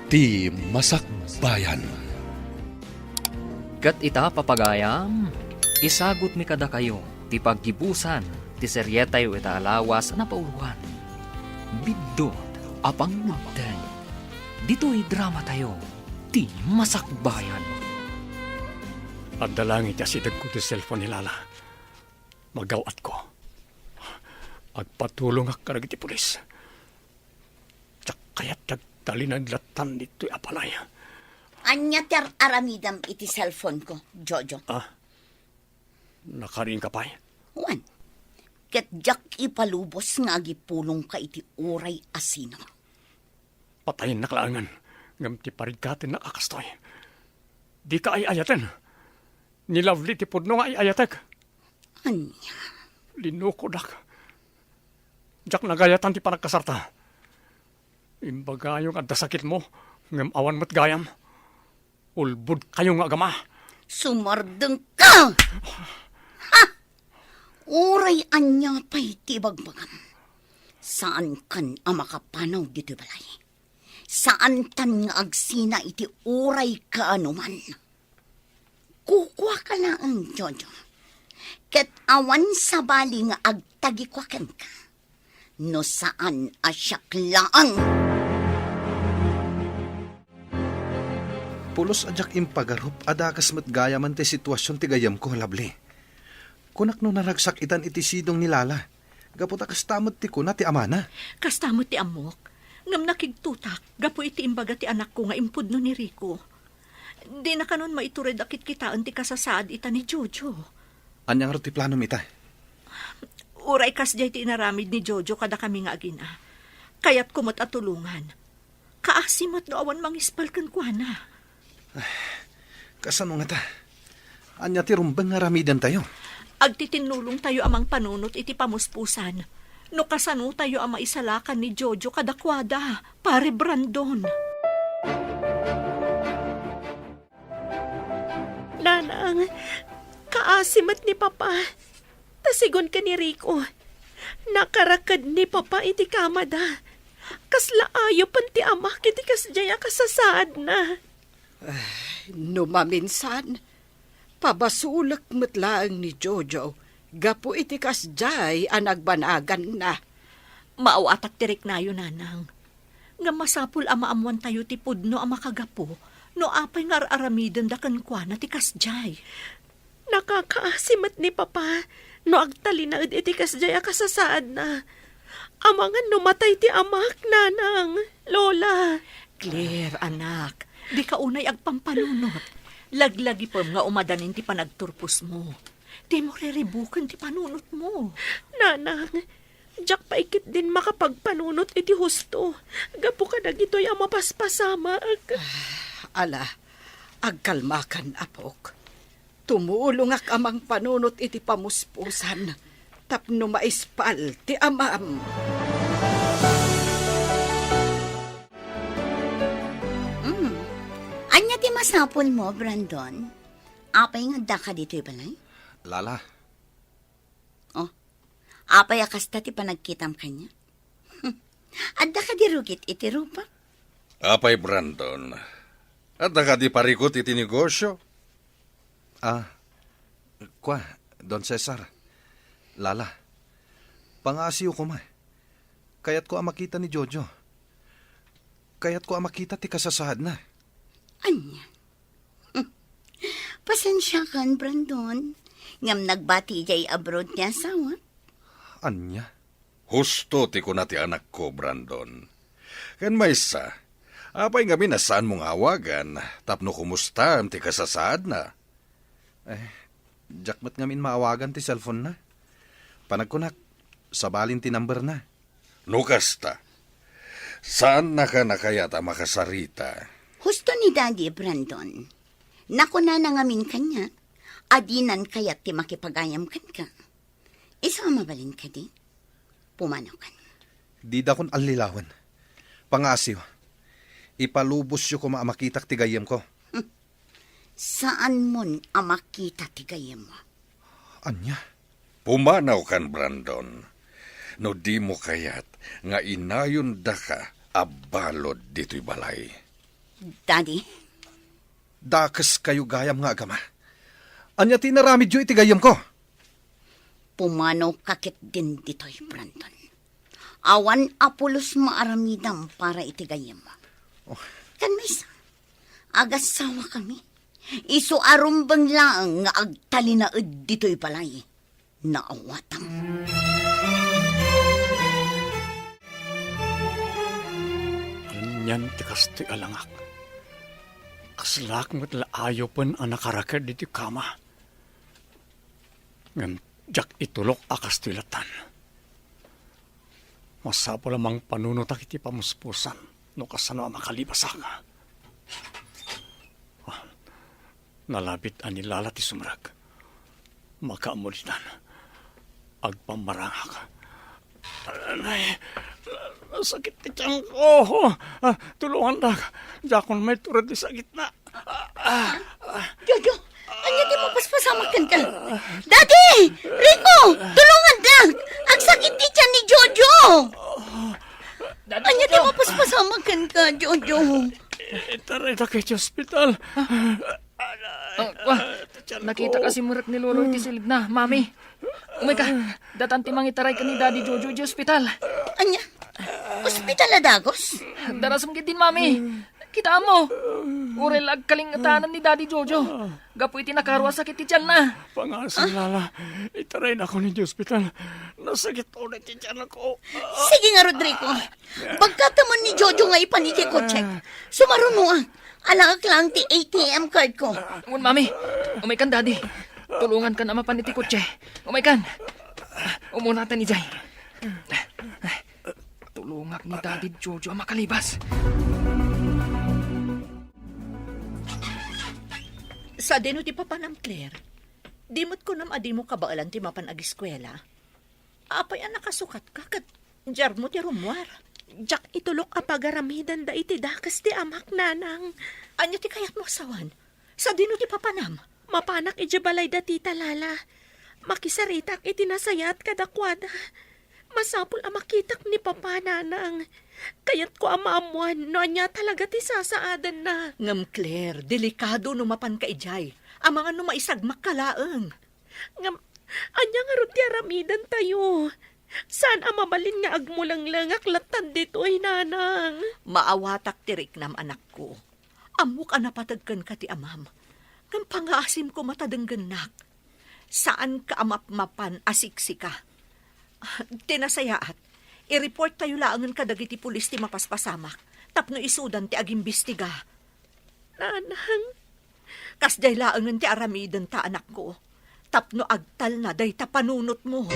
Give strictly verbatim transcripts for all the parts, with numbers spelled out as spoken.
Ti Masakbayan. Ket ita, papagayam, isagutmi kadakayo ti paggibusan ti serietayo ita a lawas a napauloan, Biddut a Pangngupteng. Ditoy dramatayo, Ti Masakbayan. Adda langit ti asidegko ti cellphone ni Lala. Magaw-atko. Agpatulongak kadagiti pulis. Diak kayat ti agtalinaed lattan ditoy a balay. Ania ti ar-aramidem iti cellphone ko, Jojo? Ah, nakariingka pay? Wen, ket diak ipalubos nga agipulongka iti uray a sino. Patayennak laengen, ngem ti pariggatennak a kastoy. Dika ay-ayaten. Ni Lovely ti pudno nga ay-ayatek. Ania? Linukodak. Diak nagayatan ti panagkasarta. Imbagayo nga adda sakitmo, ngem awan met gayam. Ulbodkayo nga agama. Sumardengka! Ha! Uray ania pay ti ibagbagam, saankan a makapanaw ditoy balay. Saantan nga agsina iti uray kaanoman. Kukuaka laeng, Jojo. Ket awan sabali nga agtagikuak kenka, no saan a siak laeng. Pulos a diak impagarup a dakes met gayamen ti situasion ti gayyemko, Lovely. Kunak no naragsak itan iti sidong ni Lala, gapu ta kasta met ti kuna ti amana. Kasta met ti ammok, ngem nakigtotak gapu iti imbaga ti anakko nga impudno ni Rico. Dina kanon maitured a kitkitaen ti kasasaad ita ni Jojo. Ania ngarud ti planom ita? Uray kasdiay ti inaramid ni Jojo kadakami nga agina, kayatko met a tulongan. Kaasi met no awan mangispal kenkuana. Kasano ngata? Ania ti rumbeng nga aramidentayo? Agtitinnulongtayo a mangpanunot iti pamuspusan no kasanotayo a maisalakan ni Jojo kadakuada, Pare Brandon. Nanang, kaasi met ni Papa. Ta sigun ken ni Rico, nakaraked ni Papa iti kamada. Kasla ayopen ti amak iti kasdiay a kasasaadna. Ay, no maminsan, pabasolek met laeng ni Jojo gapu iti kasdiay a nagbanaganna. Maaw-atak ti riknayo, Nanang. Ngem masapul a maammoantayo ti pudno a makagapu no apay nga ar-aramidenda kenkuana ti kasdiay. Nakakaasi met ni Papa no agtalinaed iti kasdiay a kasasaadna. Amangan no matay ti amak, Nanang, Lola. Claire, anak, dika unay agpampanunot. Laglagipem nga umadanin ti panagturposmo. Dimo riribuken ti panunotmo. Nanang, diak pay ketdin makapagpanunot iti husto gapu kadagitoy a mapaspasamak. Ah, ala, agkalmakan, apok. Tumulongak a mangpanunot iti pamuspusan tapno maispal ti amam. Mm. Ania ti masapulmo, Brandon? Apay nga addaka ditoy balay? Lala. Oh, apay a kasta ti panagkitam kaniak? Adda kadi rugit iti rupa? Apay, Brandon, adda kadi parikut iti negosio? Ah, kua, Don Cesar, Lala, pangaasiyo koma. Kayatko a makita ni Jojo. Kayatko a makita ti kasasaadna. Ania? Pasensiakan, Brandon. Ngem nagbati idiay abroad ti asawa. Ania? Husto ti kuna ti anakko, Brandon. Ken maysa, apay ngamin a saanmo nga awagan tapno kumustaem ti kasasaadna? Eh, diak met ngamin maawagan ti cellphone-na. Panagkunak, sabalin ti number-na. No kasta, saannakan a kayat a makasarita? Husto ni Daddy, Brandon. Nakunana ngamin kaniak a dinan kayat ti makipagayam kenka. Isu a mabalin kadi? Pumanawkan. Didakon allilawen. Pangaasiyo. Ipalubosyo koma a makitak ti gayyemko. Saanmon a makita ti gayyemmo. Ania? Pumanawkan, Brandon. No dimo kayat nga inayondaka a balud ditoy balay. Daddy. Dakeskayo gayam nga agama. Ania ti inaramidyo iti gayyemko? Pumanoka ketdin ditoy, Brandon. Awan a pulos maaramidam para iti gayyem. Oh. Ken maysa, agasawakami. Isu a rumbeng laeng nga agtalinaed ditoy balay. Naawatam. Anian ti kastoy a langak? Kaslaak met la ayupen a nakaraked iti kama. Ngem diak itulok a kastoy latan. Masapul a mangpanunotak iti pamuspusan no kasano a makalibasak. Ah, nalabit a ni Lala ti sumrek. Makaammo ditan. Agpammarangak. Ay, nasakit ti tiyanko. Ah, tulongandak. Diakon maitured ti sakitna. Jojo, ania ti mapaspasamak kenka? Daddy! Rico! Tulongandak! Agsakit ti tiyan ni Jojo! Ania ti mapaspasamak kenka, Jojo? Itarayda iti ospital. Ah, wa, nakita ka simrek ni Lolo iti silidna, Mami. Umayka, datan ti mangitaray ken ni Daddy Jojo iti ospital. Ania? Ospital a dagus? Darasem ketdin, Mami. Kitaem, uray la agkalingetanan ni Daddy Jojo gapu iti nakaro a sakit ti tianna. Pangasam, Lala. Itaraynakon iti ospital. Nasakit unay ti tianko. Sige nga, Rodrigo. Bagkatemon ni Jojo nga ipan iti kotsek. Sumarunoak. Alaek laeng ti A T M card ko. Wen, Mami. Umaykan, Daddy. Tulongankan a mapan iti kotse. Umaykan. Umunatan idiay. Tulongak ni Daddy Jojo a makalibas. Sadino ti papanam, Claire? Di met kunam a dimo kabaelan ti mapan agiskuela? Apay a nakasukatka ket diarmo ti rummuar? Diak itulok a pagaramidenda iti dakes ti amak, nanang. Ania ti kayatmo a sawen? Sadino ti papanam? Mapanak idiay balay da tita, Lala. Makisaritak iti nasayaat kadakuada. Masapul a makitak ni Papa, Nanang. Kayatko a maammoan no ania talaga ti sasaadenna. Ngem, Claire, delikado no mapanka idiay. Amangan no maisagmakka laeng. Ngem, ania ngarud ti aramidentayo? Saan a mabalin nga agmulenglengak latta ditoy, Nanang. Maawatak ti riknam, anakko. Ammok a napateg kenka ti amam. Ngem pangaasim koma ta denggennak. Saanka a mapmapan a siksika. Ti nasayaat, i-reporttayo laengen kadagiti pulis ti mapaspasamak tapno isudan ti agimbestiga. Nanang. Kasdiay laengen ti aramidenta, anakko, tapno agtalna dayta panunotmo.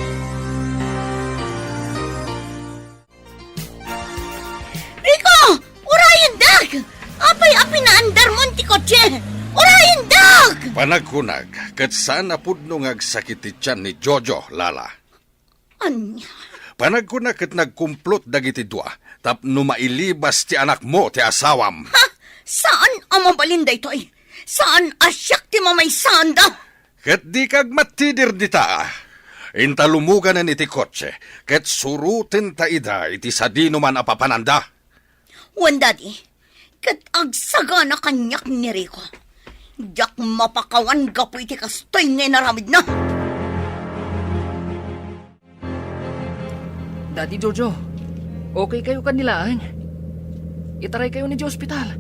Rico! Urayendak! Apay a pinaandarmon ti kotse? Urayendak! Panagkunak, ket saan a pudno nga agsakit ti tian ni Jojo, Lala. Ania? Panagkunak ket nagkumplot dagiti dua tapno mailibas ti anakmo ti asawam. Ha? Saan a mabalin daytoy? Saan a siak ti mamaysaanda? Ket dika agmatidir dita. Inta lumuganen iti kotse, ket surotenta ida iti sadinoman a papananda. Wen, Daddy, ket agsagana kaniak ni Rico. Diak mapakawan gapu iti kastoy nga inaramidna. Daddy Jojo, okay kayo kanilaeng? Itaray kayo ni ospital.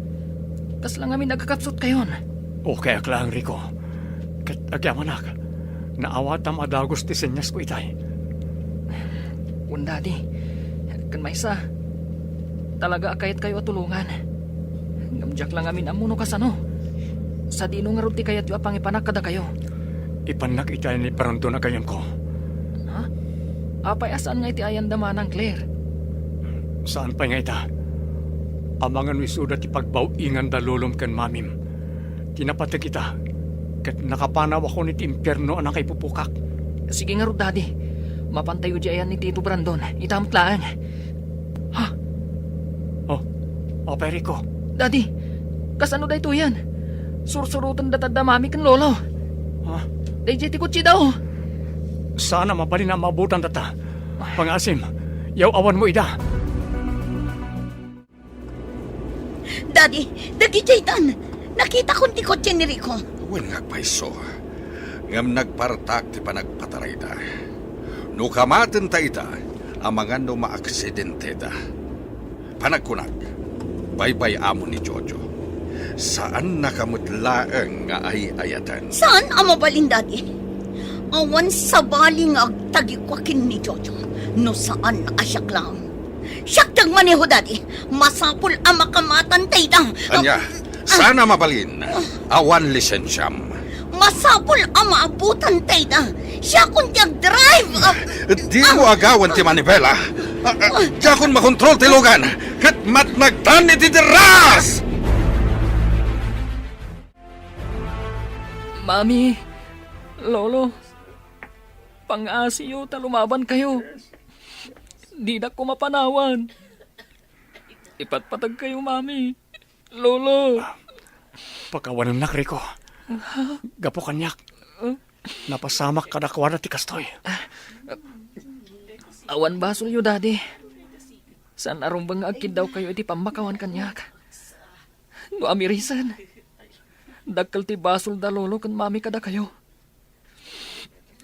Kasla ngamin agkakapsut kayon. Okay ak laeng, Rico. Ket agyamanak, naawatam a dagus ti senyas ko itay. Wen, Daddy. Ken maysa, talaga a kayat kayo a tulongan. Ngem diak la ngamin ammo no kasano. Sadino ngarud ti kayatyo a pangipanak kadakayo? Ipannak iti ayan ni Brandon a gayyemko. Ha? Apay a saan nga iti ayanda manang, Claire? Saan pay nga ita? Amangan no isuda ti pagbaw-inganda lolom ken mamim. Ti napateg ita, ket nakapanawakon iti impierno a nakaipupukak. Sige ngarud, Daddy. Mapantayo di ayan ni Tito Brandon. Ita met laeng. Ha? Oh, apay, Rico? Daddy, kasano daytoyen? Sursuroten data da Mami ken Lolo. Ha? Daydiay ti kotse da, oh. Saan a mabalin a maabutan data. Pangaasim, yaw-awanmo ida. Daddy, dagiti itan. Nakitakon ti kotse ni Rico. Wen nga agpayso. Ngem nagpartak ti panagpatarayda. No kamatenta ita, amangan no maaksidenteda. Panagkunak, baybay-am ni Jojo. Saannaka met laeng nga ay-ayaten. Saan a mabalin, Daddy? Awan sabali nga agtagikua ken ni Jojo no saan a siak laeng. Siak ti agmaneho, Daddy. Masapul a makamatanta ida. Ania, saan a mabalin? Awan lisensiam. Masapul a maabutan ta ida. Siakon ti agdrive. Ah, Dimo agawen ti manibela. Ah, ah, Diakon makontrol ti lugan. Ket matnagtan iti derras! Mami, Lolo, pangngasiyo ta lumabankayo. Didak koma panawan. Ipatpatagkayo, Mami. Lolo. Pakawanennak, Rico. Gapu kaniak, napasamak kadakuada ti kastoy. Awan basolyo, Daddy. Saan a rumbeng nga agkiddawkayo iti pammakawan kaniak. No amirisen, dakkel ti basol da Lolo ken Mami kadakayo.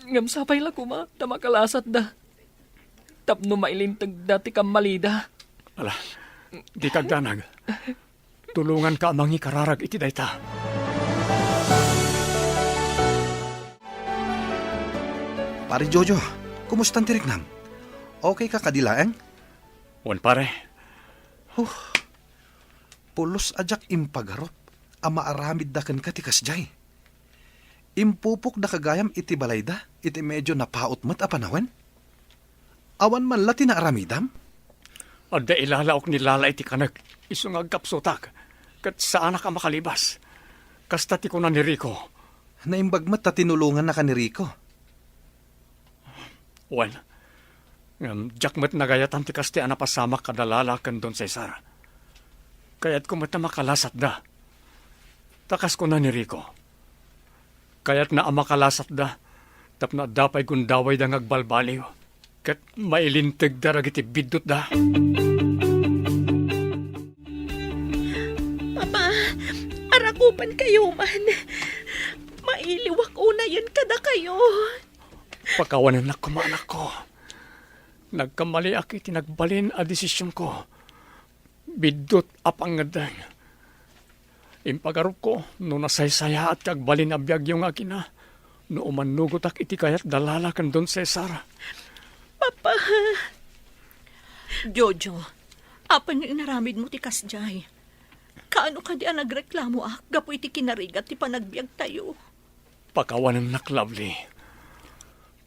Ngem sapay la koma ta makalasatda tapno mailintegda ti kammalida. Ala, dika agdanag. Tulonganka a mangikararag iti dayta. Pare Jojo, kumustan ti riknam? Okay ka kadi laeng? Wen, pare. Huh. Pulos a diak impagarup a maaramidda kenka ti kasdiay. Impupokdaka gayam iti balayda iti medio napaut met a panawen? Awan man la ti naaramidam? Adda ilalaok ni Lala iti kanek, isu nga agkapsutak, ket saanak a makalibas. Kasta ti kuna ni Rico. Naimbag met ta tinulongannaka ni Rico. Wen, ngem diak met nagayatan ti kasta a napasamak kada Lala ken Don Cesar. Kayatko met a makalasatda. Ta kas kuna ni Rico, kayatna a makalasatda tapno adda pay gundawayda nga agbalbaliw ket mailintegda dagiti biddutda. Papa, arakupankayo man. Mailiwak unayen kadakayo. Pakawanennak koma, anakko. Nagkamaliak iti nagbalin a desisionko. Biddut a pangngeddeng. Impagarupko no nasaysayaat ti agbalin a biagyo nga agina, no umannugotak iti kayat da Lala ken Don Cesar. Papa! Jojo, apay nga inaramidmo ti kasdiay? Kaano kadi a nagreklamoak gapu iti kinarigat ti panagbiagtayo? Pakawanennak, Lovely.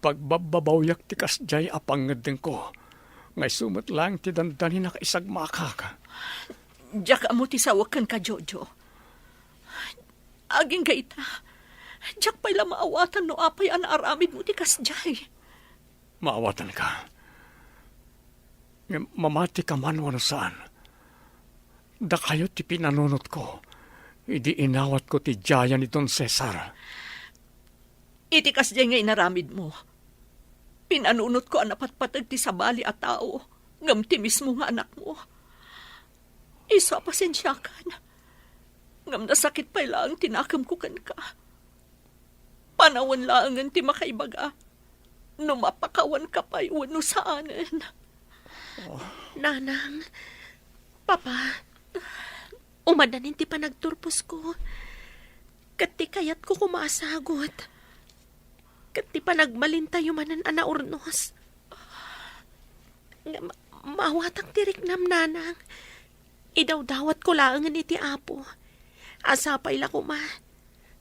Pagbabbabawiak ti kasdiay a pangngeddengko, nga isu met laeng ti dandani nakaisagmakak. Diak ammo ti sawek kenka, Jojo. Agingga ita, diak pay la maawatan no apay a naaramidmo ti kasdiay. Maawatanka. Ngem mamatika man wenno saan, dakayo ti pinanunotko idi inawatko ti diayan ni Don Cesar. Iti kasdiay nga inaramidmo, pinanunotko a napatpateg ti sabali a tao ngem ti mismo nga anakmo. Isu a pasensiakan, ngem nasakit pay laeng ti nakemko kenka. Panawen laengen ti makaibaga no mapakawanka pay wenno saanen. Nanang, Papa, umadanin ti panagturposko. Ket ti kayatko koma a sagut, ket ti panagbalintayo manen a naurnos. Ngem maawatak ti riknam, Nanang. Idawdawatko laengen iti Apo a sapay la koma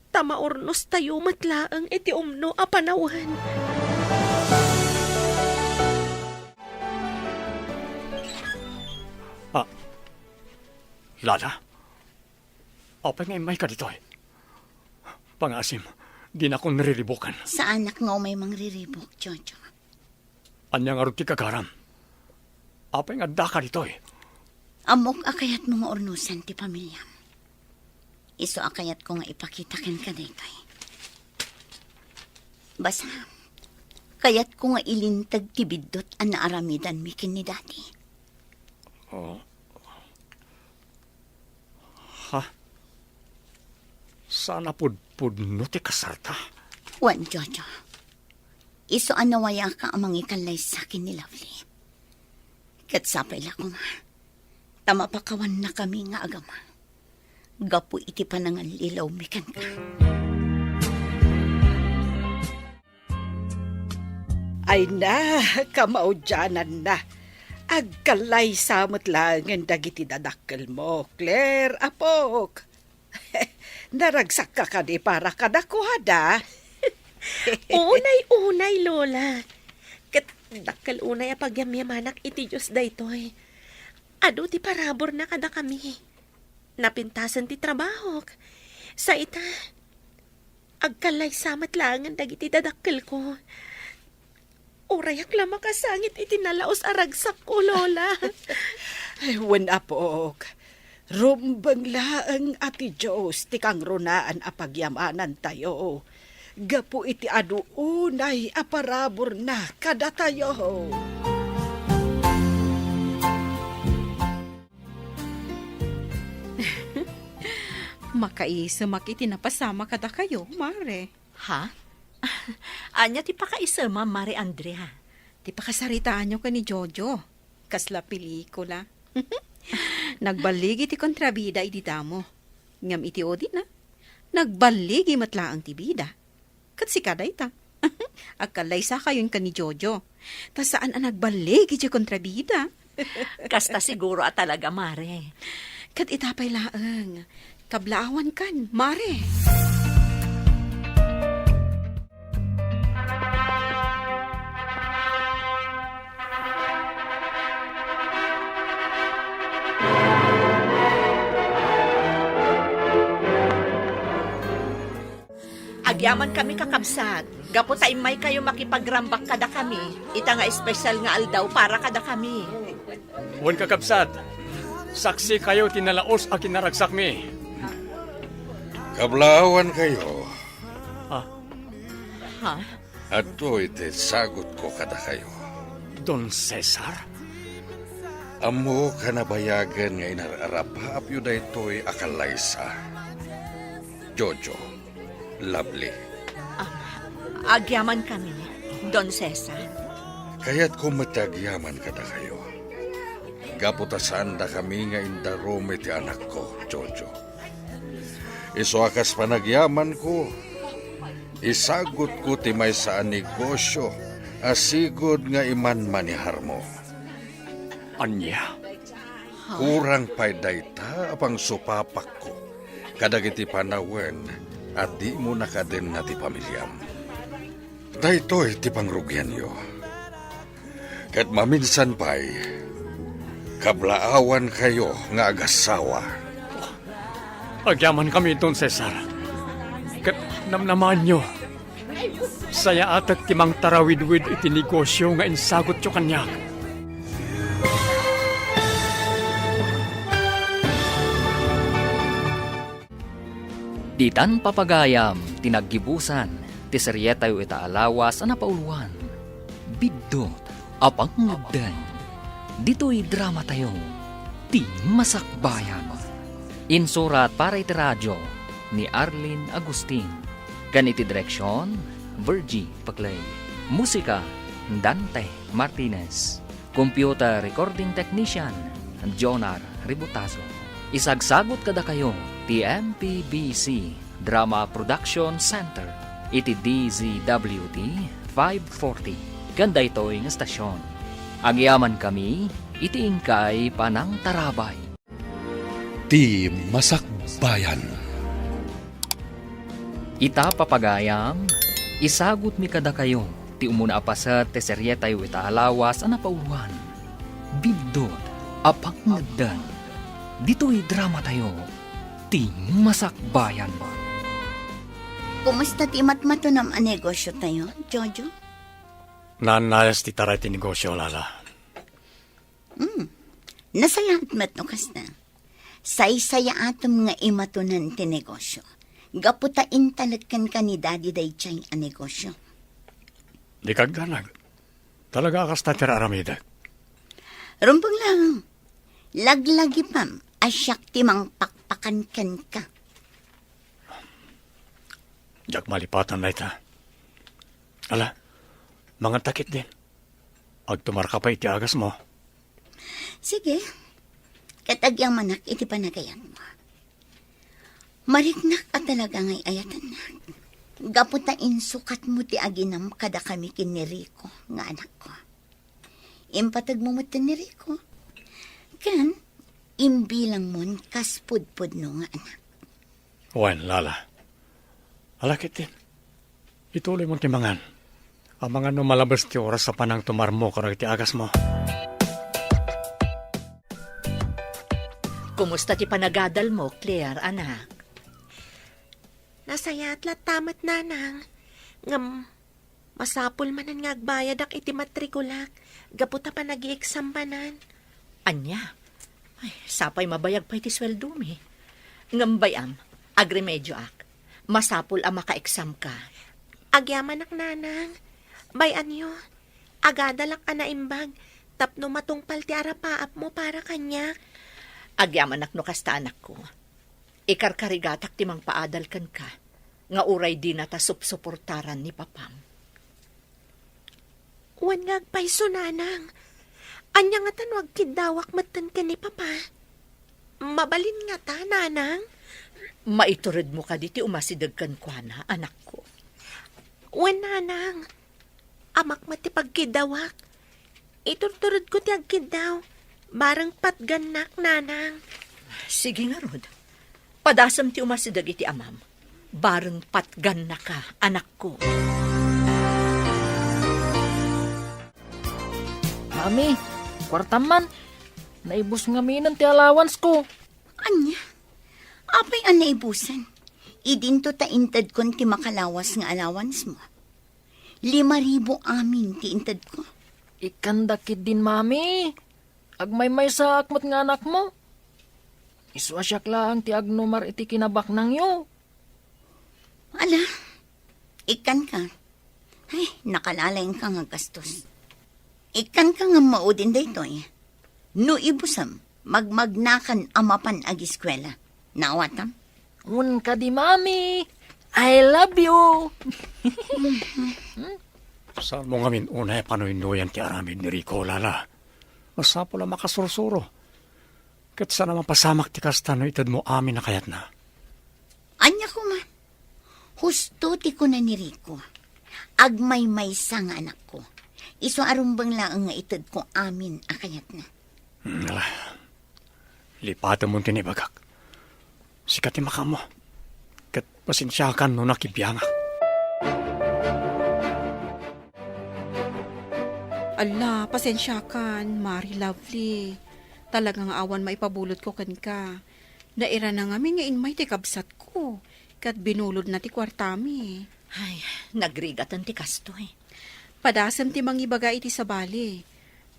ta maurnostayo met laeng iti umno a panawen. Ah, Lala? Apay nga immayka ditoy? Pangngaasim, dinakon riribuken. Saanak nga umay mangriribuk, Jojo. Ania ngarud ti gagaram? Apay nga addaka ditoy? Ammok a kayatmo nga urnosen ti pamiliam. Isu a kayatko nga ipakita kenka daytoy. Basta, kayatko nga ilinteg ti biddut a naaramidanmi ken ni Daddy. Oh. Ha? Saan a pudpudno ti kasarta? Wen, Jojo. Isu a nawayaka a mangikallaysa ken ni Lovely. Ket sapay la koma, ta mapakawannakami nga agama gapu iti panangallilawmi kenka. Ay na, kamaudiananna. Agkallaysa met laengen dagiti dadakkelmo, Claire, apok. Naragsakka kadi para kadakuada? Unay-unay, Lola. Ket dakkel unay a pagyamyamanak iti Dios daytoy. Adu ti paraburna kadakami. Napintasen ti trabahok. Sa ita, agkallaysa met laengen dagiti dadakkelko. Urayak la makasangit iti nalaus a ragsakko, Lola. Ay, wen, apok. Rumbeng laeng a ti Dios ti kangrunaan a pagyamanantayo gapu iti adu unay a paraburna kadatayo. Makaisemak iti napasama kadakayo, Mare. Ha? Ania ti pakaisemam, Mare Andrea? Ti pakasaritaanyo ken ni Jojo. Kasla pelikula. Nagballigi ti kontrabida idi damo. Ngem iti udina, nagballigi met laeng ti bida. Ket sika dayta. Agkallaysakayo inka ni Jojo. Ta saan a nagballigi ti kontrabida. Kasta siguro a talaga, Mare. Ket ita pay laeng, kablaawankan, Mare. Agyamankami, kakabsat, gapu ta immaykayo makipagrambak kadakami ita nga espesyal nga aldaw para kadakami. Wen, kakabsat, saksikayo ti nalaus a kinaragsakmi. Kablaawankayo. Ha? Ha? Adtoy ti sagutko kadakayo. Don Cesar? Ammok a nabayagen nga inar-arapaapyo daytoy a kallaysa. Jojo, Lovely. Ah, agyamankami, Don Cesar. Kayatko met ti agyaman kadakayo. Gapu ta saandakami nga indarum iti anakko, Jojo. Isu a kas panagyamanko, isagutko ti maysa a negosio a sigud nga imanmaneharmo. Ania? Kurang pay dayta a pangsupapakko kadagiti panawen a dimo nakadenna ti pamiliam. Daytoy ti pangrugianyo. Ket maminsan pay, kablaawankayo nga agassawa. Agyamankami, Don Cesar. Ket namnamaanyo, sayaatek ti mangtarawidwid iti negosio nga insagutyo kaniak. Ditan papagayam ti naggibusan ti serietayo ita a lawas a napauloan, Biddut a Pangngegdeng. Ditoy dramatayo, Ti Masakbayan. Insurat para iti radio ni Arlene Agustin. Ken iti direksion, Virgie Paclay. Musika, Dante Martinez. Computer recording technician, Jonar Ributazo. Isagsagut kadakayo ti M P B C Drama Production Center iti D Z W T five forty ken daytoy nga estasion. Agyamankami iti inkay panangtarabay. Ti Masakbayan. Ita, papagayam, isagutmi kadakayo ti umuna a paset ti serietayo ita a lawas a napauloan, Biddut a Pangngegdeng. Ditoy dramatayo, Ti Masakbayan. Kumusta ti matmatunam a negosiotayo, Jojo? Naannayas ti taray ti negosio, Lala. Hmm. Nasayaat met no kasta. Saysayaatem nga imatunan ti negosio. Gapu ta intalek kenka ni Daddy daydiay a negosio. Dika agdanag. Talaga a kasta ti ar-aramidek. Rumbeng laeng. Laglagipem a siak ti mangpak- pakan kenka. Diak malipatan dayta. Ala, manganta ketdin. Agtumarka pay iti agasmo. Sige. Ket agyamanak iti panagayatmo. Mariknak a talaga nga ay-ayatennak. Gapu ta insukatmo ti aginam kadakami ken ni Rico nga anakko. Impategmo metten ni Rico. Ken imbilangmon kas pudpudno nga anak. Wen, Lala. Ala ketdin. Ituloymon ti mangan. Amangan no malabes ti oras a panangtumarmo kadagiti agasmo. Kumusta ti panagadalmo, Claire, anak? Nasayaat latta met, Nanang. Ngem, masapul manen nga agbayadak iti matrikulak, gapu ta panag-i-exam manen. Ania? Ay, sapay mabayag pay ti sueldomi. Ngem bay-am, agremedioak. Masapul a maka-exam ka. Agyamanak, Nanang. Bay-anyo, agadalak a naimbag tapno matungpal ti arapaapmo para kaniak. Agyamanak no kasta, anakko. Ikarkarigatak ti mangpaadal kenka, nga uray dinata supsuportaran ni papam. Wen nga agpayso, Nanang. Ania ngata no agkiddawak metten ken ni Papa? Mabalin ngata, Nanang? Maituredmo kadi ti umasideg kenkuana, anakko? Wen, Nanang. Amak met ti pagkiddawak. Iturturedko ti agkiddaw. Bareng patgannak, Nanang. Sige ngarud. Padasem ti umasideg iti amam. Bareng patgannaka, anakko. Mami, kuartam man. Naibus ngaminen ti allowance ko. Ania? Apay a naibusen? Idinto ta intedkon ti makalawas nga allowance mo. Lima ribu amin ti intedko. Ikkanda ketdin, Mami. Agmaymaysaak met nga anakmo. Isu a siak laeng ti agnumar iti kinabaknangyo. Ala, ikkanka. Ay, nakalalengka nga gastos. Ikkanka nga maudin daytoy. No ibusem, magmagnakan a mapan agiskuela. Naawatam? Wen kadi, Mami. I love you. Saanmo ngamin unay a panuynoyan ti aramid ni Rico, Lala. Masapul a makasursuro. Ket saan a mapasamak ti kasta no itedmo amin a kayatna. Ania koma? Husto ti kuna ni Rico. Agmaymaysa nga anakko. Isu a rumbeng laeng nga itedko amin a kayatna. Hmm, ala. Lipatemon ti naibagak. Sika ti makaammo. Ket pasensiakan no nakibiangak. Ala, pasensiakan, Mari Lovely. Talaga nga awan maipabulodko kenka. Nairana ngamin nga immay ti kabsatko, ket binulodna ti kuartami. Ay, nagrigaten ti kastoy. Padasem ti mangibaga iti sabali.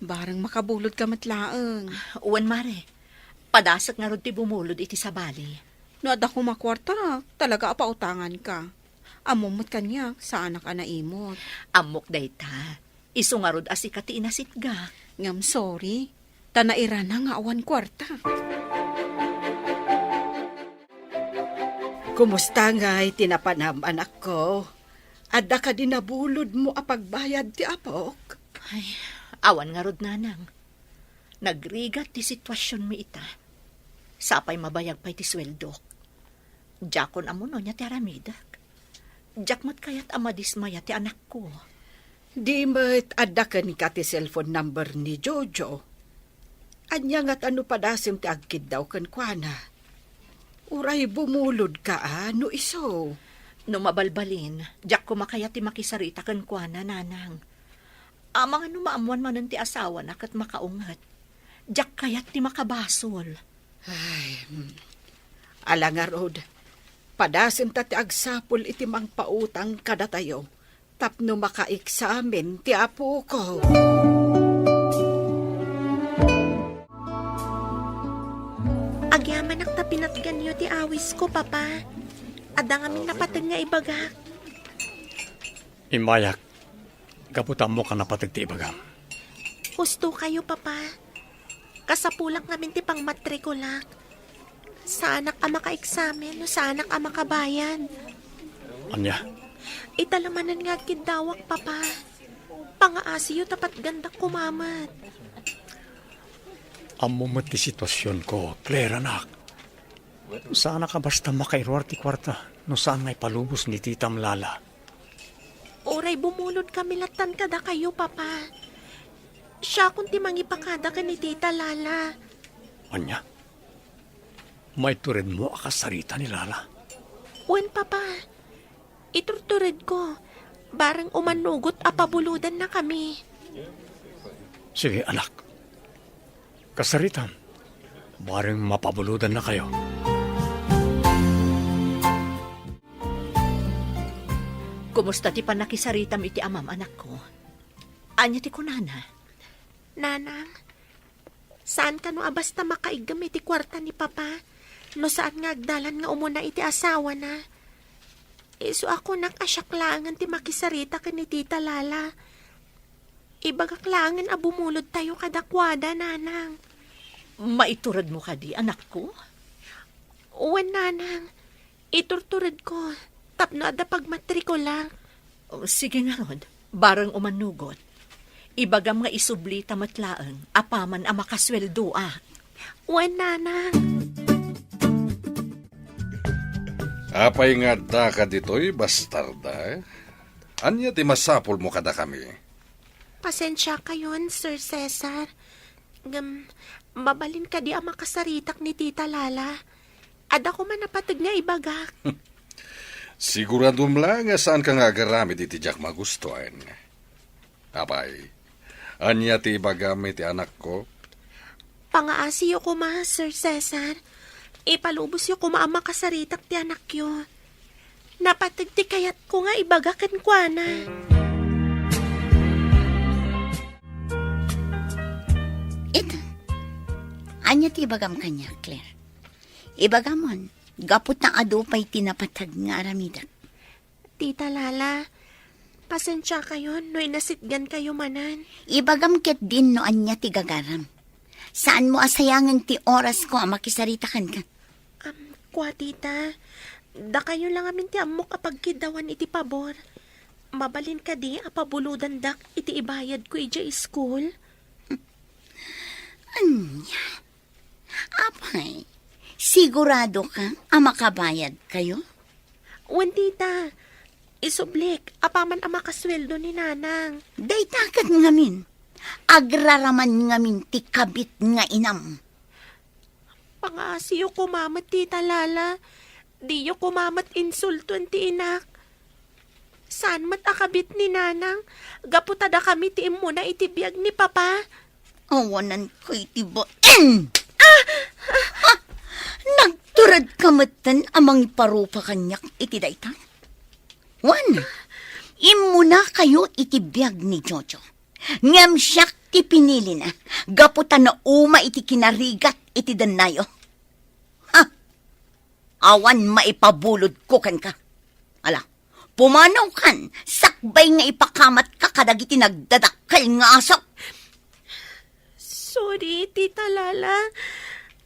Bareng makabulodka met laeng. Wen, Mare. Padasek ngarud ti bumulod iti sabali. No adda koma kuartak, talaga a pautanganka. Ammom met kaniak, saanak a naimot. Ammok dayta. Isu ngarud a sika ti inasitga. Ngem sorry, ta nairana nga awan kuarta. Kumusta ngay ti napanam, anakko? Adda kadi nabulodmo a pagbayad ti apok? Ay, awan ngarud, Nanang. Nagrigat ti situasionmi ita. Sapay mabayag pay ti sueldok. Diakon ammo no ania ti aramidek. Diak met kayat a madismaya ti anakko. Di met adda kenka ti cellphone number ni Jojo? Ania ngata no padasem ti agkiddaw kenkuana? Uray bumulodka a no isu? No mabalbalin, diak koma kayat ti makisarita kenkuana, Nanang. Amangan no maammoan manen ti asawana ket makaunget. Diak kayat ti makabasol. Ay, hmm. Ala ngarud, padasem ta ti agsapul iti mangpautang kadatayo tapno makaeksamen ti apoko. Agyamanak ta pinatganyo ti awisko, Papa. Adda ngamin napateg nga ibagak. Immayak, gapu ta ammok a napateg ti ibagam. Husto kayo, Papa. Kasapulak ngamin ti pangmatrikulak. Saanak a makaeksamen no saanak a makabayad. Ania? Ita la manen nga agkiddawak, Papa. Pangaasiyo ta patgandak koma met. Ammom met ti situasionko, Claire, anak. Saanak a basta makairuar ti kuarta no saan nga ipalubos ni titam, Lala. Uray bumulodkami lattan kadakayo, Papa. Siakon ti mangipakada ken ni Tita Lala. Ania? Maituredmo a kasarita ni Lala? Wen, Papa. Iturturedko. Bareng umanugot a pabulodannakami. Sige, anak. Kasaritam. Bareng mapabulodannakayo. Kumusta ti pannakisaritam iti amam, anakko? Ania ti kunana? Nanang, saan kano a basta makaiggem iti kuarta ni Papa no saan nga agdalan nga umuna iti asawana. Isu a kunak a siak laengen ti makisarita ken ni Tita Lala. Ibagak laengen a bumulodtayo kadakuada, Nanang. Maituredmo kadi, anakko? Wen, Nanang. Iturturedko tapno adda pagmatrikulak. O, sige ngarud, bareng umanugot. Ibagam nga isublita met laeng apaman a makasueldoak. Wen, Nanang. Apay nga addaka ditoy, bastarda? Ania ti masapulmo kadakami? Pasensiakayon, Sir Cesar. Ngem, mabalin kadi a makasaritak ni Tita Lala? Adda koma napateg nga ibagak. Siguradom la nga saanka nga agaramid iti diak magustuan. Apay, ania ti ibagam iti anakko? Pangaasiyo koma, Sir Cesar. Ipalubosyo koma a makasaritak ti anakyo. Napateg ti kayatko nga ibaga kenkuana. Ita, ania ti ibagam kaniak, Claire? Ibagamon, gapu ta adu pay ti napateg nga aramidek. Tita Lala, pasensiakayon no inasitgankayo manen. Ibagam ketdin no ania ti gagaram. Saanmo a sayangen ti orasko a makisarita kenka. Am, kua, tita, dakayo la ngamin ti ammok a pagkiddawan iti pabor. Mabalin kadi a pabulodandak iti ibayadko idiay iskul? Ania? Apay, siguradoka a makabayadkayo? Wen, tita. Isublik, apaman a makasueldo ni Nanang. Dayta ket ngamin, agraraman ngamin ti kabit nga inam. Pangaasiyo koma met, Tita Lala. Diyo koma met insulton ti inak. Saan met a kabit ni Nanang, gapu ta dakami ti immuna iti biag ni Papa. Awananko iti bain! Ah! Ah! Nagturedka metten a mangiparupa kaniak iti dayta? Wen, immunakayo iti biag ni Jojo. Ngem siak ti pinilina, gapu ta nauma iti kinarigat iti dennayo. Ha! Awan maipabulodko kenka. Ala, pumanawkan, sakbay nga ipakamatka kadagiti nagdadakkel nga aso. Sorry, Tita Lala.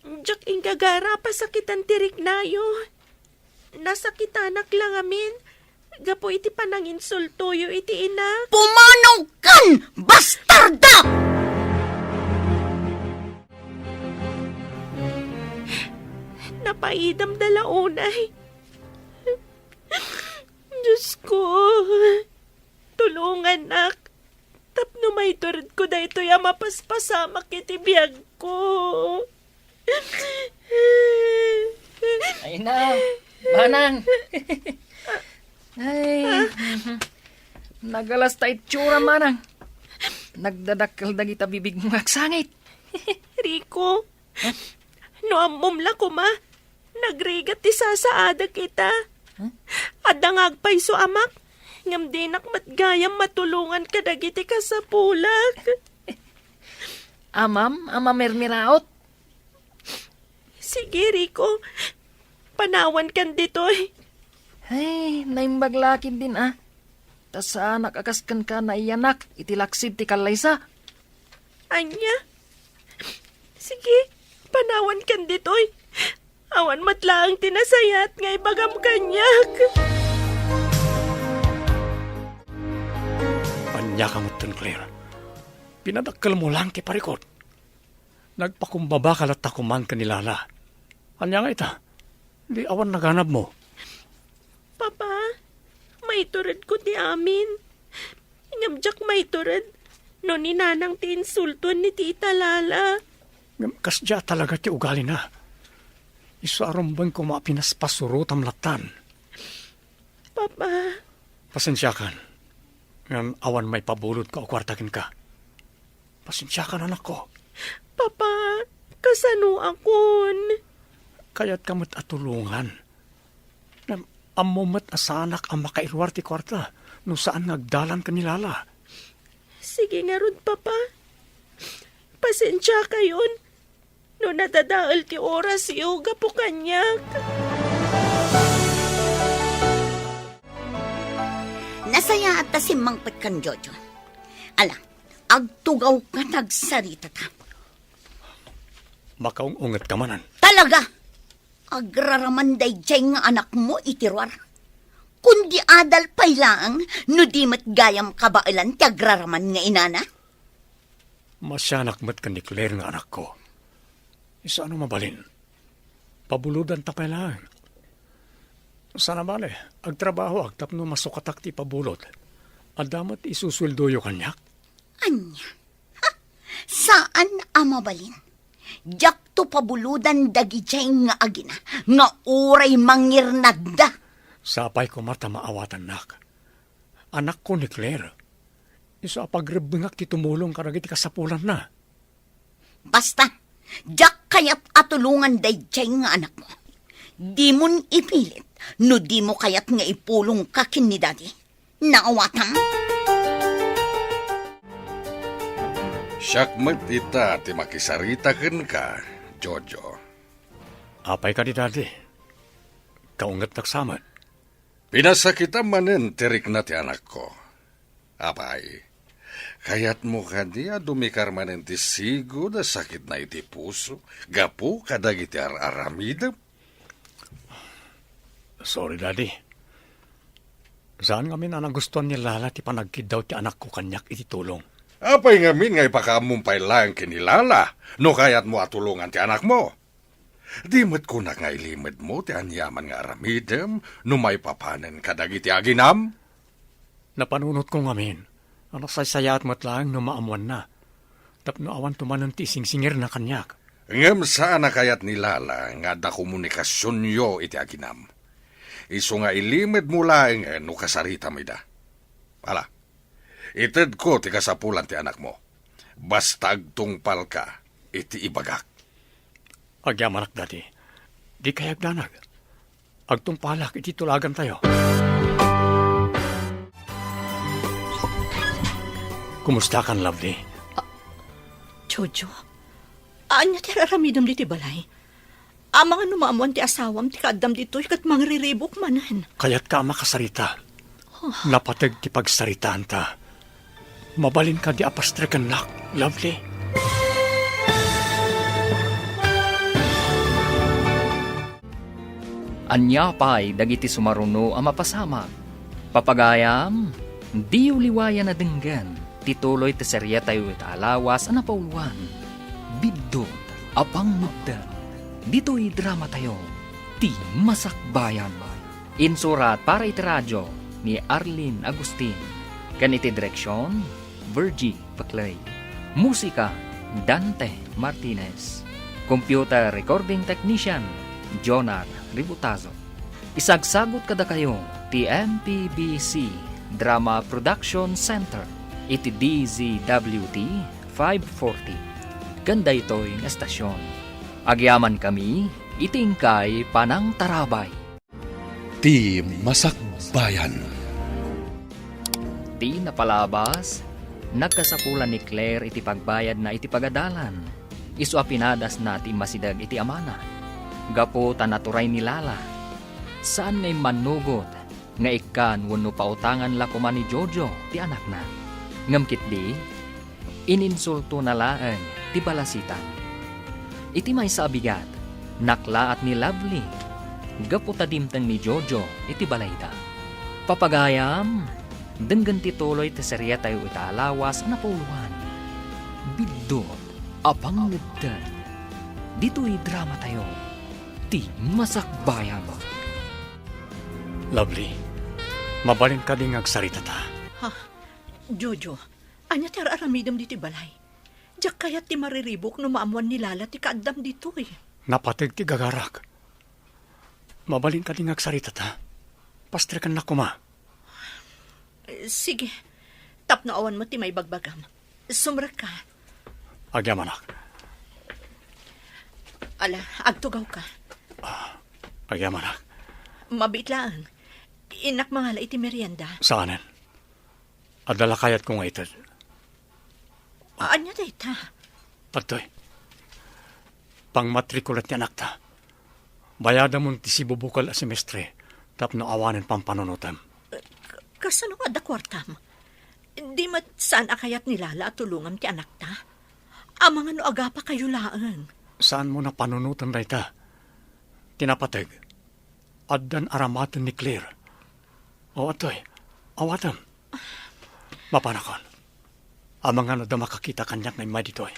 Diak inggagara a pasakitan ti riknayo. Nasakitanak la ngamin gapu iti pananginsultoyo iti inak. Pumanawkan, bastarda! Napaidam da la unay. Diosko, tulonganak tapno maituredko daytoy a mapaspasamak iti biagko. Ay na, manang. Ay, nagalas ta itsura, manang. Nagdadakkel dagita bibigmo nga agsangit. Rico, no ammom la koma, nagrigat ti sasaadak ita. Huh? Adda nga agpayso amak, ngem dinak met gayam matulongan kadagiti kasapulak. Amam a mamirmiraot. Sige, Rico. Panawankan ditoy. Ay, naimbag la ketdin a. Ta saanak a kas kenka naiyanak iti laksid ti kallaysa. Ania? Sige, panawankan ditoy. Awan met laeng ti nasayaat nga ibagam kaniak. Ania ka metten, Claire? Pinadakkelmo laeng ti parikut. Nagpakumbaba ka latta koman ken ni Lala. Ania nga ita? Di awan naganabmo? Papa, maituredko ti amin. Ngem diak maitured no ni Nanang ti insultuan ni Tita Lala. Ngem kasdiay talaga ti ugalina. Isu a rumbeng koma a pinaspasurotam lattan. Papa. Pasensiakan. Ngem awan maipabulodko a kuarta kenka. Pasensiakan, anakko. Papa, kasanoakon? Kayatka met a tulongan. Ngem ammo met a saanak a makairuar ti kuarta no saan nga agdalan ken ni Lala. Sige ngarud, Papa. Pasensiakayon no nadadael ti orasyo gapu kaniak. Nasayaat ta simmangpet kan Jojo. Ala, agtugawka ta agsaritata. Makaung-ungetka manen. Talaga! Agraraman daydiay nga anakmo iti ruar. Kundi adal pay laeng no di met gayam kabaelan ti agraraman nga inana. Masianak met ken ni Claire nga anakko. Isu a no mabalin, pabulodanta pay laeng. Sana bale, agtrabahoak tapno masukatak ti ipabulod. Adda met isusueldoyo kaniak. Ania? Ha? Saan a mabalin. Diakto pabulodan dagidiay nga agina nga uray mangirnadda. Sapay koma ta maawatannak. Anakko ni Claire. Isu a pagrebbengak ti tumulong kadagiti kasapulanna. Basta, diak kayat a tulongan daydiay nga anakmo. Dimon ipilit no dimo kayat nga ipulongka ken ni Daddy. Naawatam? Siak met ita ti makisarita kenka, Jojo. Apay kadi, Daddy? Kaungetnak sa met. Pinasakitam manen ti rikna ti anakko. Apay, kayatmo kadi a dumikar manen ti sigud a sakitna iti puso gapu kadagiti ar-aramidem? Sorry, Daddy. Saan ngamin a nagustuan ni Lala ti panagkiddaw ti anakko kaniak iti tulong. Apay ngamin nga ipakaammom pay laeng ken ni Lala no kayatmo a tulongan ti anakmo? Di met kunak nga ilimedmo ti aniaman nga aramidem no maipapanen kadagiti aginam? Napanunotko ngamin a nasaysayaat met laeng no maammoanna, tapno awanto manen ti isingsingirna kaniak. Ngem saan a kayat ni Lala nga adda komunikasionyo iti aginam. Isu nga ilimedmo laengen no kasaritam ida. Ala, itedko ti kasapulan ti anakmo. Basta agtungpalka iti ibagak. Agyamanak, Daddy. Dika agdanag. Agtungpalak iti tulagantayo. Kumustakan, Lovely? Ah, Jojo, ania ti ar-aramidem ditoy balay? Amangan no maammoan ti asawam ti kaaddam ditoy ket mangriribuk manen. Kayatka a makasarita. Napateg ti pagsaritaanta. Mabalin kadi a pastrekennak, Lovely? Ania pay dagiti sumaruno a mapasamak? Papagayam, diyo liwayan a denggen ti tuloy ti seriatayo ita a lawas a napauluan, Biddut a Pangmebded, ditoy dramatayo, Ti Masakbayan. Insurat para iti radio ni Arlene Agustin, ken iti direksion, Virgie Paclay. Musika, Dante Martinez. Computer recording technician, Jonar Ributazo. Isagsagut kadakayo ti M P B C Drama Production Center iti D Z W T five forty. Ken daytoy nga estasion, agyamankami iti inkay panangtarabay. Ti Masakbayan. Ti napalabas, nagkasapulan ni Claire iti pagbayadna iti pagadalan. Isu a pinadasna ti immasideg iti amana. Gapu ta naturay ni Lala, saan nga immannugot nga ikkan wenno pautangan la koma ni Jojo ti anakna. Ngem ketdi, ininsultona laeng ti balasitan. Iti maysa a bigat, Naklaat ni Lovely gapu ta dimteng ni Jojo iti balayda. Papagayam, denggen ti tuloy ti seriatayo ita a lawas a napuloan, Biddut a Pangngedden. Ditoy dramatayo, ti Masakbayan. Lovely, mabalin kadi nga agsaritata? Ha? Jojo, ania ti ar-aramidem ditoy balay? Diak kayat ti mariribuk no maammuan ni Lala ti kaaddam ditoy. Napateg ti gagarak. Mabalin kadi nga agsaritata? Pastrekennak koma. Sige, tapno awan met ti maibagbagam. Sumrekka. Agyamanak. Ala, agtugawka. Ah, agyamanak. Mabiit laeng. Innak mangala iti merienda. Saanen? Adda la kayatko nga ited. Ania dayta? Adtoy. Pangmatrikula ti anakta. Bayadamon ti sibubukel a semestre tapno awanen pampanunotem. Ka-, kasano nga adda kuartam? Di met saan a kayat ni Lala a tulongam ti anakta? Amangan no agapakayo laeng. Saanmo a panunoten dayta? Ti napateg, addan aramaten ni Claire. O, adtoy, awatem. Mapanakon. Amangan no adda makakita kaniak nga immay ditoy.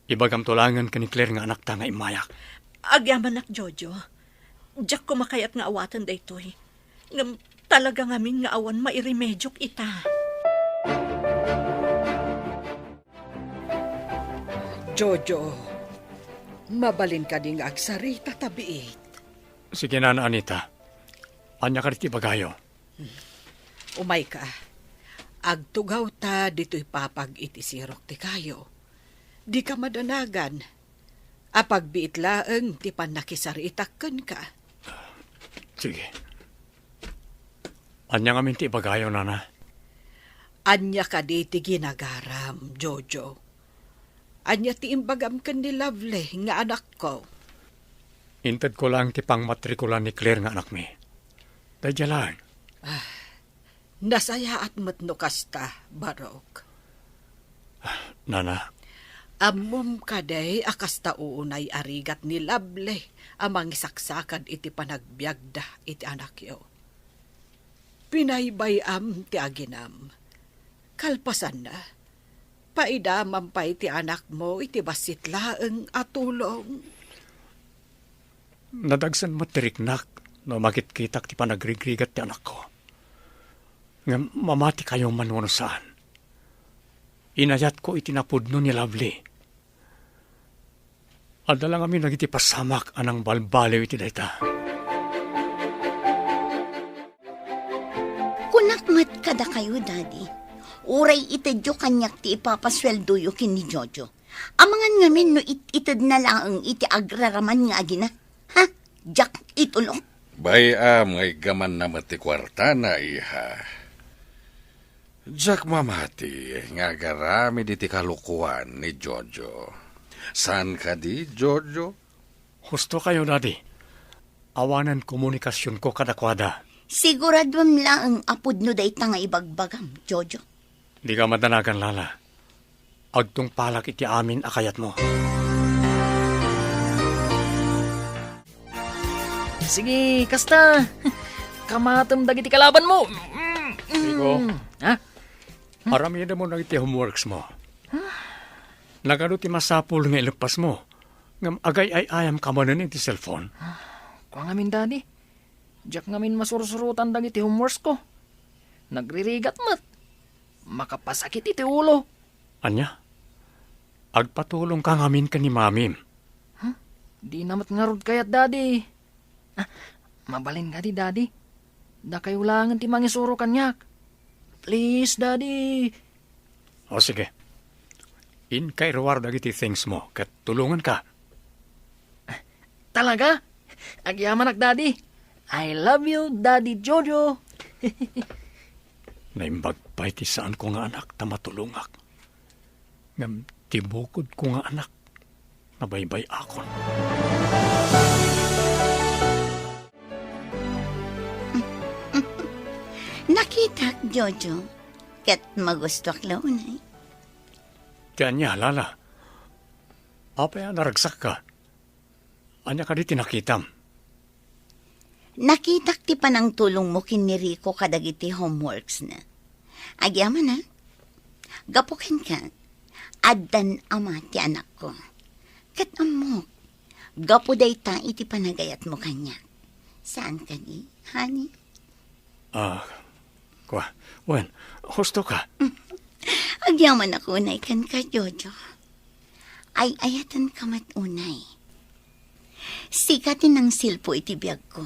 Ibagamto laengen ken ni Claire nga anakta nga immayak. Agyamanak, Jojo. Diak koma kayat nga awaten daytoy. Ngem talaga ngamin nga awan mairemediok ita. Jojo, mabalin kadi nga agsarita ta biit? Sige, Nana Anita. Ania kadi ti ibagayo? Umayka. Agtugawta ditoy papag iti sirok ti kayo. Dika madanagan. Apagbiit laeng ti pannakisaritak kenka. Sige. Ania ngamin ti ibagayo, Nana? Ania kadi ti ginagaram, Jojo? Ania ti imbagam ken ni Lovely nga anakko? Intedko laeng ti pangmatrikulan ni Claire nga anakmi. Daydiay laeng. Ah, nasayaat met no kasta, Barok. Nana. Ammom kadi a kasta uunay a rigat ni Lovely a mangisaksakad iti panagbiagda iti anakyo. Pinaybay-am ti aginam. Kalpasanna, paidamam pay ti anakmo iti bassit laeng a tulong. Nadagsen met ti riknak no makitkitak ti panagrigat ti anakko. Ngem mamatikayo man wenno saan, inayatko iti napudno ni Lovely. Adda la ngamin dagiti pasamak a nangbalbaliw iti dayta. Kunak met kadakayo, Daddy, uray itedyo kaniak ti ipapasueldoyo ken ni Jojo. Amangan ngamin no it-itedna laeng iti agraraman nga agina. Ha? Diak itulok. Bay-am nga iggamanna met ti kuartana, iha. Diak mamati nga agaramid iti kalokoan ni Jojo. Saan kadi, Jojo? Husto kayo, Daddy. Awanen komunikasionko kadakuada. Siguraduem laeng a pudno dayta nga ibagbagam, Jojo. Dika madanagan, Lala. Agtungpalak iti amin a kayatmo. Sige, kasta. Kamatem dagiti kalabanmo. Rico. Ha? Aramidem dagiti homeworks mo. Nagadu ti masapul nga ileppasmo, ngem agay-ay-ayam ka manen iti cellphone. Kua ngamin, Daddy. Diak ngamin masursurotan dagiti homeworks ko. Nagririgat met. Makapasakit iti ulo. Ania? Agpatulongka ngamin ken ni Mamim. Huh? Dina met ngarud kayat, Daddy. Ah, mabalin kadi, Daddy? Dakayo laengen ti mangisuro kaniak. Please, Daddy. O, sige. Inka iruar dagiti things mo, ket tulonganka. Talaga? Agyamanak, Daddy. I love you, Daddy Jojo. Naimbag pay ti saanko nga anak ta matulongak. Ngem ti bukodko nga anak, nabaybay-akon. Nakitak, Jojo, ket magustuak la unay. Ti ania, Lala? Apay a naragsakka? Ania kadi ti nakitam? Nakitak ti panangtulongmo ken ni Rico kadagiti homeworks na. Agyamanak, gapu kenka, addan ama ti anakko. Ket ammok, gapu dayta iti panagayatmo kaniak. Saan kadi, honey? Ah, kua, wen, husto ka. Agyamanak unay kenka, Jojo. Ay-ayatenka met unay. Sika ti nangsilpo iti biagko.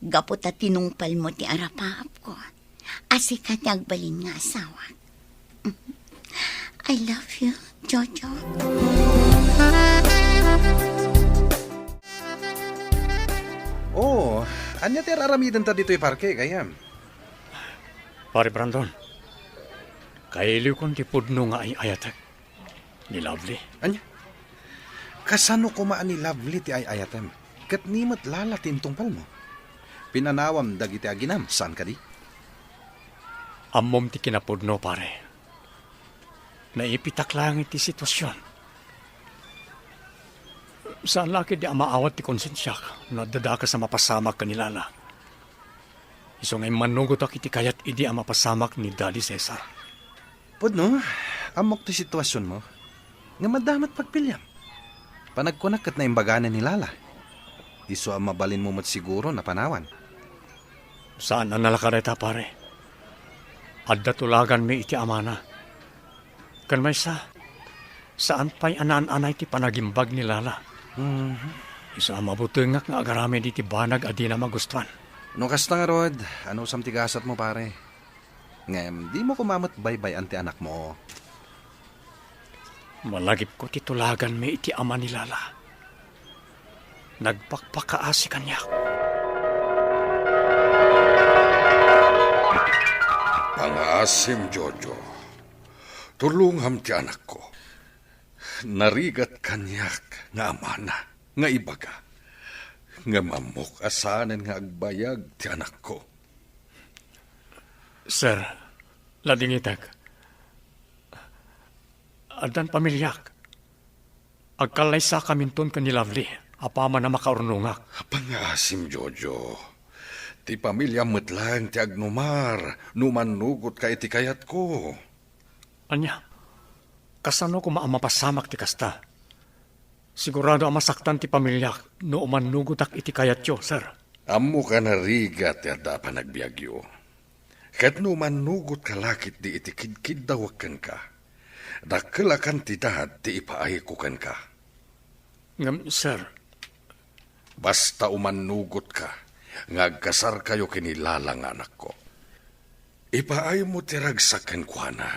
Gapu ta tinungpalmo ti arapaapko. A sika ti agbalin nga asawak. I love you, Jojo. Oh, ania ti ar-aramidenta ditoy parke, gayyem? Pare Brandon, kailiwkon ti pudno nga ay-ayatek. Ni Lovely. Ania? Kasano koma a ni Lovely ti ay-ayatem? Ket ni met Lala ti intungpalmo? Pinanawam dagiti aginam, saan kadi? Ammom ti kinapudno, pare. Naipitak laeng iti sitwasion. Saan la ketdi a maawat ti konsensiak no adda dakes a mapasamak ken ni Lala. Isu nga immannugotak iti kayat idi a mapasamak ni Daddy Cesar. Pudno, ammok ti sitwasionmo. Ngem adda met pagpiliam. Panagkunak ket naimbaganen ni Lala. Isu a mabalinmo met siguro a panawan. Saan a nalaka dayta, pare. Adda tulaganmi iti amana. Ken maysa, saan pay a naan-anay ti panagimbag ni Lala. Mhm. Isu a mabutengak nga agaramid iti banag a dina magustuan. No kasta ngarud, anusam ti gasatmo, pare? Ngem dimo koma met baybay-an ti anakmo. Malagipko ti tulaganmi iti ama ni Lala. Nagpakpakaasi kaniak. Pangaasim, Jojo. Tulongam ti anakko. Narigat kaniak nga amana nga ibaga. Ngem ammok a saanen nga agbayag ti anakko. Sir, ladingitek. Addan pamiliak. Agkallaysakaminton ken ni Lovely apaman a makaurnongak. Pangaasim, Jojo. Ti pamiliam met laeng ti agnumar no mannugotka iti kayatko. Ania? Kasano koma a mapasamak ti kasta? Sigurado a masaktan ti pamiliak no umannugotak iti kayatyo, sir. Ammok a narigat ti adda a panagbiagyo. Ket no umannugotka la ketdi iti kidkiddawek kenka, dakkel a kantidad ti ipaayko kenka. Ngem, sir. Basta umannugotka nga agkasarkayo ken ni Lala nga anakko. Ipaaymo ti ragsak kenkuana,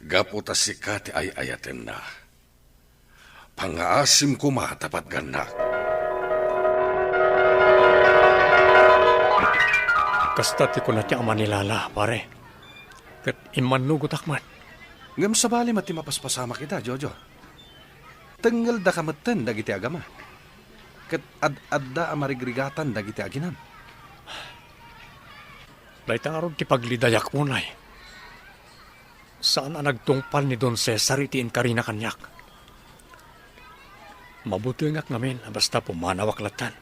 gapu ta sika ti ay-ayatenna. Pangaasim koma ta patgannak. Kasta ti kuna ti ama ni Lala, pare. Ket immannugotak met. Ngem sabali met ti mapaspasamak ita, Jojo. Tengngeldaka metten dagiti agama. Ket ad-adda a marigrigatan dagiti aginam. Dayta ngarud ti paglidayak unay. Saan a nagtungpal ni Don Cesar iti inkarina kaniak. Mabutengak ngamin a basta pumanawak latta.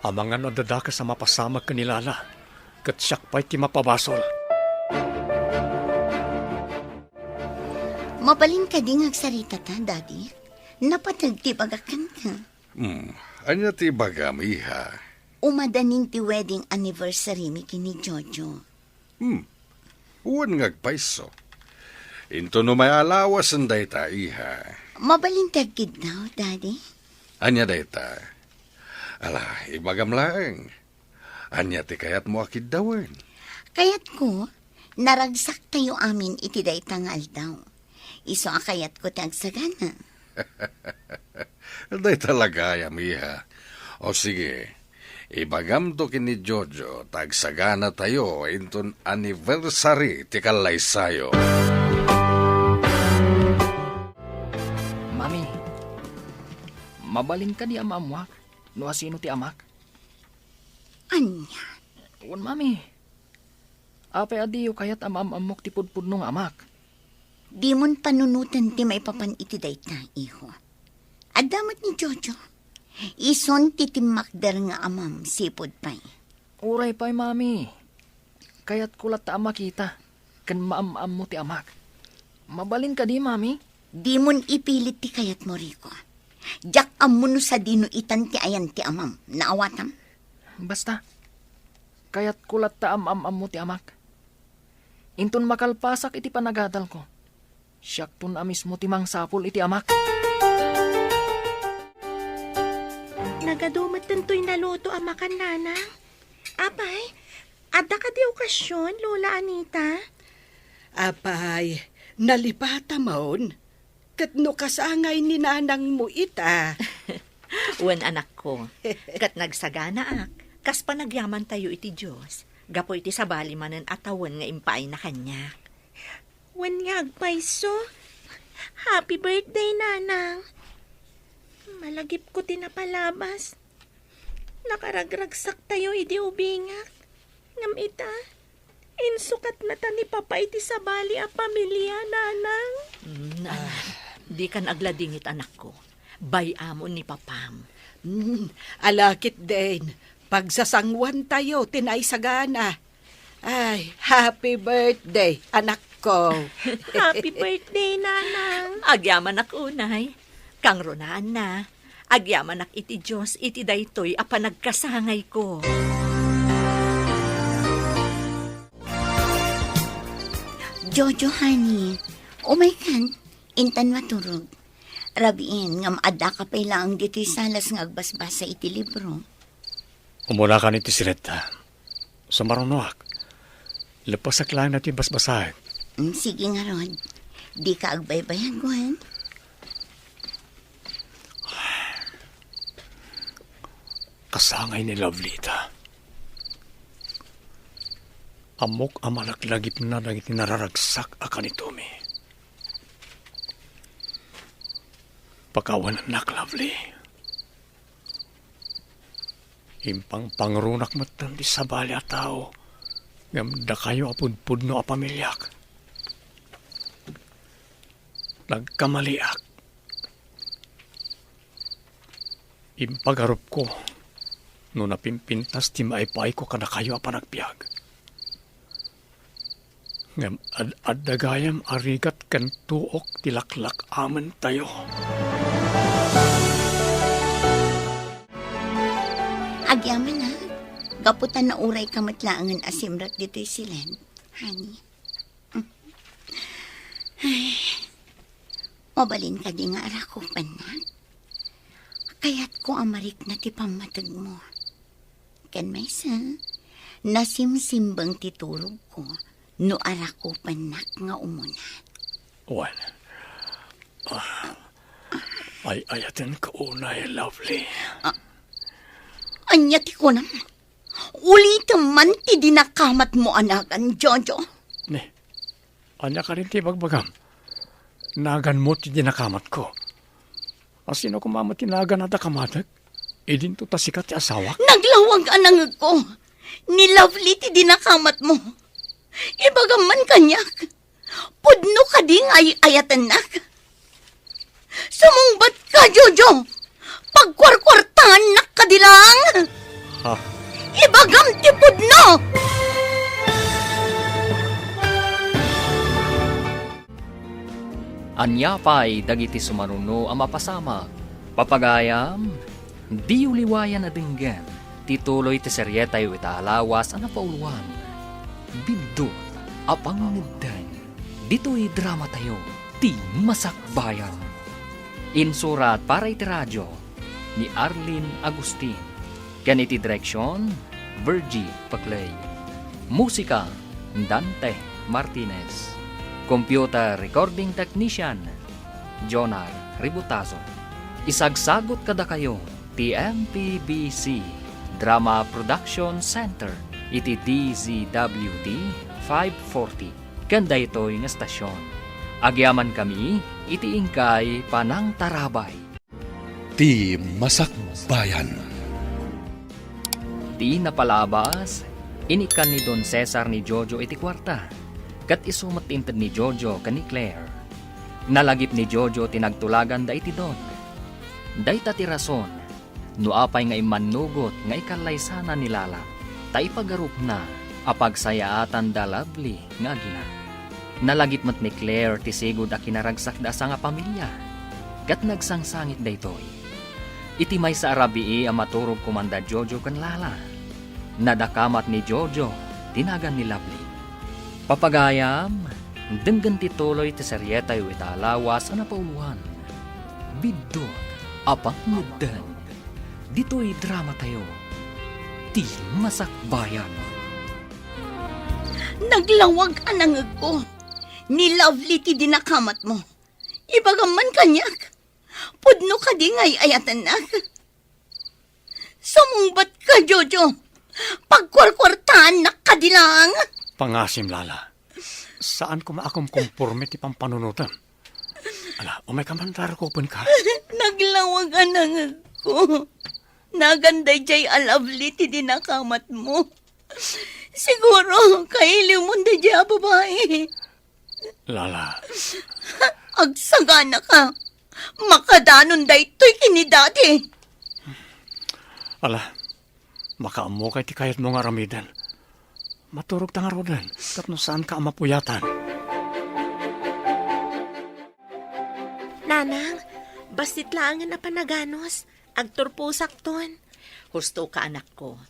Amangan no adda dakes a mapasamak ken ni Lala, ket siak pay ti mapabasol. Mabalin kadi nga agsaritata, Daddy? Napateg ti ibagak kenka. Hmm, ania ti ibagam, iha? Umadanin ti wedding anniversary mi ken ni Jojo. Hmm. Wen nga agpayso. Inton umay a lawasen dayta, iha. Mabalin ti agkiddaw, Daddy? Ania dayta? Ala, ibagam laeng. Ania ti kayatmo a kiddawen? Kayatko, naragsaktayo amin iti dayta nga aldaw. Isu a kayatko ti agsagana. Dayta la gayam, iha. O sige, ibagamto ken ni Jojo ta agsaganatayo inton anniversary ti kallaysayo. Mami, mabalin kadi a maammuak no asino ti amak? Ania? Wen, Mami. Apay a diyo kayat a maam-ammok ti pudpudno nga amak? Dimon panunoten ti maipapan iti dayta, iho. Adda met ni Jojo. Isun ti timmakder nga amam, sipud pay. Uray pay, Mami. Kayatko latta a makita ken maam-ammo ti amak. Mabalin kadi, Mami? Dimon ipilit ti kayatmo, Rico. Diak ammo no sadino itan ti ayan ti amam. Naawatam? Basta, kayatko latta a maam-ammo ti amak. Inton makalpasak iti panagadalko, siakton a mismo ti mangsapul iti amak. Nagadu met daytoy naluto a makan, Nanang. Apay, adda kadi okasion, Lola Anita? Apay, nalipatamon? Ket no kasangay ni nanangmo ita? Wen, anakko, ket nagsaganaak, kas panagyamantayo iti Dios, gapu iti sabali manen a tawen nga impaayna kaniak. Wen nga agpayso. Happy birthday, Nanang. Malagipko ti napalabas. Nakaragragsaktayo idi ubingak. Ngem ita, insukatna ta ni Papa iti sabali a pamilia, Nanang. Mm, anak, dikan agladingit, anakko. Bay-amon ni Papam. Mm, ala ketdin, pagsasanguantayo ti naisagana. Ay, happy birthday, anakko. Happy birthday, Nanang. Agyamanak unay. Kangrunaanna, agyamanak iti Dios iti daytoy a panagkasangayko. Jojo, honey, umaykan, intan maturog. Rabiin, ngem addaka pay laeng ditoy salas nga agbasbasa iti libro. Umunakan iti siletta. Sumarunoak. Leppesek laeng daytoy basbasaek. Mm, sige ngarud. Dika agbaybayag, wen? Kasangay ni Lovely ita. Ammok a malaklagipna dagiti nararagsak a kanitomi. Pakawanennak, Lovely. Impangpangrunak metten ti sabali a tao, ngem dakayo a pudpudno a pamiliak. Nagkamaliak. Impagarupko no napimpintas ti maipayko kadakayo a panagbiag. Ngem ad-adda gayam a rigat ken tuok ti laklak-amentayo. Agyamanak, gapu ta naurayka met laengen a simrek ditoy siled, honey. Ay, mabalin kadi nga arakupennak? Kayatko a marikna ti pammategmo. Ken maysa, nasimsimbeng ti turogko no arakupennak nga umuna. Wen, ah, ay-ayatenka unay, Lovely. Ah, ania ti kunam? Ulitem man ti dinakamatmo a nagan, Jojo. Ne, ania kadi ti ibagbagam? Naganmo ti dinakamatko. A sino koma met ti nagan a dakamatek? Idinto ta sika ti asawak? Naglawag a nangegko. Ni Lovely ti dinakamatmo. Ibagam man kaniak. Pudno kadi nga ay-ayatennak? Sumungbatka, Jojo! Pagkuarkuartaannak kadi laeng! Ha? Ibagam ti pudno! Ania pay dagiti sumaruno a mapasamak? Papagayam, diyo liwayan a denggen ti tuloy ti serietayo ita a lawas a napauluan, Biddut a Pangngeddeng, ditoy dramatayo, Ti Masakbayan. Insurat para iti radio ni Arlene Agustin. Ken iti direksion, Virgie Paclay. Musika, Dante Martinez. Computer recording technician, Jonar Ributazo. Isagsagut kadakayo ti M P B C Drama Production Center iti D Z W T five forty ken daytoy nga estasion. Agyamankami iti inkay panangtarabay. Ti Masakbayan. Ti napalabas, inikkan ni Don Cesar ni Jojo iti kuarta, ket isu met inted ni Jojo ken ni Claire. Nalagip ni Jojo ti nagtulaganda iti Don. Dayta ti rason no apay nga immannugot nga ikallaysana ni Lala, ta ipagarupna a pagsayaatan da Lovely nga agina. Nalagip met ni Claire ti sigud a kinaragsakda a sangapamilia, ket nagsangsangit daytoy. Iti maysa a rabii a maturog koma da Jojo ken Lala, nadakamat ni Jojo ti nagan ni Lovely. Papagayam, denggen ti tuloy ti serietayo ita a lawas a napauloan, Biddut a Pangngeddan. Ditoy dramatayo, Ti Masakbayan. Naglawag a nangegko. Ni Lovely ti dinakamatmo. Ibagam man kaniak. Pudno kadi nga ay-ayatennak? Sumungbat ka, Jojo. Pagkuarkuartaannak kadi lang. Pangasim, Lala. Saan koma a kumkomporme ti pampanunotem. Ala, umay ka man, rarukupen ka. Naglawag a nangegko. Nagan daydiay a Lovely ti dinakamatmo. Siguro, kailiwmon daydiay a babai. Lala. Agsagana ka. Makadanon daytoy ken ni Daddy. Ala, makaammokay ti kayatmo nga aramiden. Maturogta ngaruden, tapno saanka a mapuyatan. Nanang, bassit laengen a panaganos. Agturposakton. Husto ka, anakko.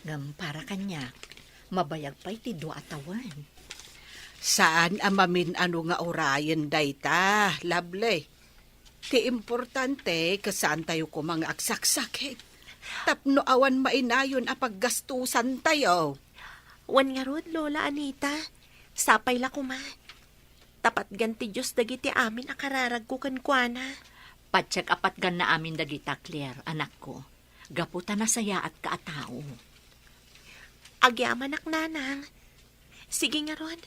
Ngem para kaniak, mabayag pay ti dua a tawen. Saan a mamin-ano nga urayen dayta, Lovely. Ti importante, ket saantayo koma nga agsaksakit. Tapno awan mainayon a paggastusantayo. Wen ngarud, Lola Anita, sapay la koma. Ta patgan ti Dios dagiti amin a kararagko kenkuana. Patiek a patganna amin dagita, Claire, anakko, gapu ta nasayaatka a tao. Agyamanak, Nanang. Sige ngarud,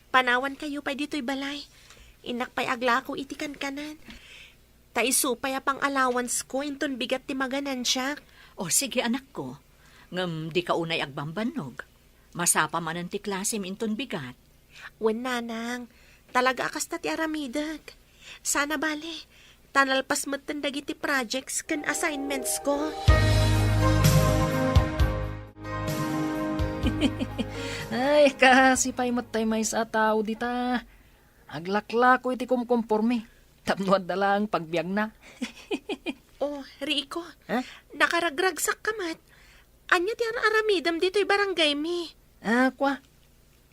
panawankayo pay ditoy balay. Innak pay aglako iti kankanan. Ta isu pay a pang-allowancesko inton bigat ti maganansiak. O, sige, anakko. Ngem dika unay agbambannog. Masapa manen ti klasem inton bigat. Wen, Nanang. Talaga a kasta ti aramidek. Sana bale, ta nalpas metten dagiti projects ken assignmentsko. Ay, kaasi pay met tay maysa a tao dita. Aglaklako iti kumkomporme tapno adda laeng pagbiagna. Oh, Rico, ha? Nakaragragsakka met. Ania ti ar-aramidem ditoy barangaymi? Ah, kua.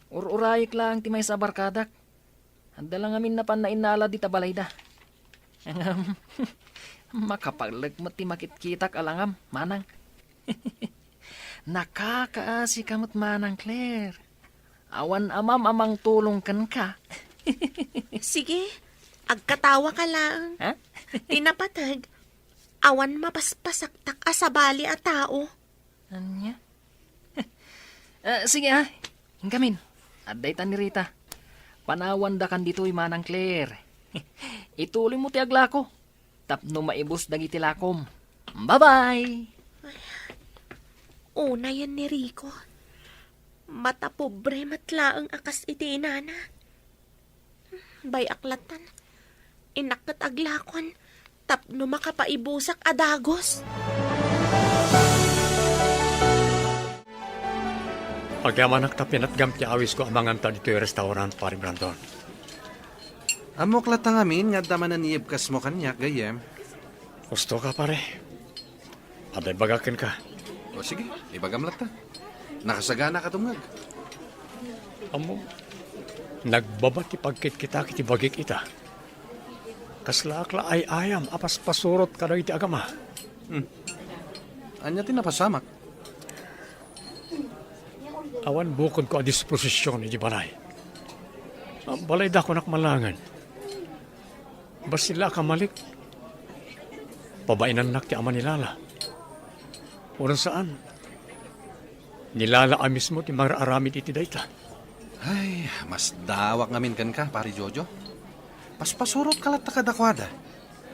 Ur-urayek laeng ti maysa a barkadak. Adda la ngamin napan nainnala dita balayda. Ngem, makapaglek met ti makitkitak a langam, manang. Nakakaasika met manang, Claire. Awan amam a mangtulong kenka. Sige, agkatawaka laeng. Ha? Ti napateg, awan mapaspasaktak a sabali a tao. Ania? Ah, sige, ah. Inkamin, adda itan ni Rita. Panawandakan ditoy, manang Claire. Ituloymo ti aglako tapno maibus dagiti lakom. Bye-bye! Unayen ni Rico. Matapobre met laeng a kas iti inana. Bay-ak latan. Innak ket aglakon tapno makapaibusak a dagus. Agyamanak ta pinatgam ti awisko a manganta ditoy restaurant, Pare Brandon. Ammok latta ngamin nga adda manen iibkasmo kaniak, gayyem. Husto ka, pare. Adda ibagak kenka. O sige, ibagam latta. Nakasagana ka tumngeg. Ammom, nagbaba ti pagkitkitak iti bagik ita. Kaslaak la ay-ayam a paspasurot kadagiti agama. Hmm. Ania ti napasamak? Awan bukodko a disposision iti balay. Ah, balaydakonak malangen. Bassit la a kamalik. Pabainannak ti ama ni Lala. Wen saan, ni Lala a mismo ti mangararamid iti dayta. Ay, masdaawak ngamin kenka, Pare Jojo. Paspasurotka latta kadakuada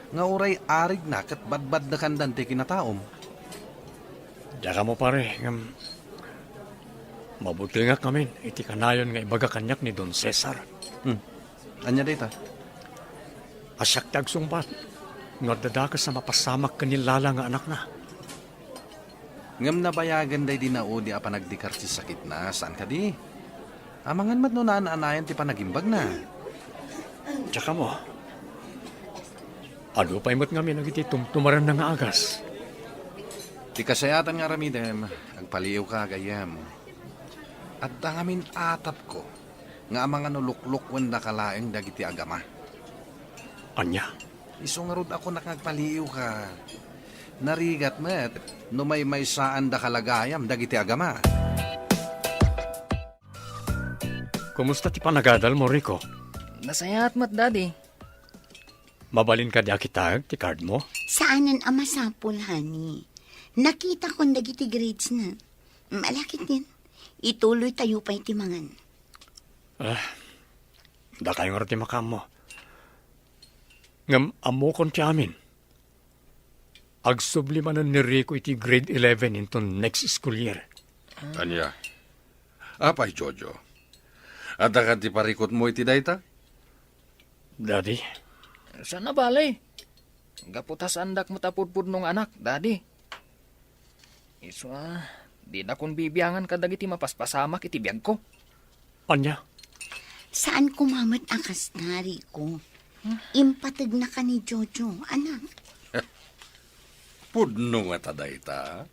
nga uray arigna ket badbadnekandan ti kinataom. Diak ammo, pare, ngem mabutengak ngamin iti kanayon nga ibaga kaniak ni Don Cesar. Hmm. Ania dayta? A siak ti agsungbat no adda dakes a mapasamak ken ni Lala nga anakna. Ngem nabayagen daydi naudi a panagdikar ti sakitna, saan kadi? Amangan met no naan-anayan ti panagimbagna. Diak ammo. Adu pay met ngamin dagiti tumtumarenna nga agas. Ti kasayaatan nga aramidem, agpaliiwka, gayyem. Adda ngamin atapko nga amangan no luklokuendaka laeng dagiti agama. Ania? Isu ngarud a kunak nga agpaliiwka. Narigat met no maymaysaandaka la gayam dagiti agama. Kumusta ti panagadalmo, Rico? Nasayaat met, Daddy. Mabalin kadi a kitaek ti cardmo? Saanen a masapul, honey. Nakitakon dagiti gradesna. Malakit din. Ituloytayo pay ti mangan. Ah, dakayo ngarud ti makaammo. Ngem ammokon ti amin. Agsubli manen ni Rico iti grade eleven inton next school year. Ania? Apay, Jojo? Adda kadi parikutmo iti dayta? Daddy? Saan a bale. Gapu ta saandak met a pudpudno nga anak, Daddy. Isu a, dinakon bibiangan kadagiti mapaspasamak iti biagko. Ania? Saan koma met a kasta, Rico. Impategnaka ni Jojo, anak. Pudno ngata dayta?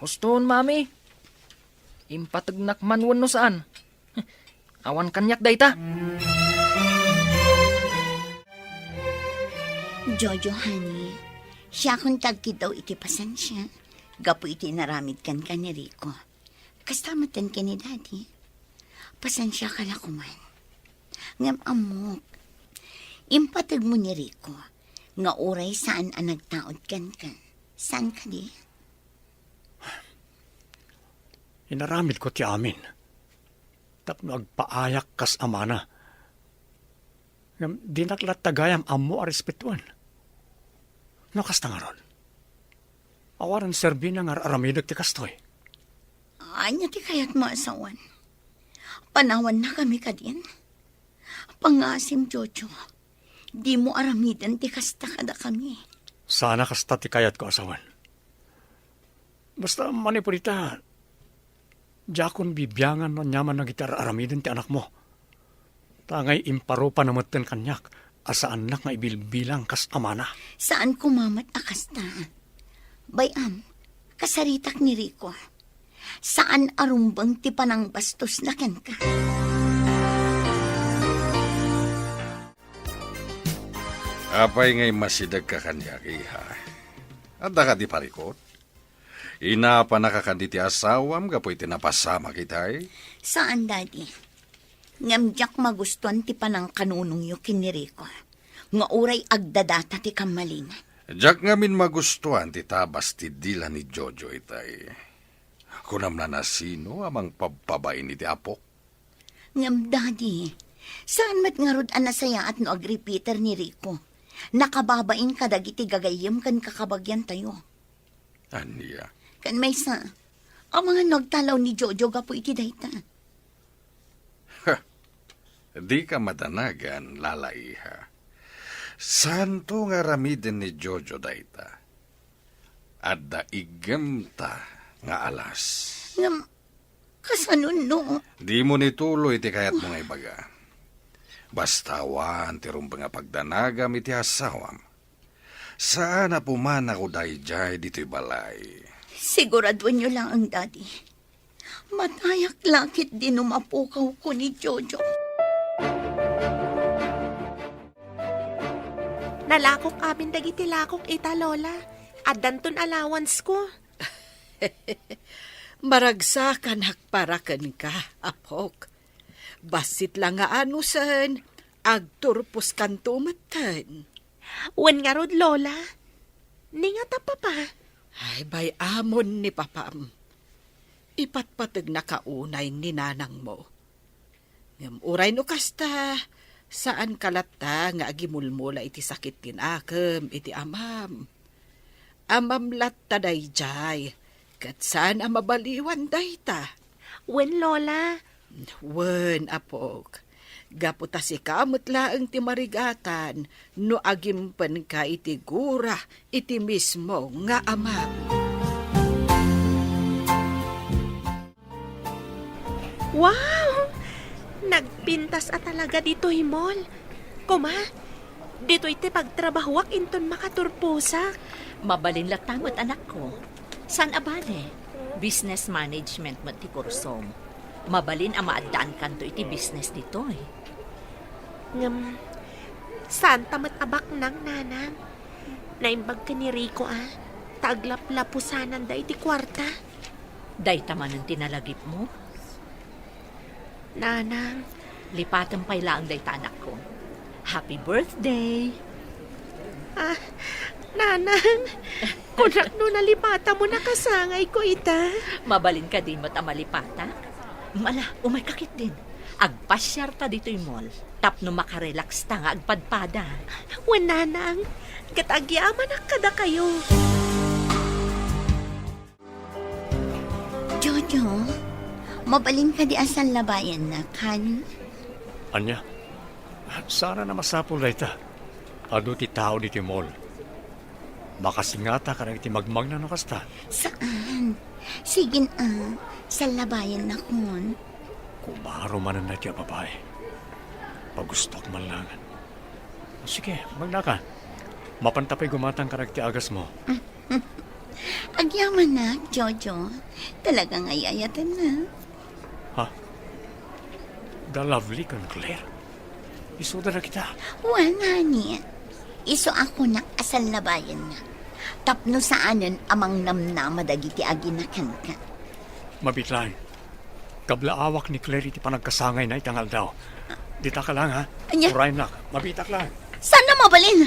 Husto, Mami. Impategnak man wenno saan. Awan kaniak dayta. Jojo, honey, siakon ti agkiddaw iti pasensia gapu iti inaramid kenka ni Rico. Kasta metten ken ni Daddy. Pasensiaka la koman. Ngem ammok, impategmo ni Rico nga uray saan a nagtaud kenka. Saan kadi? Inaramidko ti amin tapno agpaayak kas amana. Ngem dinak latta gayam ammo a respetuen. No kasta ngarud, awanen serbina nga ar-aramidek ti kastoy. Ania ti kayatmo a sawen? Panawannakami kadin? Pangasim, Jojo. Dimo aramiden ti kasta kadakami. Saan a kasta ti kayatko a sawen. Basta manipud ita, diakon bibiangan no aniaman dagiti ar-aramiden ti anakmo. Ta ngay imparupa na metten kaniak a saannak nga ibilbilang kas amana. Saan koma met a kasta. Bay-am, kasaritak ni Rico. Saan a rumbeng ti panangbastosna kenka. Apay nga immasidegka kaniak, iha? Adda kadi parikut? Inapanaka kadi ti asawam gapu iti napasamak itay? Saan, Daddy. Ngem diak magustuan ti panangkanunongyo ken ni Rico, nga uray agdadata ti kammalina. Diak ngamin magustuan ti tabas ti dila ni Jojo itay. Kunam la, nasino a mangpabpabain iti apok? Ngem, Daddy, saan met ngarud a nasayaat no agripiter ni Rico? Nakababain kadagiti gagayyem ken kakabagiantayo. Ania? Ken maysa, amangan no agtalaw ni Jojo gapu iti dayta. Ha! Dika madanagan, Lala, iha. Saanto nga aramiden ni Jojo dayta. Adda iggemta nga alas. Ngem, kasano no? Dimo ituloy ti kayatmo nga ibaga. Basta awan ti rumbeng a pagdanagam iti asawam. Saan a pumanako daydiay ditoy balay. Siguraduenyo laeng, Daddy. Matayak la ketdi no mapukawko ni Jojo. Nalakok amin dagiti lakok ita, Lola. Addanton allowance ko. Maragsakanak para kenka, apok. Bassit la nga anusen, agturposkanto metten. Wen ngarud, Lola. Ni ngata, Papa? Ay, bay-amon ni Papam. Ipatpategnaka unay ni nanangmo. Ngem uray no kasta, saanka latta nga agimulmula iti sakit ti nakem iti amam. Amam latta daydiay, ket saan a mabaliwan dayta. Wen, Lola. Wen, apok. Gapu ta sika met laeng ti marigatan no agimpenka iti gura iti mismo nga amam. Wow! Nagpintas a talaga ditoy mall. Kuma, ditoy ti pagtrabahuak inton makaturposak. Mabalin latta met, anakko. Saan a bale, business management met ti kursom. Mabalin a maaddaankanto iti business ditoy. Ngem, saanta met a baknang, nanang. Naimbag ken ni Rico a, ta aglaplapusananda iti kuarta. Dayta manen ti nalagipmo? Nanang. Lipatem pay laeng dayta, anakko. Happy birthday! Ah, nanang, kunak no nalipatamon a kasangayko ita. Mabalin kadi met a malipatak? Ala, umayka ketdin. Agpasiarta ditoy mall tapno makarelaxta nga agpadpada. Wen, nanang, ket agyamanak kadakayo. Jojo, mabalin kadi a sallabayannak, honey? Ania? Saan a masapul dayta. Adu ti tao ditoy mall. Makasingata kadagiti magmagna no kasta. Saan? Sige na, sallabayannakon. Kumaro manen daytoy a babai. Pagustok man laeng. Sige, magnaka. Mapanta pay gumatang kadagiti agasmo. Agyamanak, Jojo. Talaga nga ay-ayatennak. Ha? The lovely ken Claire? Isuda dagita? Wen, honey. Isu a kunak a sallabayannak. Tapno saanen a mangnamnama dagiti agina kenka. Mabiit laeng. Kablaawak ni Claire iti panagkasangayna ita nga aldaw. Ditaka laeng, ha? Ania? Urayennak. Mabiitak laeng. Saan a mabalin?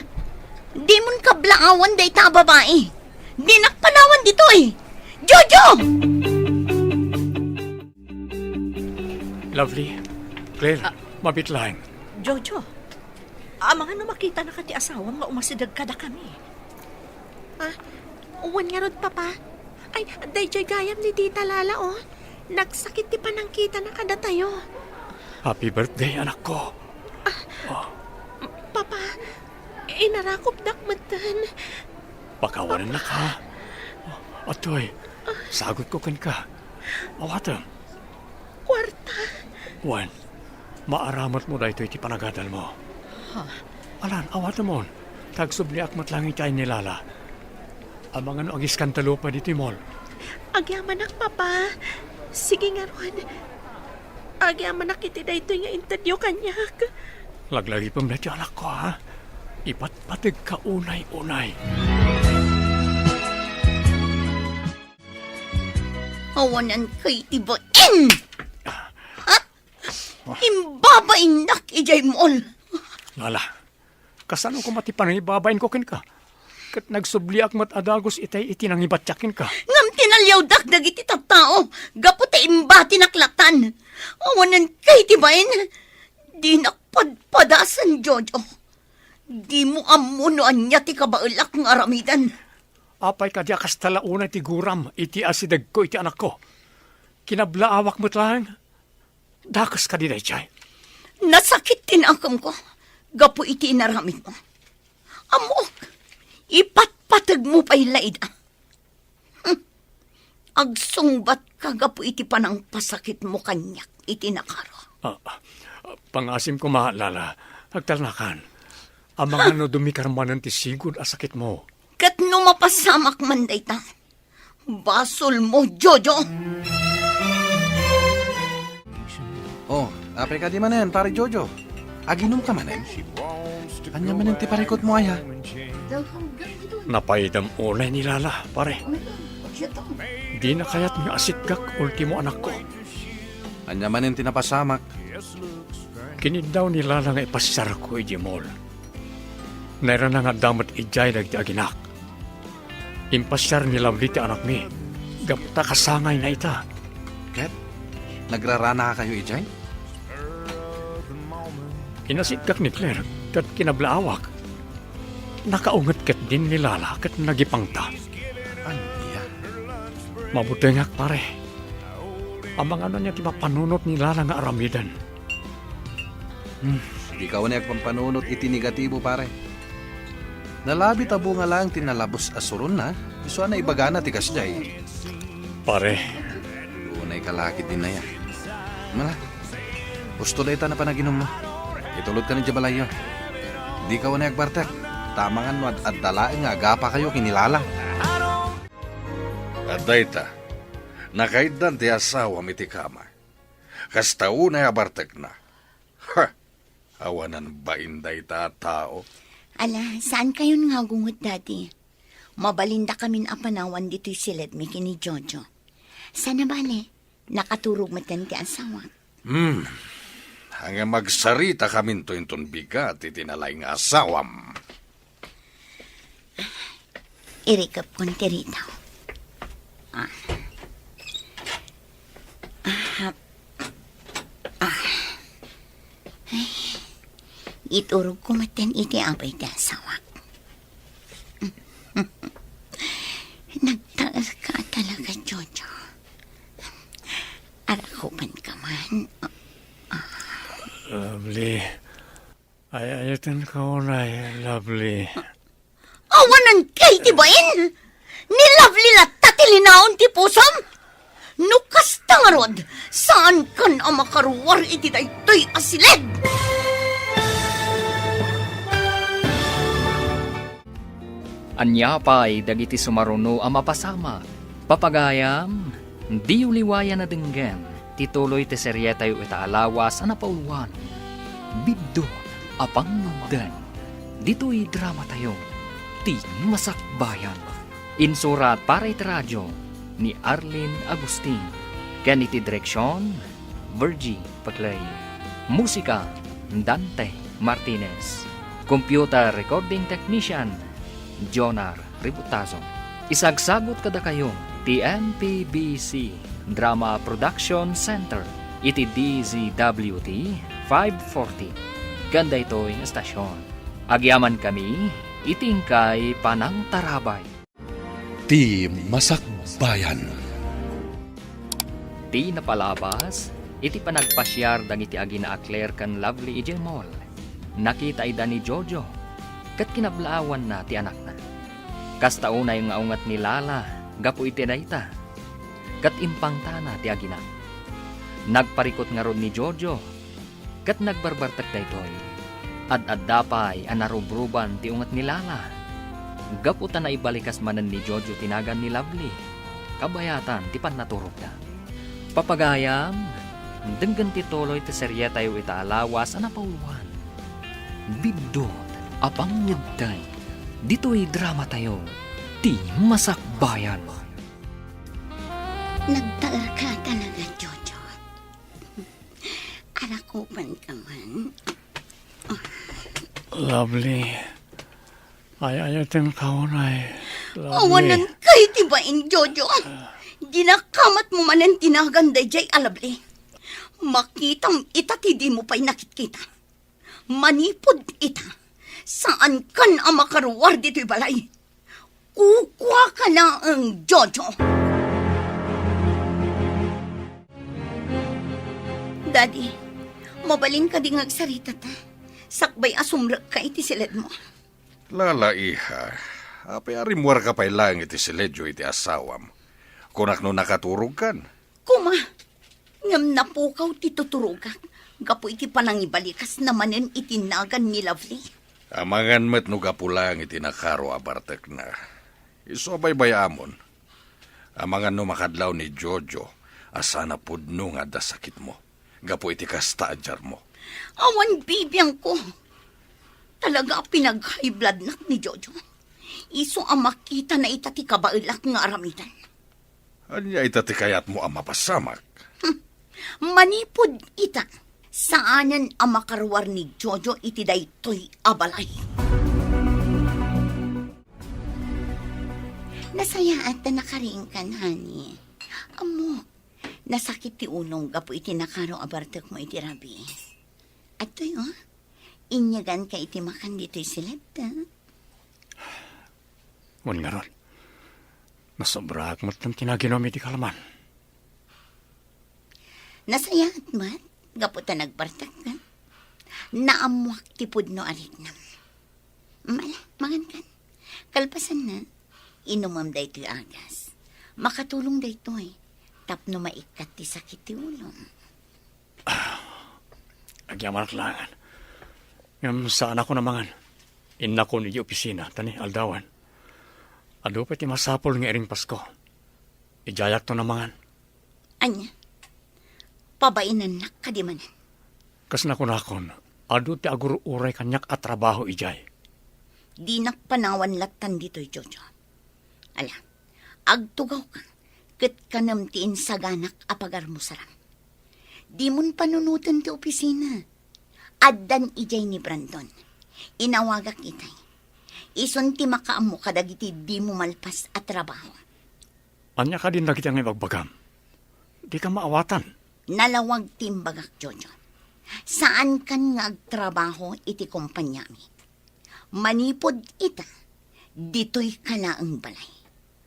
Dimon kablaawan dayta a babai. Dinak panawan ditoy. Jojo! Lovely, Claire, Ah. mabiit laeng. Jojo, amangan no makitanaka ti asawam nga umasideg kadakami. Ah, wen ngarud, Papa. Ay, daydiay gayam ni Tita Lala, oh. Nagsakit ti panangkitana kadatayo. Happy birthday, anakko. Ah, Oh. Papa, inarakupdak metten. Pakawanennak, ha? Atoy, sagutko kenka. Awatem. Kuarta. Wen, maaramatmo daytoy ti panagadalmo. Ha? Alan, awatemon. Ta agsubliak met laeng iti ay ni Lala. Amangan no agiskandalo pay ditoy mall. Agyamanak, Papa. Sige ngarud. Agyamanak iti daytoy nga intedyo kaniak. Laglagipem daytoy, anakko, ha? Ipatpategka unay-unay. Awanan kay ti bain! Ha? Imbabainnak idiay mall. Lala, kasano koma ti panangibabainko kenka? Ket nagsubliak met a dagus itay iti nangibatiak kenka. Ngem tinaliawdak dagiti tattao gapu ta imbatinak latan. Awanan kay ti bain. Dinak padpadasen, Jojo. Dimo ammo no ania ti kabaelak nga aramiden. Apay kadi a kasta la unay ti guram iti asidegko iti anakko? Kinablaawak met laeng. Dakes kadi daydiay? Nasakit ti nakemko gapu iti inaramidmo. Ammok, ipatpategmo pay la ida. Hmm. Agsungbatka gapu iti panangpasakitmo kaniak iti nakaro. Ah, ah, pangasim koma, Lala. Agtalnakan. Amangan no dumikar manen ti sigud a sakitmo. Ket no mapasamak man dayta, basolmo, Jojo! Oh, apay kadi manen, Pare Jojo? Aginomka manen? Ania manen ti parikutmo aya? Napaydam unay ni Lala, pare. Dina kayat nga asitgak ultimo anakko. Ania manen ti napasamak? Kiniddaw ni Lala nga ipasiarko idiay mall. Nairana nga adda met idiay dagiti aginak. Impasiar ni Lovely ti anakmi gapu ta kasangayna ita. Ket nagraranakayo idiay? Inasitgak ni Claire ket kinablaawak. Nakaunget ketdin ni Lala ket nagipangta. Ania? Mabutengak, pare. Amangan no ania ti mapanunot ni Lala nga aramiden. Hmm. Dika unay agpampanunot iti negatibo, pare. Nalabi ta bunga laeng ti nalabes a suronna, isu a naibagana ti kasdiay. Pare. Unay ka la ketdin aya. Mala, husto dayta napanaginummo. Itulodka idiay balayyo. Dika unay agbartek, ta amangan no ad-adda laeng nga agapakayo ken ni Lala. Adda ita, nakaiddan ti asawam iti kama. Kasta unay a bartekna. Ha! Awanan bain dayta a tao. Ala, saankayon nga agungot, Daddy. Mabalindakamin a panawan ditoy siledmi ken ni Jojo. Sana bale, nakaturog metten ti asawak. Hmm. Ngem agsarita kaminto inton bigat iti nalaing nga asawam. Irikepkon ti ritaw. Ah. Ah. Ah. Ay. Iturogko metten iti apay ti asawak. Nagtaerka talaga, Jojo. Arakupanka man. Lovely. Ay-ayatenka unay, Lovely. Awanan kay ti bain? Ni Lovely latta ti linaon ti pusom? No kasta ngarud, saankan a makaruar iti daytoy a siled. Ania pay dagiti sumaruno a mapasamak? Papagayam, diyo liwayan a denggen ti tuloy ti serietayo ita a lawas a napauluan, Biddut a Pangnguddeng, ditoy dramatayo, Ti Masakbayan. Insurat para iti radio ni Arlene Agustin, ken iti direksion, Virgie Paclay. Musika, Dante Martinez. Computer recording technician, Jonar Ributazo. Isagsagut kadakayo ti M P B C Drama Production Center iti D Z W T five forty. Ken daytoy nga estasion, agyamankami iti inkay panangtarabay. Ti Masakbayan. Ti napalabas, iti panagpasiar dagiti agina a Claire ken Lovely idiay mall, nakita ida ni Jojo, ket kinablaawanna ti anakna. Kasta unay nga unget ni Lala gapu iti dayta, ket impangtana ti agina. Nagparikut ngarud ni Jojo, ket nagbarbartek daytoy. Ad-adda pay a narubruban ti unget ni Lala. Gapu ta naibalikas manen ni Jojo ti nagan ni Lovely, kabayatan ti pannaturogda. Papagayam, denggen ti tuloy ti serietayo ita a lawas a napauluan, Biddut a Pangnguddeng, ditoy dramatayo, Ti Masakbayan. Nagtaerka talaga, Jojo. Arakupanka man. Lovely. Ay-ayatenka unay, Lovely. Awanan kay ti bain, Jojo. Dinakamatmo manen ti nagan daydiay a Lovely. Makitam ita ti dimo pay nakitkita. Manipud ita, saankan a makaruar ditoy balay. Kukuaka laeng, Jojo. Daddy, mabalin kadi nga agsarita ta? Sakbay a sumrekka iti siledmo. Lala, iha, apay a rimmuarka pay laeng iti siledyo iti asawam? Kunak no nakaturogkan? Kuma, ngem napukaw ti tuturogak gapu iti panangibalikasna manen iti nagan ni Lovely. Amangan met no gapu laeng iti nakaro a bartekna. Isu a baybay-amon. Amangan no makadlaw ni Jojo a sana pudno nga adda sakitmo gapu iti kasta a diarmo. Awan bibiangko. Talaga a pinag-high bloodnak ni Jojo. Isu a makitana ita ti kabaelak nga aramiden. Ania ita ti kayatmo a mapasamak? Hmm. Manipud ita, saanen a makaruar ni Jojo iti daytoy a balay. Nasayaat ta nakariingkan, honey. Ammok, nasakit ti ulom gapu iti nakaro a bartekmo iti rabii. Adtoy, oh, inyaganka iti makan ditoy siled ta. Wen ngarud, nasobraak met ti naginum iti kalaman. Nasayaat met gapu ta nagbartekka. Naammoak ti pudno a riknam. Mala, mangankan. Kalpasanna, inumem daytoy agas. Makatulong daytoy tapno maikkat ti sakit ti ulom. Agyamanak laengen. Ngem saanakon a mangan. Innakon idiay opisina, ta ni aldawen, adu pay ti masapul nga iring Pasko. Idiayakton a mangan. Ania? Pabainennak kadi manen? Kas nakunakon, adu ti agur-uray kaniak a trabaho idiay. Dinak panawan lattan ditoy, Jojo. Ala, agtugawka, ket kanem ti insaganak a pagarmusaram. Dimon panunoten ti opisina. Addan idiay ni Brandon. Inawagak itay. Isun ti makaammo kadagiti dimo malpas a trabaho. Ania kadin dagiti nga ibagbagam? Dika maawatan. Nalawag ti imbagak, Jojo. Saankan nga agtrabaho iti kompaniami. Manipud ita, ditoy ka laeng balay.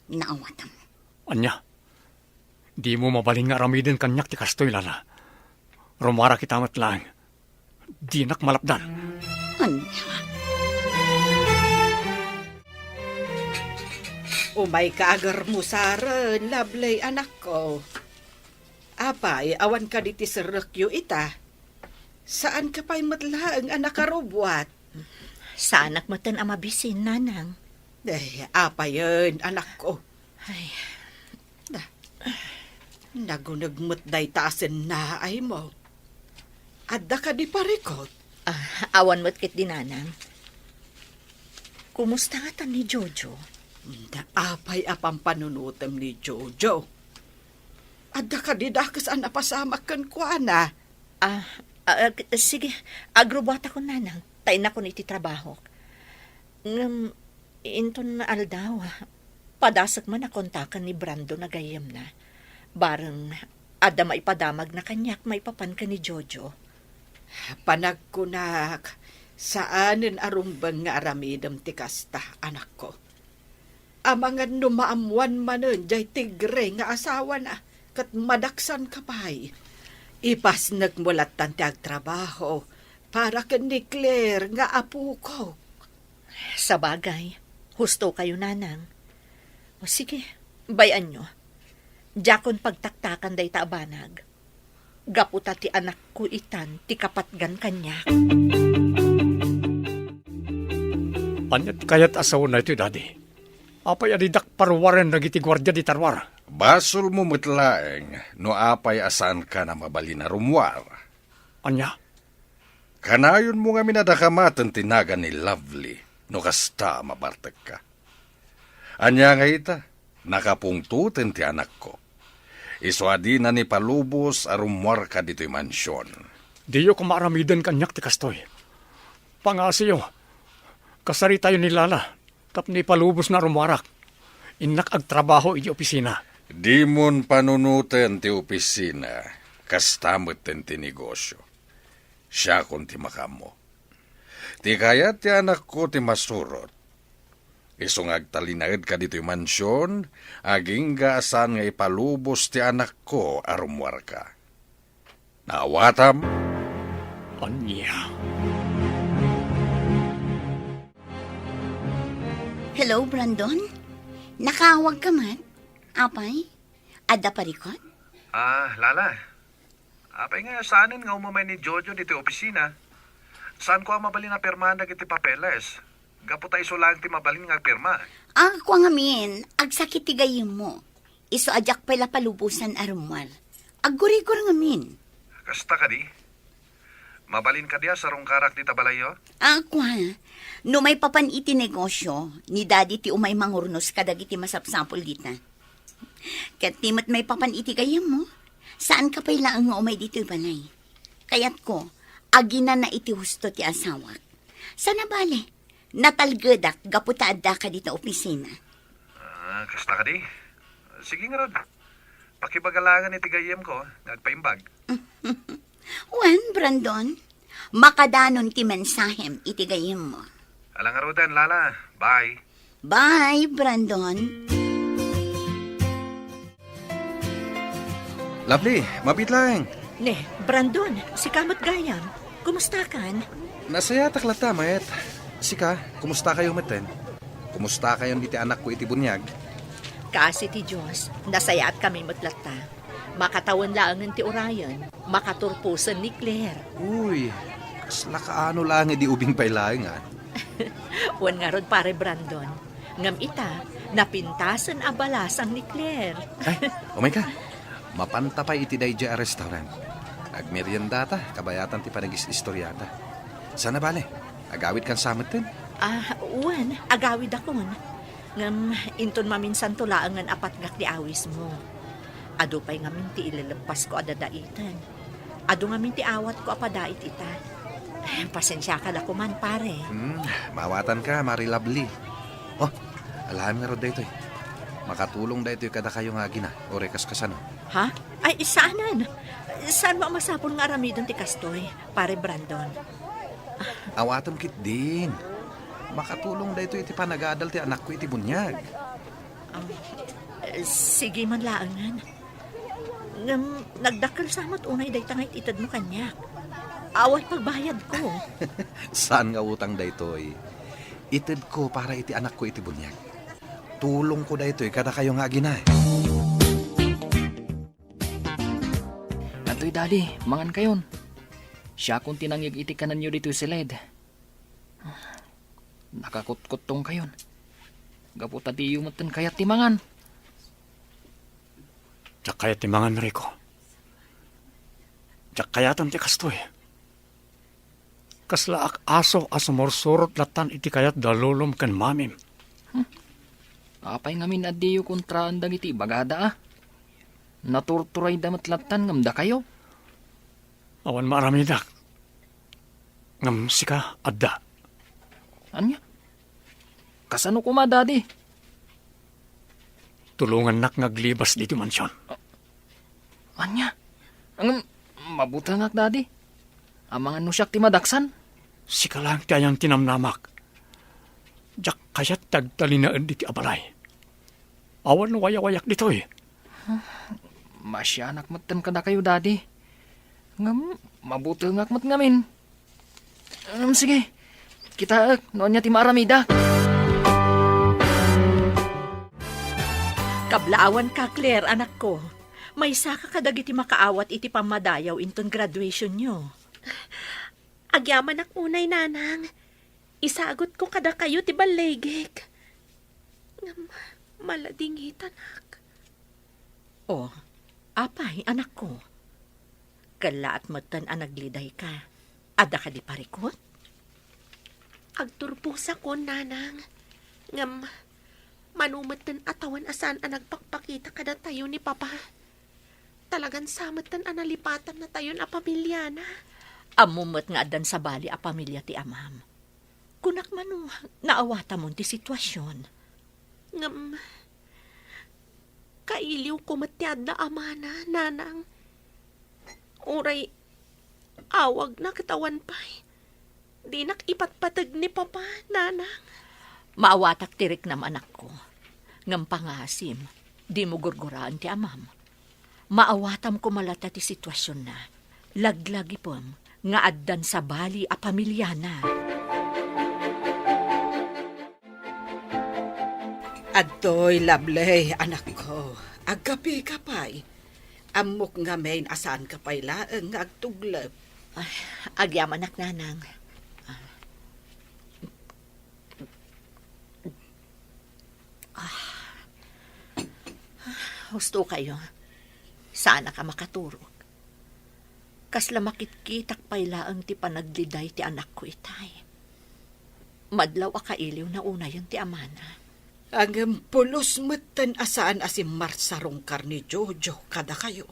Naawatam. Ania? Dimo mabalin nga aramiden kaniak ti kastoy, Lala. Rummuarak ita met laeng. Dinak malapdan. Ania? Umayka agarmusaren, Lovely, anakko. Apay, awan kadi ti serrekyo ita? Saanka pay met laeng a nakarubbuat? Saanak metten a mabisin, Nanang. Eh, apayen, anakko? Ay. Na, naguneg met dayta a sennaaymo. Adda kadi parikut? Ah, awan met ketdi, Nanang. Kumusta ngatan ni Jojo? Da, apay a pampanunotem ni Jojo? Adda kadi dakes a napasamak kenkuana? Ah, ah, ag-, sige, agrubbuatakon, Nanang, ta innakon iti trabahok. Ngem, inton aldaw, padasek man a kontaken ni Brandon a gayyemna. Bareng, adda maipadamagna kaniak maipapan ken ni Jojo. Panagkunak, saanen a rumbeng nga aramidem ti kasta, anakko. Amangan no maammoan manen jay tigre nga asawana, ket madaksanka pay. Ipasnekmo lattan ti agtrabaho para ken ni Claire nga apokok. Sabagay, husto kayo, Nanang. O sige, bay-anyo. Diakon pagtaktakan dayta a banag. Gapu ta ti anakko itan ti kapatgan kaniak. Ania ti kayat a saona itoy, Daddy? Apay a didak paruaren dagiti guardia dita ruar? Basolmo met laeng no apay a saankan a mabalin a rummuar. Ania? Kanayonmo ngamin a dakamaten ti nagan ni Lovely no kasta a mabartekka. Ania ngay ita? Nakapungtoten ti anakko. Isu a dina ipalubos a rummuarka ditoy mansion. Diyo koma aramiden kaniak ti kastoy. Pangngasiyo, kasaritayo ni Lala tapno ipalubosna a rummuarak. Innak agtrabaho iti opisina. Dimon panunoten ti opisina, kasta metten ti negosio. Siakon ti makaammo. Ti kayat ti anakko ti masurot. Isu nga agtalinaedka ditoy mansion, agingga a saan nga ipalubos ti anakko a rummuarka. Naawatam? Ania? Hello, Brandon? Nakaawagka met? Apay? Adda parikut? Ah, Lala. Apay nga saanen nga umumay ni Jojo ditoy opisina? Saanko a mabalin a pirmaan dagiti papeles. Gapu ta isu laeng ti mabalin nga agpirma. Ah, kua ngamin, agsakit ti gayyemmo. Isu a diak pay la palubosan a rummuar. Aggurigor ngamin. Kasta kadi? Mabalin kadi a sarungkarak dita balayyo? Ah, kua. No maipapan iti negosio, ni Daddy ti umay mangurnos kadagiti masapsapul dita. Ket ti met maipapan iti gayyemmo, saanka pay laeng nga umay ditoy balay. Kayatko, aginana iti husto ti asawak. Sana bale, natalgedak gapu ta addaka dita opisina. Ah, kasta kadi? Sige ngarud. Pakibaga laengen iti gayyemko nga agpaimbag. Wen, Brandon, makadanon ti mensahem iti gayyemmo. Ala ngaruden, Lala. Bye. Bye, Brandon. Lovely, mabiit laeng. Ne, Brandon, sika met gayam. Kumustakan? Nasayatak latta, met. Sika, kumusta kayo metten? Kumusta kayon iti anakko iti buniag? Kaasi ti Dios, nasayaat kami met latta. Makatawen laengen ti urayen, makaturposen ni Claire. Uy, kasla kaano laeng idi ubing pay laeng, ah. Wen ngarud, Pare Brandon. Ngem ita, napintasen a balasang ni Claire. Ay, umay ka. Mapanta pay iti daydiay a restaurant. Agmeriendata, kabayatan ti panagis-istoriata. Sana bale, agawidkan sa metten? Ah, wen, agawidakon. Ngem inton maminsanto laengen a patgak ti awismo. Adu pay ngamin ti ilelepasko a dadaiten. Adu ngamin ti awatko a padait ita. Pasensiaka la koman, pare. Hmm, maawatanka, Mari Lovely. Oh, alaem ngarud daytoy. Makatulong daytoy kadakayo nga agina, uray kaskasano. Ha? Ay, saanen. Saanmo a masapul nga aramiden ti kastoy, Pare Brandon? Awatem ketdin. Makatulong daytoy iti panagadal ti anakko iti buniag. Ah, sige man laengen. Ngem nagdakkel sa met unay dayta nga it-itedmo kaniak. Awan pagbayadko. Saan nga utang daytoy? Itedko para iti anakko iti buniag. Tulongko daytoy kadakayo nga agina. Adtoy, Daddy, mangankayon. Siakon ti nangyeg iti kanenyo ditoy siled. Nakakutkuttongkayon. Gapu ta diyo metten kayat ti mangan. Diak kayat ti mangan, Rico. Diak kayaten ti kastoy. Kaslaak aso a sumursurot lattan iti kayat da lolom ken mamim. Hmm. Apay ngamin a diyo kontraan dagiti ibagada, a? Naturturayda met lattan ngem dakayo. Awan maaramidak. Ngem sika, adda. Ania? Kasano koma, Daddy? Tulongannak nga aglibas ditoy mansion. Ania? Ngem, mabutengak, Daddy. Amangan no siak ti madaksan? Sika laeng ti ayan ti namnamak. Diak kayat ti agtalinaed iti abalay. Awan wayawayak ditoy. Maasianak metten kadakayo, Daddy. Ngem, mabutengak met ngamin. Ngem, sige. Kitaek no ania ti maaramidak. Kablaawanka, Claire, anakko. Maysaka kadagiti makaawat iti pammadayaw inton graduationyo. Agyamanak unay, Nanang. Isagutko kadakayo ti balligik. Ngem, maladingitanak. Oh, apay, anakko? Kellaat metten a naglidayka. Adda kadi parikut? Agturposakon, Nanang. Ngem, mano metten a tawen a saan a nagpakpakita kadatayo ni Papa. Talagan sa metten a nalipatannatayon a pamiliana. Ammom met nga addan sabali a pamilia ti amam. Kunak mano, naawatamon ti sitwasion. Ngem, kailiwko met ti adda amana, Nanang. Uray awagna ket awan pay. Dinak ipatpateg ni Papa, Nanang. Maawatak ti riknam, anakko. Ngem pangasim, dimo gurguraen ti amam. Maawatam koma latta ti situasionna. Laglagipem nga addan sabali a pamiliana. Adtoy, Lovely, anakko. Agkapeka pay. Ammok ngamin a saanka pay laeng nga agtuglep. Ay, agyamanak, Nanang. Ah. Ah. Husto kayo. Saanak a makaturog. Kasla makitkitak pay laeng ti panagliday ti anakko itay. Madlaw a kailiwna unayen ti amana. Ngem pulos metten a saan a simmarsarungkar ni Jojo kadakayo.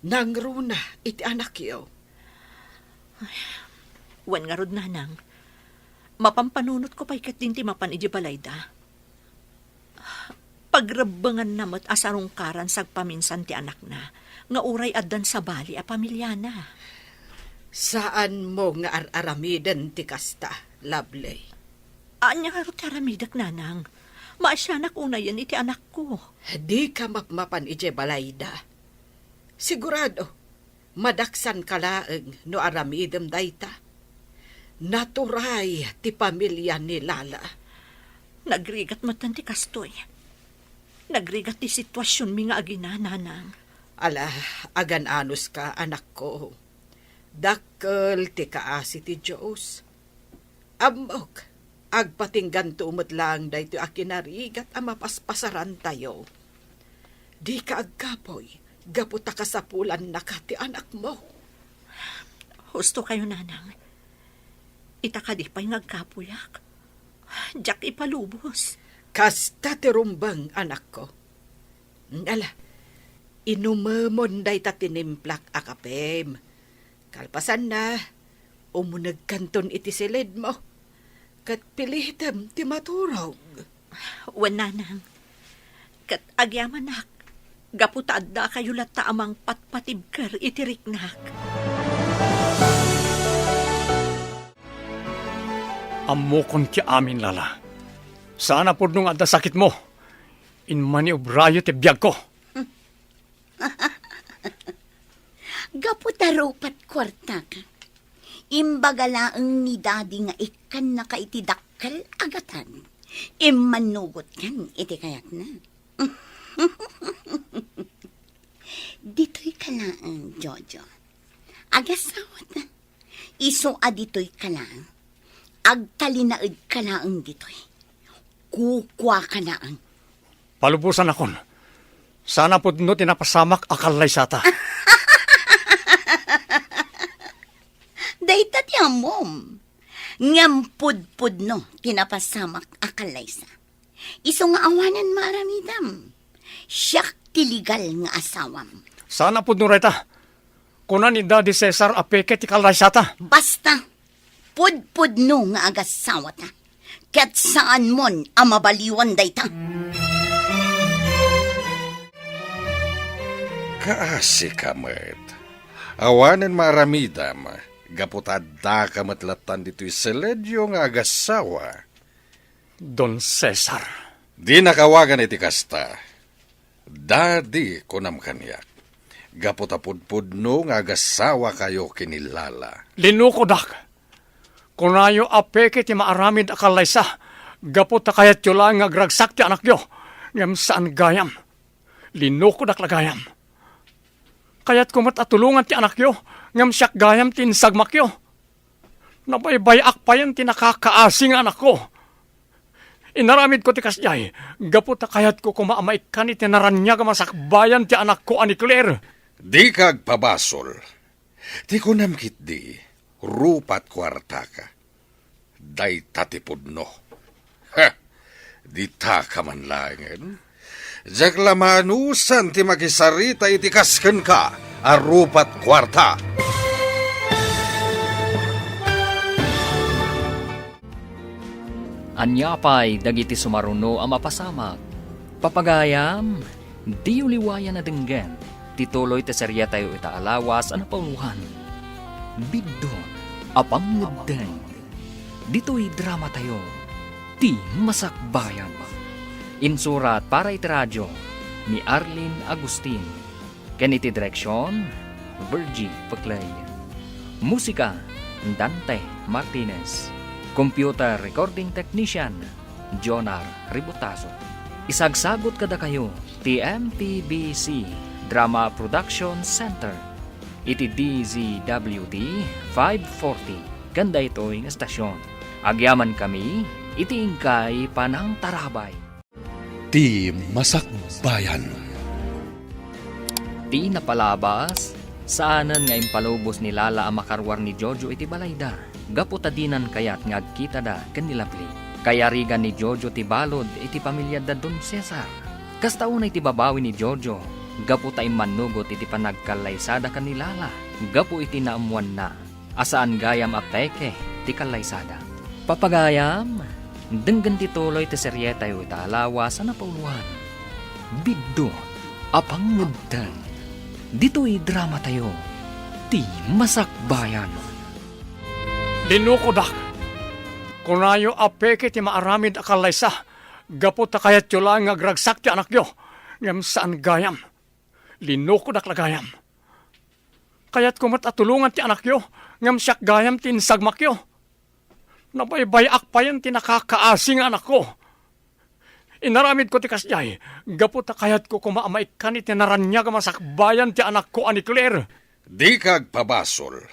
Nangruna iti anakyo. Ay, wen ngarud, Nanang. Mapampanunotko pay ketdin ti mapan idiay balayda. Pagrebbenganna met a sarungkaran sagpaminsan ti anakna nga uray addan sabali a pamiliana. Saanmo nga ar-aramiden ti kasta, Lovely. Ania ngarud ti aramidek, Nanang? Maasianak unayen iti anakko. Dika mapmapan idiay balayda. Sigurado, madaksanka laeng no aramidem dayta. Naturay ti pamilia ni Lala. Nagrigat metten ti kastoy. Nagrigat ti situasionmi nga agina, Nanang. Ala, agan-anuska, anakko. Dakkel ti kaasi ti Dios. Ammok, agpatingganto met laeng daytoy a kinarigat a mapaspasarantayo. Dika agkapuy, gapu ta kasapulannaka ti anakmo. Husto kayo, Nanang. Ita kadi pay nga agkapuyak? Diak ipalubos. Kasta ti rumbeng, anakko. Ala, inumemon dayta tinimplak a kapem. Kalpasanna, umunegkanton iti silidmo, ket pilitem ti maturog. Wen, Nanang. Ket agyamanak, gapu ta adda kayo latta a mangpatpatibker iti riknak. Ammokon ti amin, Lala. Saan a pudno nga adda sakitmo. Immaniobrayo ti biagko. Gapu ta rupat kuartaka, imbaga laeng ni Daddy nga ikkannaka iti dakkel a gatan. Immannugotkan iti kayatna. Ditoy ka laeng, Jojo. Agasawata. Isu a ditoy ka laeng. Agtalinaed ka laeng ditoy. Kukua ka laeng. Palubosanakon. Saan a pudno ti napasamak a kallaysata. Dayta ti ammom. Ngem pudpudno ti napasamak a kallaysa. Isu nga awanen maaramidam. Siak ti legal nga asawam. Saan a pudno dayta. Kuna ni Daddy Cesar a peke ti kallaysata. Basta, pudpudno nga agasawata. Ket saanmon a mabaliwan dayta. Kaasika met. Awanen maaramidam, gapu ta addaka met lattan ditoy Celedio nga agasawa. Don Cesar. Dinak awagan iti kasta. Daddy, kunam kaniak. Gapu ta pudpudno nga agasawakayo ken ni Lala. Linukodak. Kunayo a peke ti maaramid a kallaysa. Gapu ta kayatyo laeng nga agragsak ti anakyo. Ngem saan gayam. Linukodak la gayam. Kayatko met a tulongan ti anakyo, ngem siak gayam ti insagmakyo. Nabaybay-ak payen ti nakakaasi nga anakko. Inaramidko ti kasdiay, gapu ta kayatko koma a maikkan iti naraniag a masakbayan ti anakko a ni Claire. Dika agpabasol. Ti kunam ketdi, rupat kuartaka. Dayta ti pudno. Ha! Ditaka man laengen. Diak la maanusan ti makisarita iti kas kenka a rupat kuarta. Ania pay dagiti sumaruno a mapasamak? Papagayam, diyo liwayan a denggen ti tuloy ti serietayo ita a lawas a napauloan, Biddut a Pangngeddeng. Ditoy dramatayo, Ti Masakbayan. Insurat para iti radio ni Arlene Agustin. Ken iti direksion, Virgie Peclay. Musika, Dante Martinez. Computer recording technician, Jonar Ributaso. Isagsagot kadakayo ti M P B C Drama Production Center iti D Z W T five forty ken daytoy nga estasion. Agyamankami iti inkay panangtarabay. Ti Masakbayan. Ti napalabas, saanen nga impalubos ni Lala a makaruar ni Jojo iti balayda, gapu ta dinan kayat nga agkitada ken ni Lovely. Kayarigan ni Jojo ti balud iti pamiliada Don Cesar. Kasta unay ti babawi ni Jojo, gapu ta immannugot iti panagkallaysada ken ni Lala, gapu iti naammoanna a saan gayam a peke ti kallaysada. Papagayam, denggen ti tuloy ti serietayo ita a lawas a napauloan, Biddut a Pangngeddeng. Ditoy dramatayo, Ti Masakbayan. Linukodak. Kunayo a peke ti maaramid a kallaysa, gapu ta kayatyo laeng nga agragsak ti anakyo, ngem saan gayam. Linukodak la gayam. Kayatko met a tulongan ti anakyo, ngem siak gayam ti insagmakyo. Nabaybay-ak payen ti nakakaasi nga anakko. Inaramidko ti kasdiay, gapu ta kayatko koma a maikkan iti naraniag a masakbayan ti anakko a ni Claire. Dika agpabasol.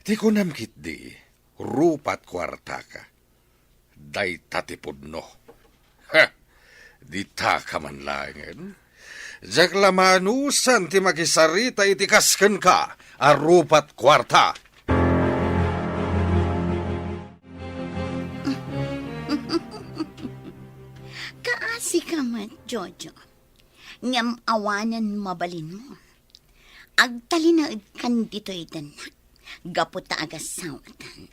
Ti kunam ketdi, rupat kuartaka. Dayta ti pudno. Ha! Ditaka man laengen. Diak la maanusan ti makisarita iti kas kenka a rupat kuarta. Kaasika met, Jojo. Ngem awanen mabalinmo. Agtalinaedkan ditoy dennak gapu ta agasawatan.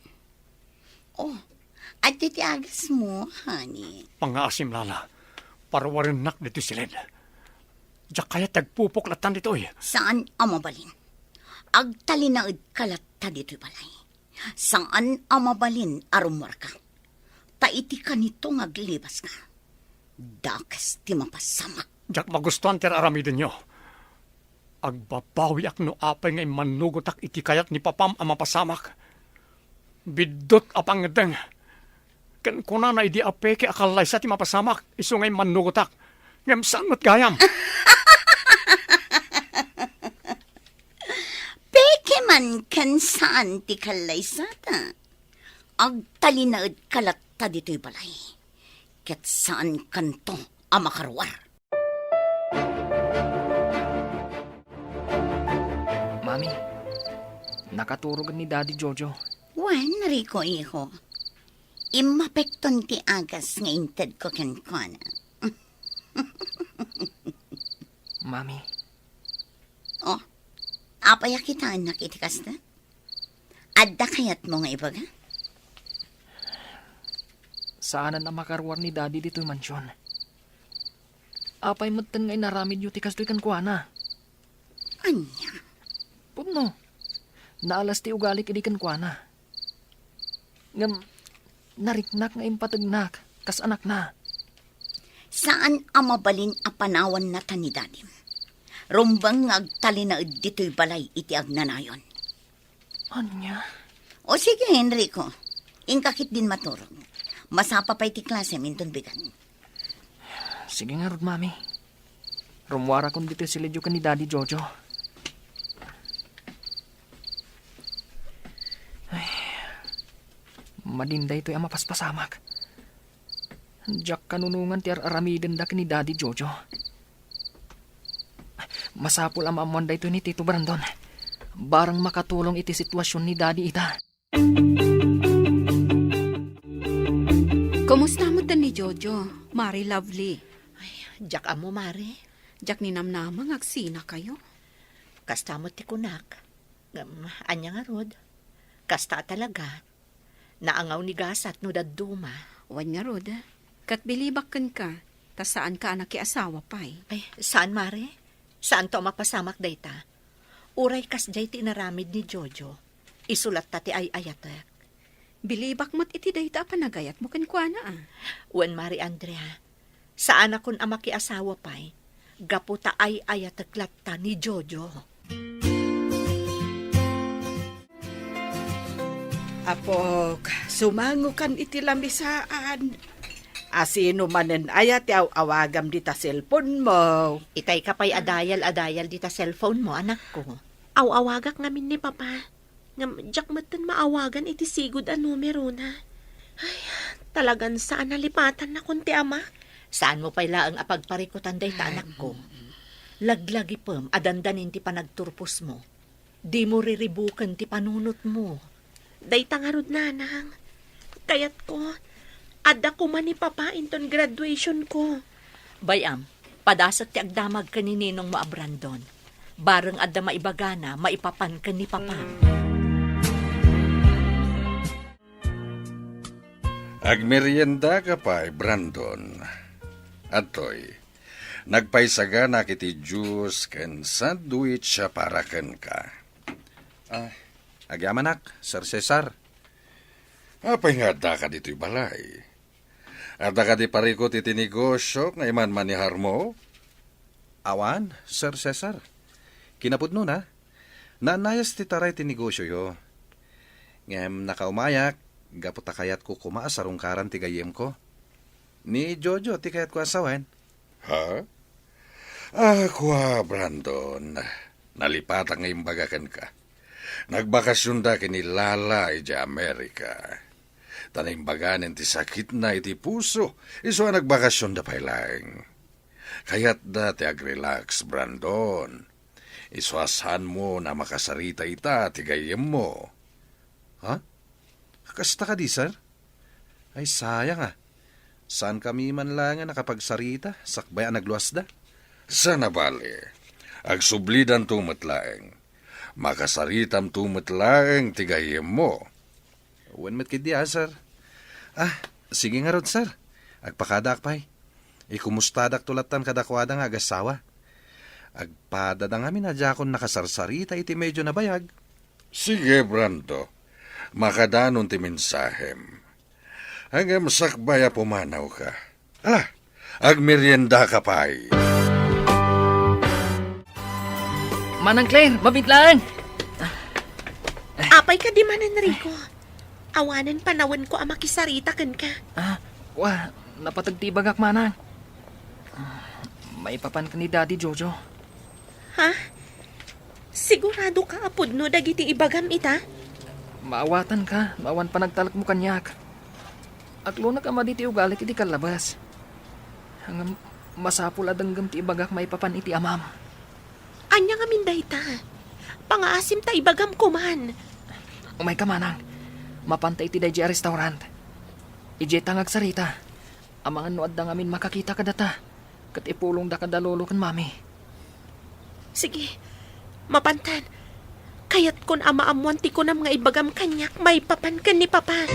Oh, adda ti agasmo, honey. Pangngaasim, Lala. Parwarennak ditoy siled. Diak kayat ti agpupok latta ditoy. Saan a mabalin. Agtalinaedka latta ditoy balay. Saan a mabalin a rummuarka. Ta iti kanito nga aglibaska, dakes ti mapasamak. Diak magustuan ti ar-aramidenyo. Agbabawiak no apay nga immannugotak iti kayat ni papam a mapasamak. Biddut a pangngeddeng. Ken kunana idi a peke a kallaysa ti mapasamak, isu nga immannugotak. Ngem saan met gayam. Peke man ken saan ti kallaysata. Agtalinaedka latta ditoy balay. Ket saankanto a makaruar. Mami, nakaturog ni Daddy Jojo. Wen, Rico, iho. Immapekton ti agas nga intedko kenkuana. Mami. Oh, apay a kitaennak iti kasta? Adda kayatmo nga ibaga? Saanen a makaruar ni Daddy ditoy mansion. Apay metten nga inaramidyo ti kastoy kenkuana? Ania? Pudno. Naalas ti ugalik idi kenkuana. Ngem, nariknak nga impategnak kas anakna. Saan a mabalin a panawanna ta ni Dadim. Rumbeng nga agtalinaed ditoy balay iti agnanayon. Ania? O sige, Enrico. Inka ketdin maturog. Masapa pay ti klasem inton bigat. Sige ngarud, Mami. Rummuarakon ditoy siledyo ken ni Daddy Jojo. Ay, madin daytoy a mapaspasamak. Diak kanunongan ti ar-aramidenda ken ni Daddy Jojo. Masapul a maammoan daytoy ni Tito Brandon. Barang makatulong iti situasion ni Daddy ita. Kumusta met ni Jojo, Mari Lovely? Ay, diak ammo, Mari. Diak ninamnama nga agsinakayo. Kasta met ti kunak. Ngem, ania ngarud? Kasta a talaga. Naangaw ni gasat no dadduma. Wen ngarud, ket bilibak kenka, ta saanka a nakiasawa pay. Ay, saan, Mari? Saanto a mapasamak dayta? Uray kasdiay ti inaramid ni Jojo, isu latta ti ay-ayatek. Bilibak met iti dayta a panagayatmo kenkuana, a. Wen, Mari Andrea, saanakon a makiasawa pay, gapu ta ay-ayatek latta ni Jojo. Apok, sumangokan iti lamisaan. Asino manen aya ti aw-awagam dita cellphone mo? Itay ka pay a dial a dial dita cellphone mo, anakko. Aw-awagak ngamin ni Papa. Ngem diak metten maawagan iti sigud a numerona. Ay, talagan saan a lipatannakon ti ama. Saan mo pay laeng a pagparikutan dayta, anakko. Laglagipem a dandanin ti panagturpos mo. Dimo riribuken ti panunot mo. Dayta ngarud, nanang. Kayatko, adda koma ni Papa inton graduation ko. Bay-am, padasek ti agdamag ken ni ninong mo a Brandon. Bareng adda maibagana maipapan ken ni Papam. Agmeriendaka pay, Brandon. Adtoy, nagpaisaganak iti juice ken sandwich para kenka. Ah, agyamanak, Sir Cesar. Apay nga addaka ditoy balay? Adda kadi parikut iti negosio nga imanmaniharmo? Awan, Sir Cesar. Kinapudnona, naannayas ti taray ti negosioyo. Ngem nakaumayak, gapu ta kayatko koma a sarungkaran ti gayyemko. Ni Jojo ti kayatko a sawen. Ha? Ah, kua, Brandon. Nalipatak nga imbaga kenka. Nagbakasionda ken ni Lala idiay Amerika. Ta naimbaganen ti sakitna iti puso, isu a nagbakasionda pay laeng. Kayatda ti agrelax, Brandon. Isu a saanmo a makasarita ita ti gayyemmo. Ha? Kasta kadi, sir? Ay, sayang a. Saankami man laeng a nakapagsarita, sakbay a nagluasda. Saan a bale, agsublidanto met laeng. Makasaritamto met laeng ti gayyemmo. Wen met ketdi a, sir. Ah, sige ngarud, sir. Agpakadaak pay. Ikumustadakto lattan kadakuada nga agassawa. Agpadada ngamin a diakon nakasarsarita iti medio a nabayag. Sige, Brando. Makadanon ti mensahem. Ngem sakbay a pumanawka. Ala, agmeriendaka pay. Manang Claire, mabiit laeng. Apay kadi, Manang Rico? Awanen panawenko a makisarita kenka. Ah, wa, napateg ti ibagak, Manang. Ah, maipapan ken ni Daddy Jojo. Ha? Sigurado ka a pudno dagiti ibagam ita? Maawatanka no awan panagtalekmo kaniak. Aklonak a madi ti ugalik iti kallabas. Ngem masapul a denggem ti ibagak maipapan iti amam. Ania ngamin dayta? Pangaasim ta ibagam koman. Umayka, Manang. Mapanta iti daydiay a restaurant. Idiayta nga agsarita. Amangan no adda ngamin makakita kadata, ket ipulongda kada lolo ken mami. Sige, mapantan. Kayatkon a maammoan ti kunam nga ibagam kaniak maipapan ken ni Papa.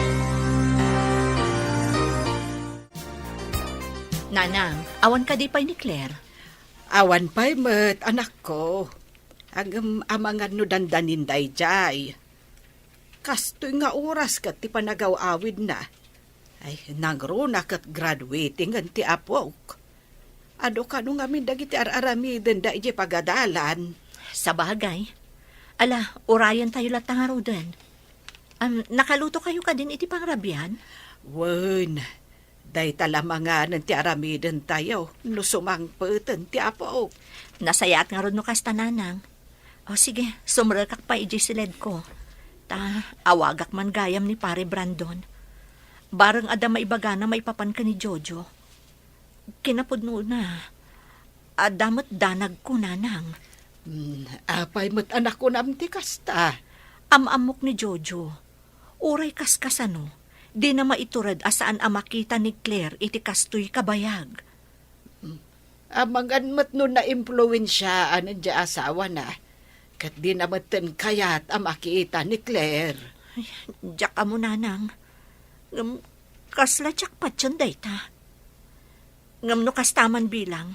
Nanang, awan kadi pay ni Claire? Awan pay met, anakko. Ngem amangan no dandanin daydiay. Kastoy nga oras ket ti panagaw-awidna. Ay, nangruna ket graduating ti apok. Adu kano ngamin dagiti ar-aramidenda idiay pagadalan? Sabagay. Ala, urayentayo latta ngaruden. Am, nakalutokayo kadin iti pangrabian? Wen, dayta la manganen ti aramidentayo no sumangpeten ti apok. Nasayaat ngarud no kasta, Nanang. O sige, sumrekak pay idiay siledko. Ta, awagak man gayam ni Pare Brandon. Bareng adda maibagana maipapan ken ni Jojo. Kinapudnona, adda met danagko, Nanang. Hmm, apay met a nakunam ti kasta? Am-ammok ni Jojo. Uray kaskasano, dina maitured a saan a makita ni Claire iti kastoy kabayag. Amangan met no naimpluensiaan ti asawana, ket dina metten kayat a makita ni Claire. Ay, diak ammo, Nanang. Ngem kasla diak patien dayta. Ngem no kasta man bilang,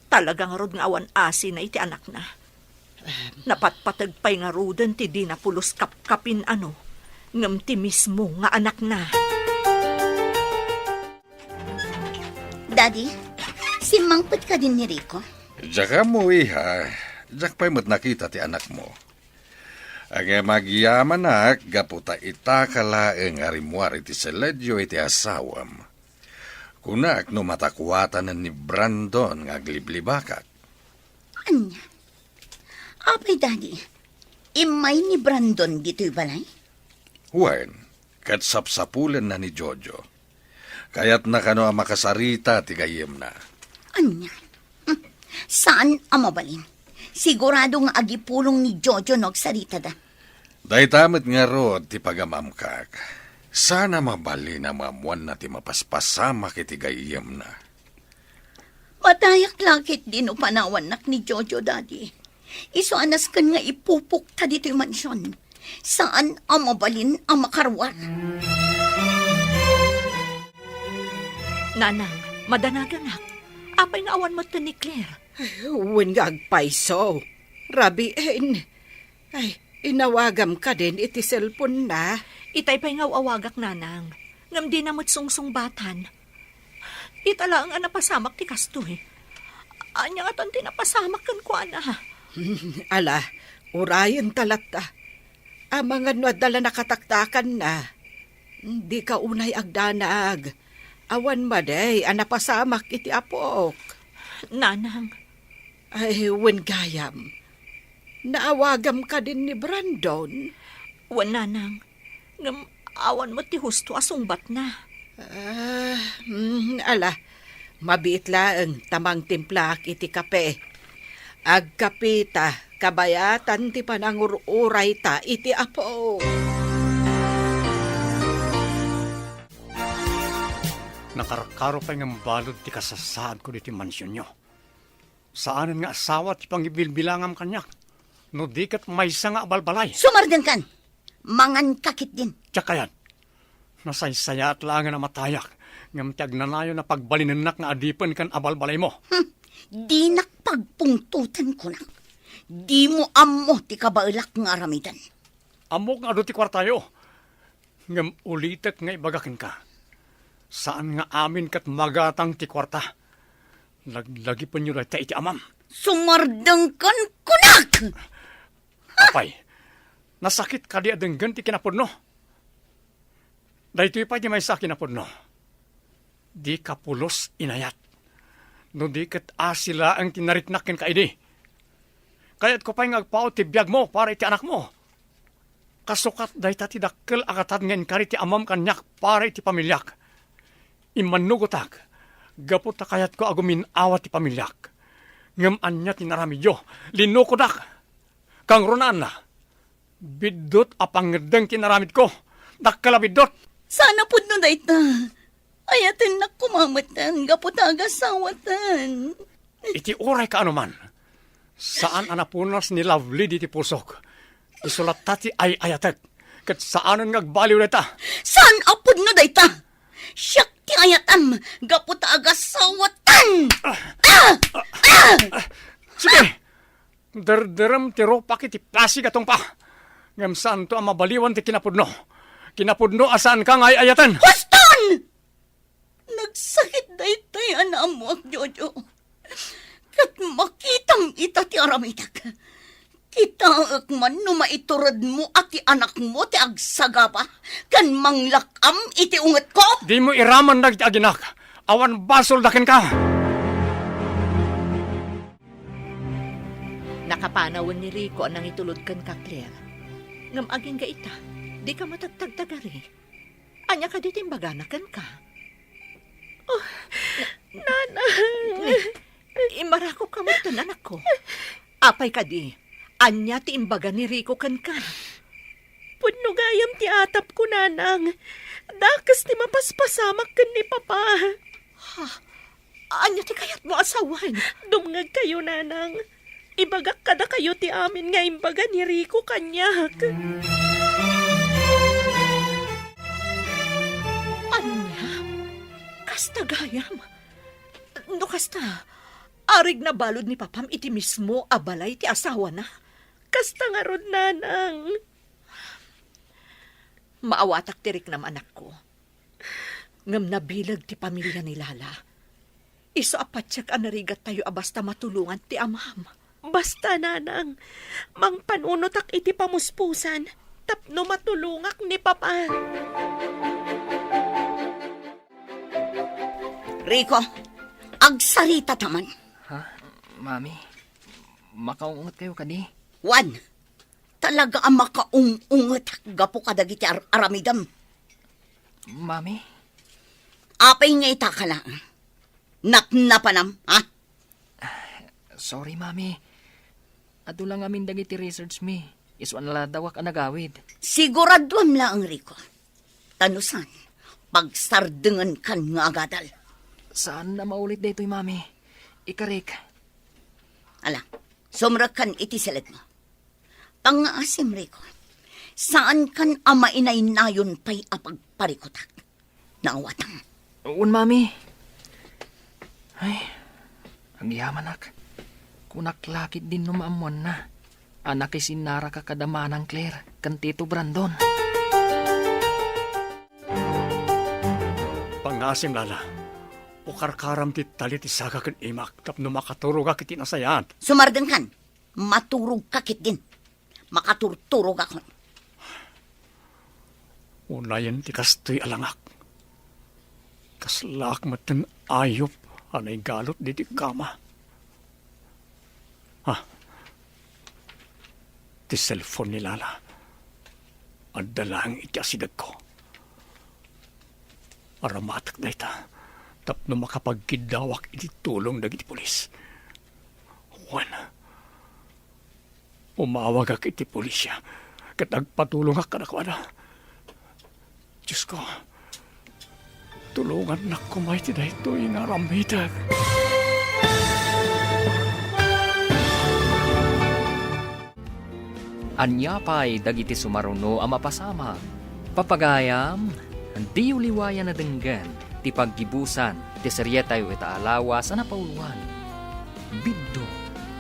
talaga ngarud nga awan asina iti anakna. Napatpateg pay ngaruden ti dina pulos kapkapin-ano, ngem ti mismo nga anakna. Daddy, simmangpet kadin ni Rico? Diak ammo, iha. Diak pay met nakita ti anakmo. Ngem agyamanak gapu ta itaka laeng a rimmuar iti seledio iti asawam. Kunak no matakuatanen ni Brandon nga agliblibakak. Ania? Apay, Daddy, immay ni Brandon ditoy balay? Wen, ket sapsapulenna ni Jojo. Kayatna kano a makasarita ti gayyemna. Ania? Hmm. Saan a mabalin. Sigurado nga agipulong ni Jojo no agsaritada. Dayta met ngarud ti pagamamkak. Saan a mabalin a maammoanna ti mapaspasamak iti gayyemna. Matayak la ketdi no panawannak ni Jojo, Daddy. Isu a nasken nga ipupokta ditoy mansion. Saan a mabalin a makaruar. Nanang, madanaganak. Apay nga awan metten ni Claire? Wen nga agpayso. Rabiin. Ay, inawagam kadin iti cellphone na. Itay pay nga aw-awagak, Nanang. Ngem dina met sungsungbatan. Ita laeng a napasamak ti kastoy. Ania ngatan ti napasamak kenkuana? Ala, urayenta latta. Amangan no adda la nakataktakanna. Dika unay agdanag. Awan madi a napasamak iti apok. Nanang. Ay, wen gayam. Naawagam kadin ni Brandon? Wen, nanang. Ngem awan met ti husto a sungbatna. Ah, mm, ala. Mabiit laeng ta mangtimplaak iti kape. Agkapita, kabayatan ti panangur-urayta iti Apo. Nakarkaro pay ngem balud ti kasasaadko ditoy mansionyo. Saanen nga asawa ti pangibilbilangam kaniak, no di ket maysa nga abalbalay. Sumardengkan! Manganka ketdin. Diak kayat. Nasaysayaat laengen a matayak, ngem ti agnanayon a pagbalinennak nga adipen ken abalbalaymo. Hmm, dinak pagpungtoten, kunak. Dimo ammo ti kabaelak nga aramiden. Ammok nga adu ti kuartayo, ngem ulitek nga ibaga kenka. Saan nga amin ket magatang ti kuarta. Laglagipenyo dayta iti amam. Sumardengkan, kunak! Apay, nasakit kadi a denggen ti kinapudno? Daytoy pay ti maysa a kinapudno. Dika pulos inayat. No di ket asi laeng ti nariknak kenka idi. Kayatko pay nga agpaut ti biagmo para iti anakmo. Kasukat dayta ti dakkel a gatad nga inkari ti amam kaniak para iti pamiliak. Immannugotak, gapu ta kayatko a gumin-awa ti pamiliak. Ngem ania ti naramidyo? Linukodak. Kangrunaan la. Biddut a pangngeddeng ti inaramidko. Dakkel a biddut. Saan a pudno dayta. Ayatennak koma metten gapu ta agasawatan. Iti uray kaano man, saan a napunas ni Lovely diti pusok. Isu latta ti ay-ayatek. Ket saanen nga agbaliw dayta. Saan a pudno dayta. Siak ti ayatam gapu ta agasawatan. Ah! Ah! Ah! Sige! Derderem ti rupak iti pasig a tungpa. Ngem saanto a mabaliwan ti kinapudno. Kinapudno a saanka nga ay-ayaten. Huston! Nagsakit daytoy a naammoak, Jojo. Ket makitam ita ti aramidek. Kitaek man no maituredmo a ti anakmo ti agsagaba ken manglak-am iti ungetko. Dimo iraman dagiti aginak. Awan basolda kenka. Nakapanawen ni Rico a nangitulod kenka, Claire. Ngem agingga ita, dika matagtagtagari. Ania kadi ti imbagana kenka? Oh, Nanang! Immarakopka metten, anakko. Apay kadi, ania ti imbaga ni Rico kenka? Pudno gayam ti atapko, Nanang. Dakes ti mapaspasamak ken ni Papa. Ha? Ania ti kayatmo a sawen? Dumngegkayo, Nanang. Ibagak kadakayo ti amin nga imbaga ni Rico kaniak. Ania? Kasta gayam? No kasta, arigna balud ni Papam iti mismo a balay ti asawana? Kasta ngarud, Nanang. Maawatak ti riknam, anakko. Ngem nabileg ti pamilia ni Lala. Isu a patiek a narigattayo a basta matulongan ti amam. Basta, Nanang, mangpanunotak iti pamuspusan tapno matulongak ni Papa. Rico, agsarita ta man. Ha? Mami, makaunget kayo kadi? Wan, talaga a makaung-unget gapu kadagiti ar-, aramidem. Mami? Apay nga ita ka laeng? Napnapanam, ha? Sorry, Mami. Adu la ngamin dagiti research mi. Isu a naladawak a nagawid. Siguraduem laeng, Rico. Ta no saan, pagsardengenkan nga agadal. Saan a maulit daytoy, Mami. Ikarik. Ala, sumrekkan iti siledmo. Pangngaasim, Rico. Saankan a mainaynayon pay a pagparikutak. Naawatam. Wen, Mami. Ay, agyamanak. Kunak la ketdin no maammoanna a nakisinnaraka kada Manang Claire ken Tito Brandon. Pangngaasim, Lala. Ukarkaram ti tali ti saka ken imak tapno makaturogak iti nasayaat. Sumardengkan. Maturogka ketdin. Makaturturogakon. Unayen ti kastoy a langak. Kaslaak metten ayup a naigalut ditoy kama. Ah, ti cellphone ni Lala. Adda laeng iti asidegko. Aramatek dayta tapno makapagkiddawak iti tulong dagiti pulis. Wen, umawagak iti pulisya ket agpatulongak kadakuada. Diosko, tulongannak koma iti daytoy nga aramidek. Ania pay dagiti sumaruno a mapasamak? Papagayam, diyo liwayan a denggen ti paggibusan ti serietayo ita a lawas a napauluan. Biddut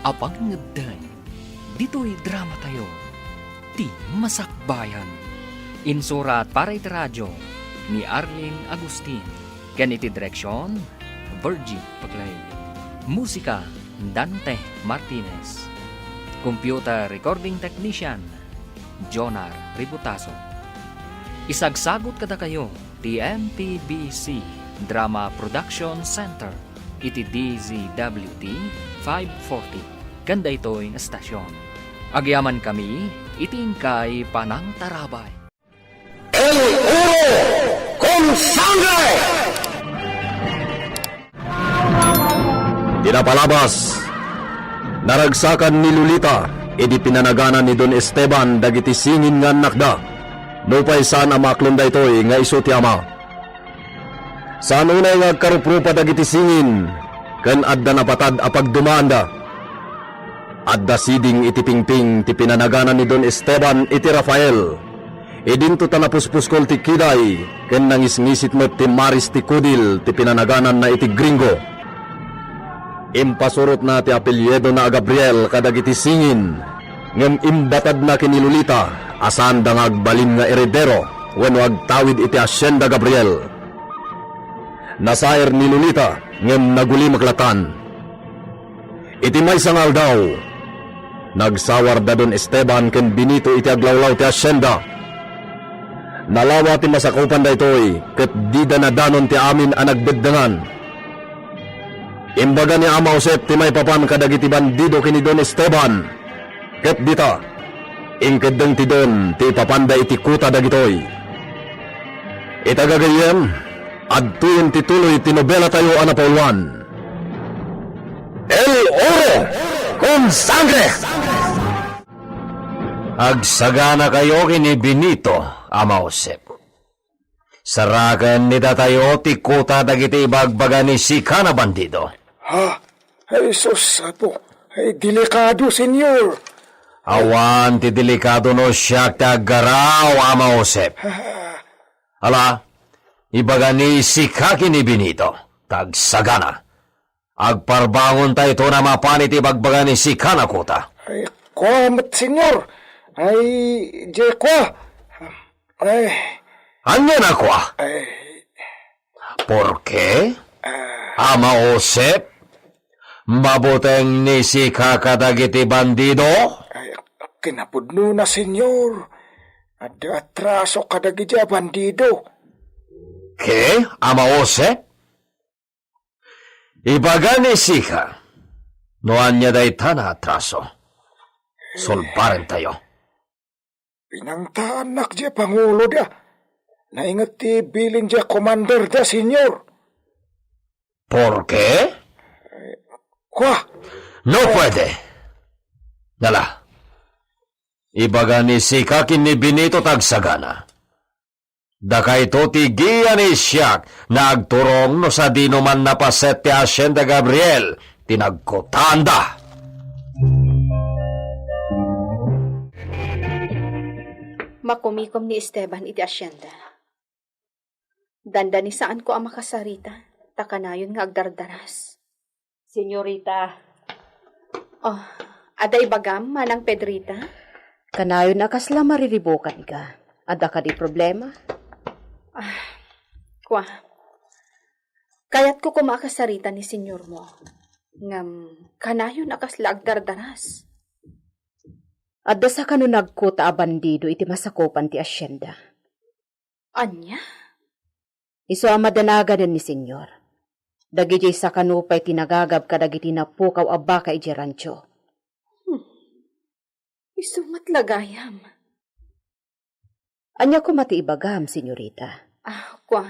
a pangngedden. Ditoy dramatayo, Ti Masakbayan. Insurat para iti radio ni Arlene Agustin ken iti direksion, Virgie Paclay. Musika, Dante Martinez. Computer recording technician, Jonar Ributaso. Isagsagut kadakayo ti M P B C Drama Production Center iti D Z W T five forty ken daytoy nga estasion. Agyamankami iti inkay panangtarabay. El oro con sangre! Ti napalabas, naragsakan ni Lolita idi pinanagana ni Don Esteban dagiti singin nga annakda. Nupay saan a maaklon daytoy nga isu ti ama. Saan unay nga agkaruprupa dagiti singin ken adda napatad a pagdumaanda. Adda siding iti pingping ti pinanagana ni Don Esteban iti Rafael. Idinto ta napuspuskol ti kiday ken nangisngisit met ti maris ti kudil ti pinanagananna iti Gringo. Impasurotna ti apelyidona a Gabriel kadagiti singin, ngem imbatadna ken ni Lolita a saanda nga agbalin nga eredero wenno agtawid iti Hacienda Gabriel. Nasair ni Lolita ngem nagulimek latan. Iti maysa nga aldaw, nagsawar da Don Esteban ken Benito iti aglawlaw ti hacienda. Nalawa ti masakupan daytoy ket dida nadanon ti amin a nagdeddengan. Imbaga ni Ama Josep ti maipapan kadagiti bandido ken ni Don Esteban. Ket dita, inkeddeng ti Don ti ipapanda iti kuta dagitoy. Ita gagayyem, adtoyen ti tuloy ti nobelatayo a napauluan, El Oro con Sangre! Agsaganakayo ken ni Benito, Ama Josep. Saraken ni datayo ti kuta dagiti ibagbaga ni Sikan a bandido. Ha? Ay, sus, Apo. Ay, delikado, Senyor. Awan ti delikado no siak ti aggaraw, Ama Josep. Ha? Ala, ibaga ni Sika ken ni Benito, ta agsagana. Agparbangontayo a mapan iti ibagbaga ni Sikan a kuta. Ay, kua met, Senyor. Ay, diay kua. Ay. Ania a kua? Ay. Porke? Ah. Ama Josep, mabuteng ni Sika kadagiti bandido? Ay, kinapudnona, Senyor. Adda atraso kadagiti a bandido. Ke, Ama Josep? Ibaga ni Sika, no ania dayta nga atraso. Sulbarentayo. Pinangtaannak diay panguloda. Nainget ti bilin diay komanderda, Senyor. Porke? Kua? No puede. Nala. Ibaga ni Sika ken ni Benito ta agsagana. Dakayto ti gia ni siak nga agturong no sadino man napaset ti Hacienda Gabriel ti nagkutaanda. Makumikom ni Esteban iti hacienda. Dandani saanko a makasarita, ta kanayon nga agdardaras. Senyorita. Oh, adda ibagam, Manang Pedrita? Kanayon a kasla mariribukanka. Adda kadi problema? Ah, kua. Kayatko koma a kasarita ni senyormo. Ngem kanayon a kasla agdardaras. Adda sakano nagkuta a bandido iti masakupan ti hacienda. Ania? Isu a madanaganen ni Senyor. Dagidiay sakano pay ti nagagab kadagiti napukaw a baka idiay rancho. Hmm. Isu met la gayam. Ania koma ti ibagam, senyorita? Ah, kua.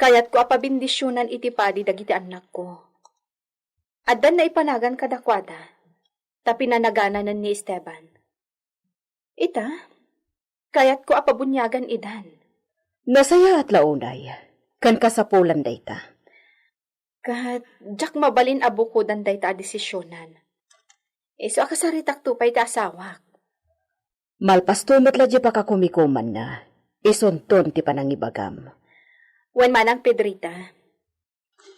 Kayatko a pabendisionan iti padi dagiti annakko. Addan naipanagan kadakuada, ta pinanagananen ni Esteban. Ita, kayatko a pabuniagan idan. Nasayaat la unay, ken kasapulan dayta. Ket diak mabalin a bukodan dayta a desisionan. Isu a kasaritakto pay ti asawak. Malpasto met la diay pakakumikumanna, isunton ti panangibagam. Wen manang Pedrita,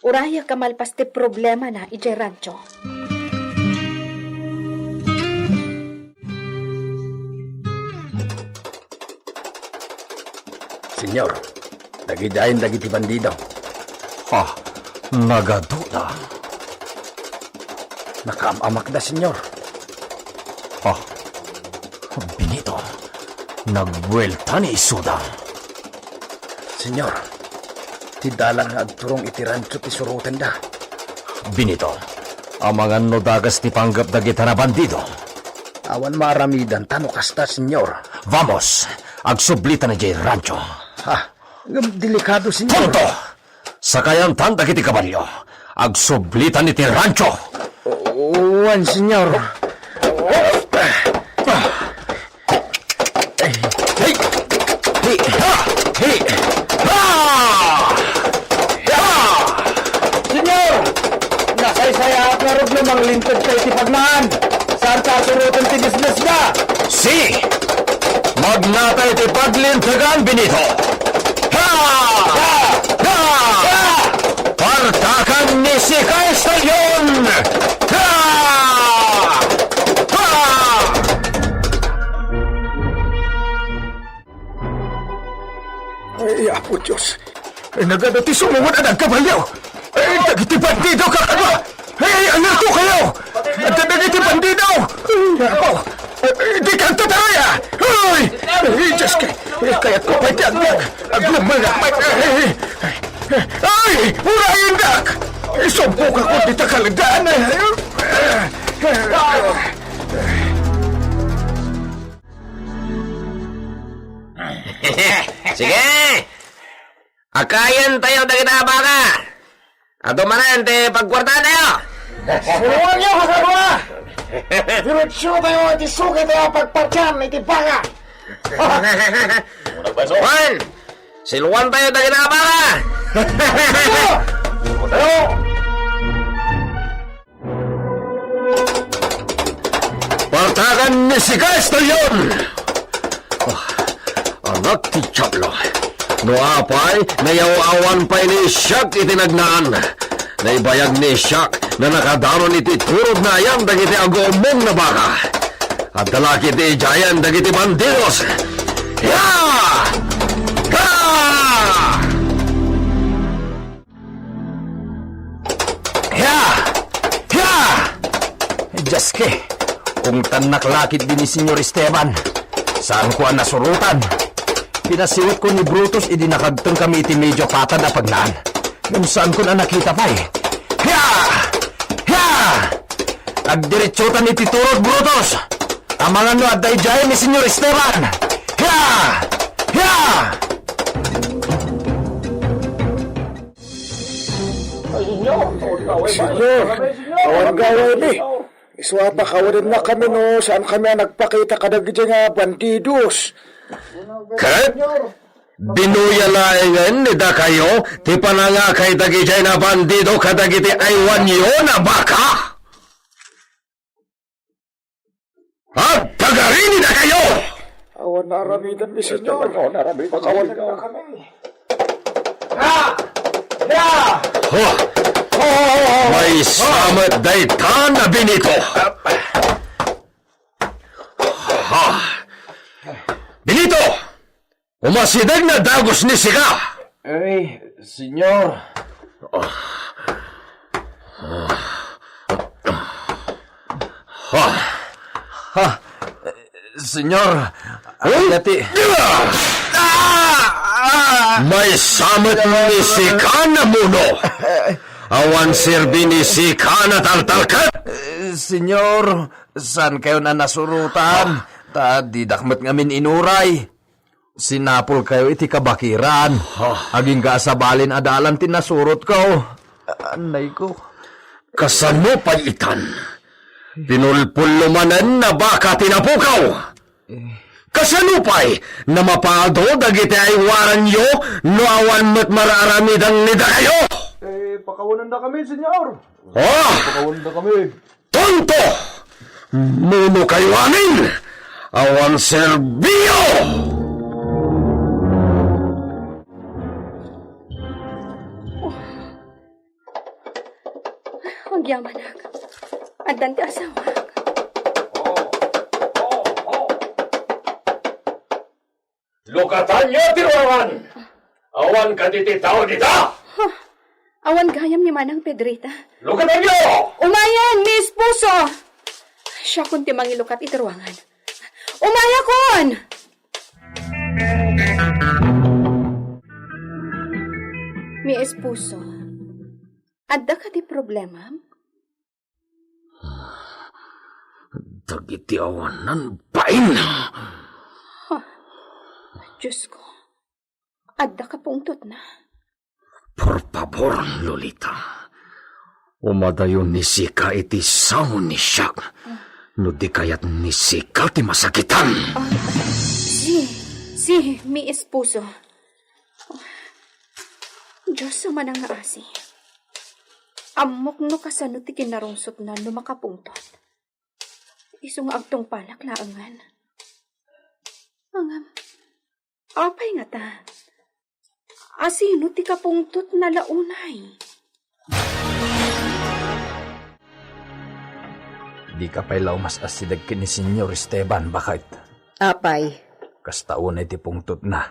urayek a malpas ti problemana idiay rancho. Senyor, dagidiayen dagiti bandido. Ah, nagaduda. Nakaam-amakda, senyor. Ah, Benito, nagbuelta ni isuda. Senyor, ti dalan nga agturong iti rancho ti surotenda. Benito, amangan no dakes ti panggep dagita a bandido. Awan maaramidanta no kasta, senyor. Vamos, agsublita idiay rancho. Ha, ngem delikado, senyor. Punto! Sakayantan dagiti kabalio. Agsublitan iti rancho. Wen, senyor. Hey! Hey! Ha! Hey! Ha! Ha! Senyor! Nasaysayaat ngarud no manglinteg ta iti pagnaan. Saanta a suroten ti businessda? Si! Magnata iti paglintegan, Benito! Ha! Ha! Ha! Ha! Partakan ni Sika Estalyon! Ha! Ha! Ay, Apo Dios! Ay, nagadu ti sumungod a nagkabalio! Ay, dagiti bandido, kakadua! Ay, alerto kayo! Adda dagiti bandido! Ay, Apo! Ay, di kanto tayo, ah! Ay! Ay, Diyos ko! Ay, kayat ko pa iti agdag! Aglumangak pa iti... Ay! Ay! Urayendak! Isumpok ako dita kaladan! Sige! Akayen tayo dagita a baka! Adu manen ti pagkuartaan tayo! Siluanyo, kakadua! Diretso tayo iti sugit a pagpartian iti baka! Juan! Siluan tayo dagita a baka! Partakan ni Sika Estalyon! Ah, anak ti Diablo. No apay, nayaw-awan pay ni Ishak iti nagnaan. Naibayag ni Ishak na nakadaron iti turod na ayan dagiti aguummong a baka. Adda la ketdi idiayen dagiti bandidos. Ya! Ha! Hia! Hia! Dios ke, kungtannak la ketdi ni Senyor Esteban. Saanko a nasurotan. Pinasiwetko ni Brutus idi nakagteng kami iti medio patad a pagnaan. Ngem saanko a nakita pay. Hia! Hia! Agdiretsotan iti turod, Brutus! Amangan no adda idiay ni Senyor Esteban! Hia! Hia! Senyor, awan gawaymi. Isu a pakawalennak kami no saan kami a nagpakita kadagiti nga bandidos. Ket binuya laengen ni dakayo ti panangakay dagidiay a bandido kadagiti aywanyo a baka. Agpagarinida kayo! Awan naaramidan ni Senyor. Awan naaramidan ni Senyor. Ha! Ha! Maysa met dayta a Benito. Ha! Benito! Umasideg na dagus ni sika! Ay, Senyor. Ha? Ha? Senyor, ay, ati. Maysa met ni sika, Muno. Awan serbi ni sika, nataltalket. Eh, Senyor, saan kayo na nasurotan? Ta didak met ngamin inuray. Sinapol kayo iti kabakiran. Ah. Agingga a sabalin a dalan ti nasurot ko. Anay ko. Kasano pay itan? Pinulpullo manen a baka ti napukaw. Kasano pay, namapado dagiti aywaranyo no awan met maraaramidan ni dakayo? Eh, pakawananda kami, Senyor. Ah! Pakawananda kami. Tonto! Muno kayo amin! Awan serbio! Agyamanak. Addan ti asawak. Lukatanyo ti ruangan! Awan kadi ti tao dita! Huh. Awan gayam ni Manang Pedrita. Lukatanyo! Umayen, Miss Puso! Siakon ti mangilukat iti ruangan. Umayakon! Miss Puso, adda kadi problemam? Dagiti awanan bain. Huh. Diosko, adda kapungtotna? Por pabor, Lolita. Umadayo ni sika iti sao ni siak. No di kayat ni sika ti masakitan. Ah, si, si, mi esposo. Dios a manangngaasi. Ammok no kasano ti kinarungsotna no makapungtot. Isu nga agtungpalak laengen. Ngem, apay ngata? Asino ti kapungtotna la unay? Dika pay la umas-asideg ken ni Señor Esteban, baket. Apay? Kasta unay ti pungtotna.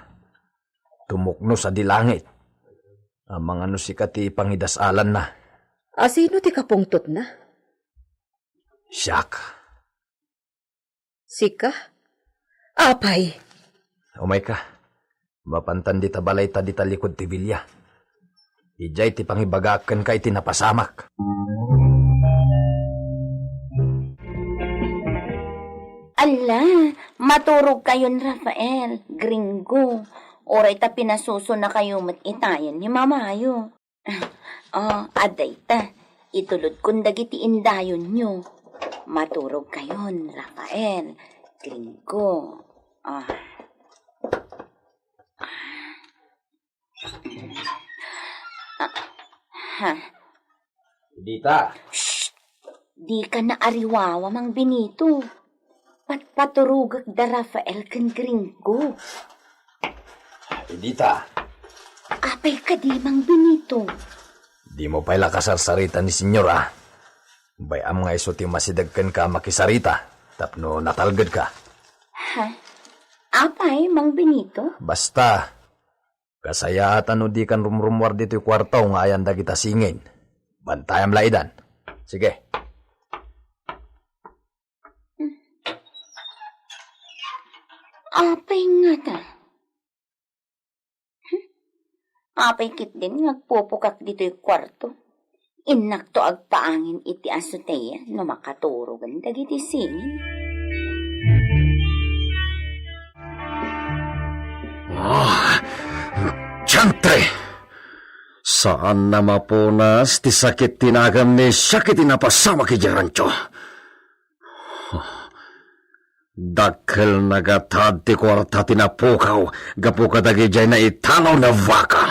Tumukno sadi langit. Amangan no sika ti pangidas-alanna. Asino ti kapungtotna? Siak. Sika? Apay? Umayka. Mapantan dita balay ta dita likud ti bilia. Idiay ti pangibagaak kenka iti napasamak. Alla, maturog kayon, Rafael, Gringo. Uray ta pinasusonakayo met itayen ni mamayo. Ah, adda ita. Itulodkon dagiti indayonyo. Maturog kayon, Rafael, Gringo. Ah. Ah, ha? Dita. Shh! Dika naariwawa, Mang Benito. Patpaturogek da Rafael ken Gringo. Dita. Apay kadi, Mang Benito? Dimo pay la kasarsarita ni Señor, a. Bay-am nga isu ti masideg kenka a makisarita tapno natalgedka. Ha? Apay, Mang Benito? Basta, kasayaat a no dikan rumrumuar ditoy kuarto nga ayan dagita singin. Bantayam la idan. Sige. Apay ngata? Hmm? Apay ketdin nga agpupukak ditoy kuarto? Innakto agpaangin iti azotea no makaturogen dagiti singin. Ah, diantre! Saan a mapunas ti sakit ti nagem ni siak iti napasamak idiay rancho. Dakkel nagatad ti kuarta ti napukaw gapu kadagidiay naitalaw a baka.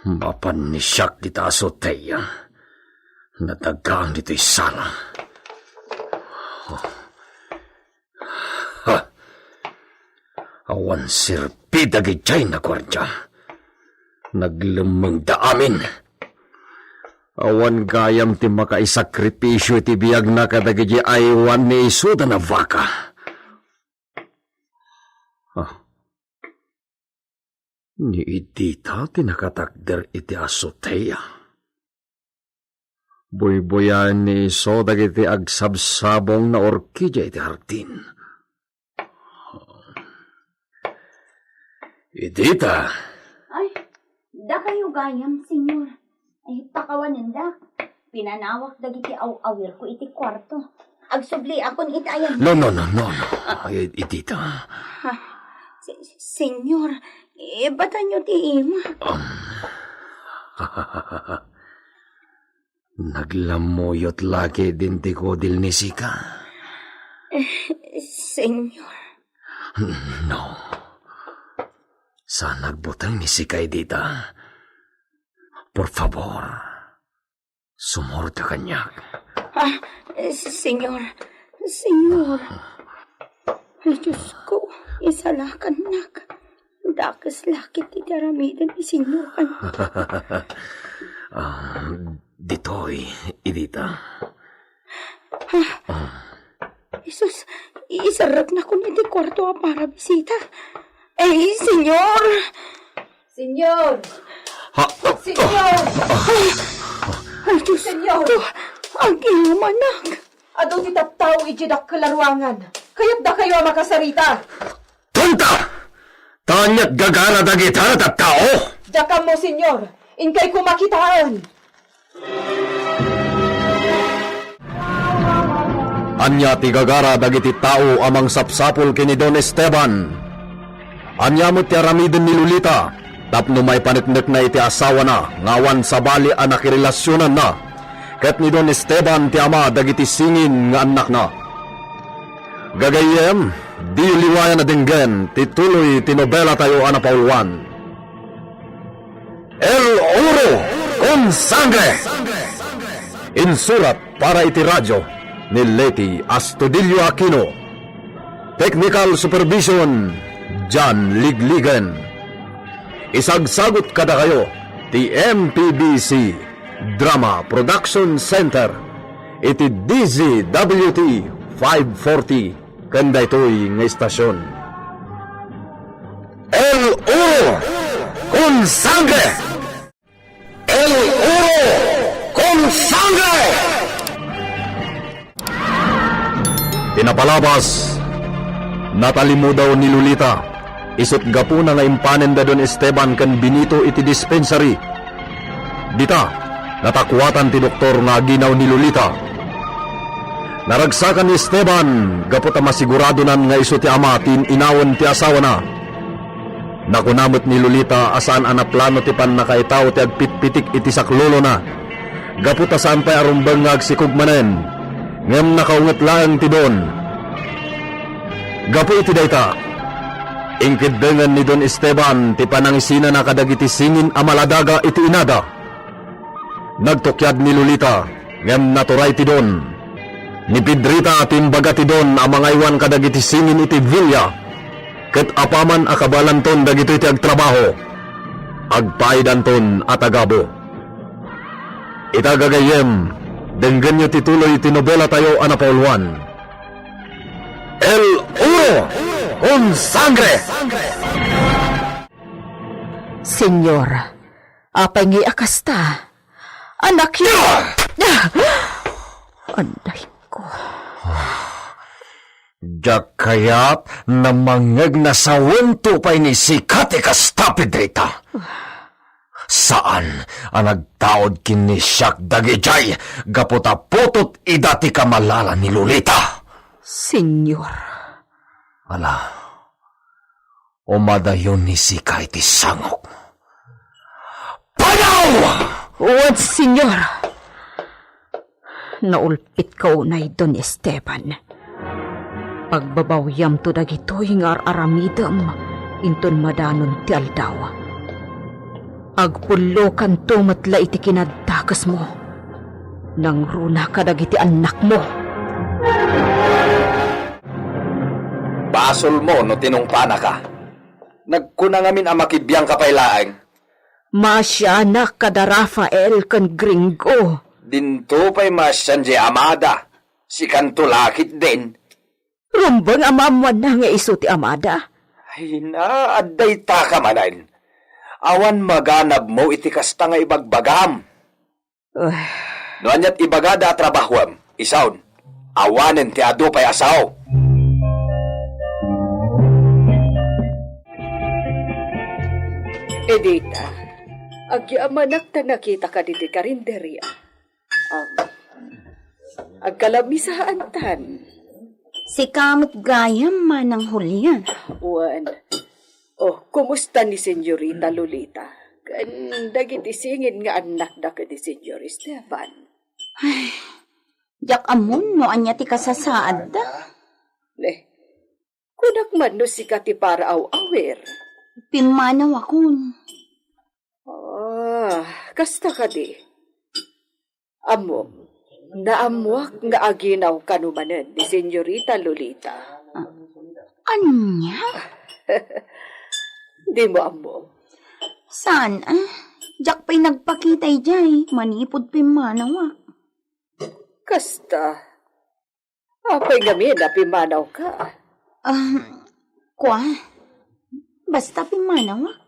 Mapan ni siak dita azotea, nadagang ditoy sala. Ha! Awan serbi dagidiay a guardia. Naglemmengda amin. Awan gayam ti makaisakripisio iti biagna kadagiti aywan ni isuda a baka. Ah. Ni Edita ti nakatakder iti azotea. Buybuyaen ni isu dagiti agsabsabong a orkidia iti hardin. Idita. Ay, dakayo gayam, Senyor. Ay, pakawanendak. Pinanawak dagiti aw-awirko iti kuarto. Agsubliakon iti ayan. No, no, no, no, no. Ay, Idita. Ha? Se-, Senyor, ibatanyo ti ima. Um. Naglammuyot la ketdin ti kudil ni Sika? Eh, Senyor. No. Saan agbuteng ni Sika, Idita? Por favor, sumurot ka kaniak. Ah, eh, Senyor. Senyor. Ay, Diyos ko, isalakannak. Dakes la ketdi ti aramiden ni Senyor kaniak. Ah, ditoy, Idita. Ah. Ah. Jesus, iserreknakon iti kuarto a para bisita. Ay, Senyor! Senyor! Ha? Senyor! Ay, ay, Diyos Senyor! Ko, agyamanak. Adu ti tattao idiay dakkel a ruangan. Kayatdakayo a makasarita. Tonta! Ta ania't gagara dagita a tattao? Diak ammo, Senyor. Inkay koma kitaen. Ania ti gagara dagiti tao a mangsapsapul ken ni Don Esteban? Ania met ti aramiden ni Lolita tapno maipaneknekna iti asawana nga awan sabali a nakirelasionanna ket ni Don Esteban ti ama dagiti singin nga annakna? Gagayyem, diyo liwayan a denggen ti tuloy ti nobelatayo a napauluan. El Oro con Sangre. Insurat para iti radio ni Leti Astudillo Aquino. Technical supervision, John Ligligen. Isagsagut kadakayo ti M P B C Drama Production Center iti D Z W T five forty ken daytoy nga istasion. El Oro con Sangre! El Oro con Sangre! Ti napalabas, natalimudaw ni Lolita. Isut' gapuna nga impanen da Don Esteban ken Benito iti dispensary. Dita, natakuatan ti doktor nga aginaw ni Lolita. Naragsakan ni Esteban gapu ta masiguradonan nga isu ti ama ti in-inawen ti asawana. Nakuna met ni Lolita a saan a naplano ti pannakaitaw ti agpitpitik iti saklulona. Gapu ta saan pay a rumbeng nga agsikog manen, ngem nakaunget laeng ti Don. Gapu iti dayta, inkeddengen ni Don Esteban ti panangisinana kadagiti singin a maladaga iti inada. Nagtukiad ni Lolita, ngem naturay ti Don. Ni Pedrita ti imbaga ti Don a mangaywan kadagiti singin iti villa, ket apaman a kabaelanton dagitoy ti agtrabaho, agpaidanton a tagabu. Ita gagayyem, denggenyo ti tuloy ti nobelatayo a napauluan. El Oro con Sangre! Senyor, apay ngay a kasta? Anak yo! Anay ko. Diak kayat a mangngegna sawento pay ni sika ti kasta, Pedrita. Saan a nagtaud ken ni siak dagidiay gapu ta putot ida ti kamalala ni Lolita. Senyor. Ala, umadayo ni sika iti sangok. Panaw! Wen, Senyor. Naulpitka unay, Don Esteban. Pagbabawiamto dagitoy nga ar-aramidem inton madanon ti aldaw. Agpullokanto met la iti kinadakesmo. Nangruna kadagiti annakmo. Basolmo no tinungpanaka. Nagkuna ngamin a makibiangka pay laeng. Maasianak kada Rafael ken Gringo. Dinto pay maasian diay amada. Sikanto la ketdin. Rumbeng a maammoanna nga isu ti amada. Ay na, adda itaka manen. Awan maganabmo iti kasta nga ibagbagam. Ah. No ania't ibagada a trabahoem, isaon, awanen ti adu pay a sao. Edita, agyamanak ta nakitaka ditoy karinderia. Um, agkalamisaantan. Sika met gayam, Manang Julian. Wen. Oh, kumusta ni Senyorita Lolita? Ken dagiti singin nga annakda ken ni Senyor Esteban? Ay, diak ammon no ania ti kasasaadda. Ne, kunak man no sika ti para aw-awir. Pimmanawakon. Ah, kasta kadi. Ammom, naammoak nga aginaw kano manen ni Senyorita Lolita. Ah, ania? Dimo ammo. Saan, ah? Diak pay nagpakita idiay, manipud pimmanawak. Kasta, apay ngamin a pimmanawka? Ah, kua, basta pimmanawak.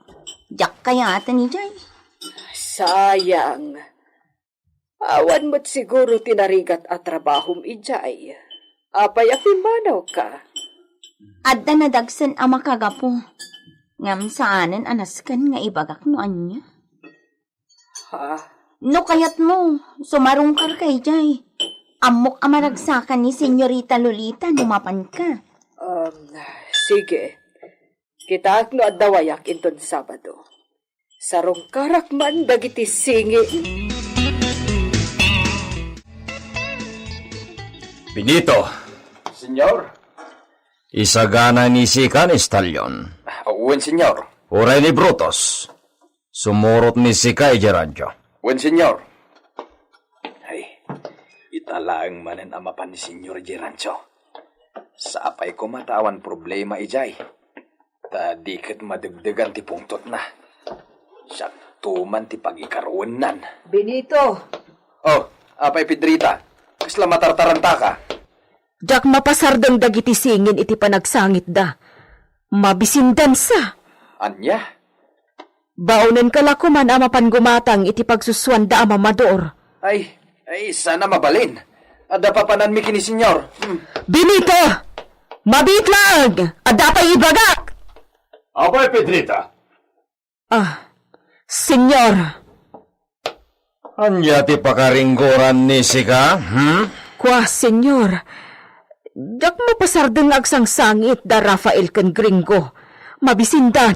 Diak kayaten idiay. Sayang. Awan met siguro ti narigat a trabahom idiay. Apay a pimmanawka? Adda nadagsen a makagapu. Ngem saanen a nasken nga ibagak no ania. Ha? No kayatmo, sumarungkarka idiay. Ammok a maragsakan ni Senyorita Lolita no mapanka. Um, sige. Kitaek no adda wayak inton Sabado. Sarungkarak man dagiti singi. Benito. Senyor? Isagana ni sika ni Stallion. Wen, senyor. Uray ni Brutus. Sumurot ni sika idiay radyo. Wen, senyor. Ay, ita laeng manen a mapan ni senyor idiay rancho. Sapay koma ta awan problema idiay. Ta di ket madegdegan ti pungtotna. Siakto man ti pagikaruennan. Benito! Oh, apay Pedrita, kasla matartarantaka? Diak mapasardeng dagiti singin iti panagsangitda. Mabisindansa. Ania? Baonenka la koman a mapan gumatang iti pagsusuanda a mamador. Ay, ay, sana mabalin. Adda papananmi ken ni senyor. Hmm. Benito! Mabiit laeng! Adda pay ibagak! Apay, Pedrita? Ah, senyor. Ania ti pakaringgoran ni sika, hmm? Kua, senyor. Diak mapasardeng nga agsangsangit da Rafael ken Gringo. Mabisindan.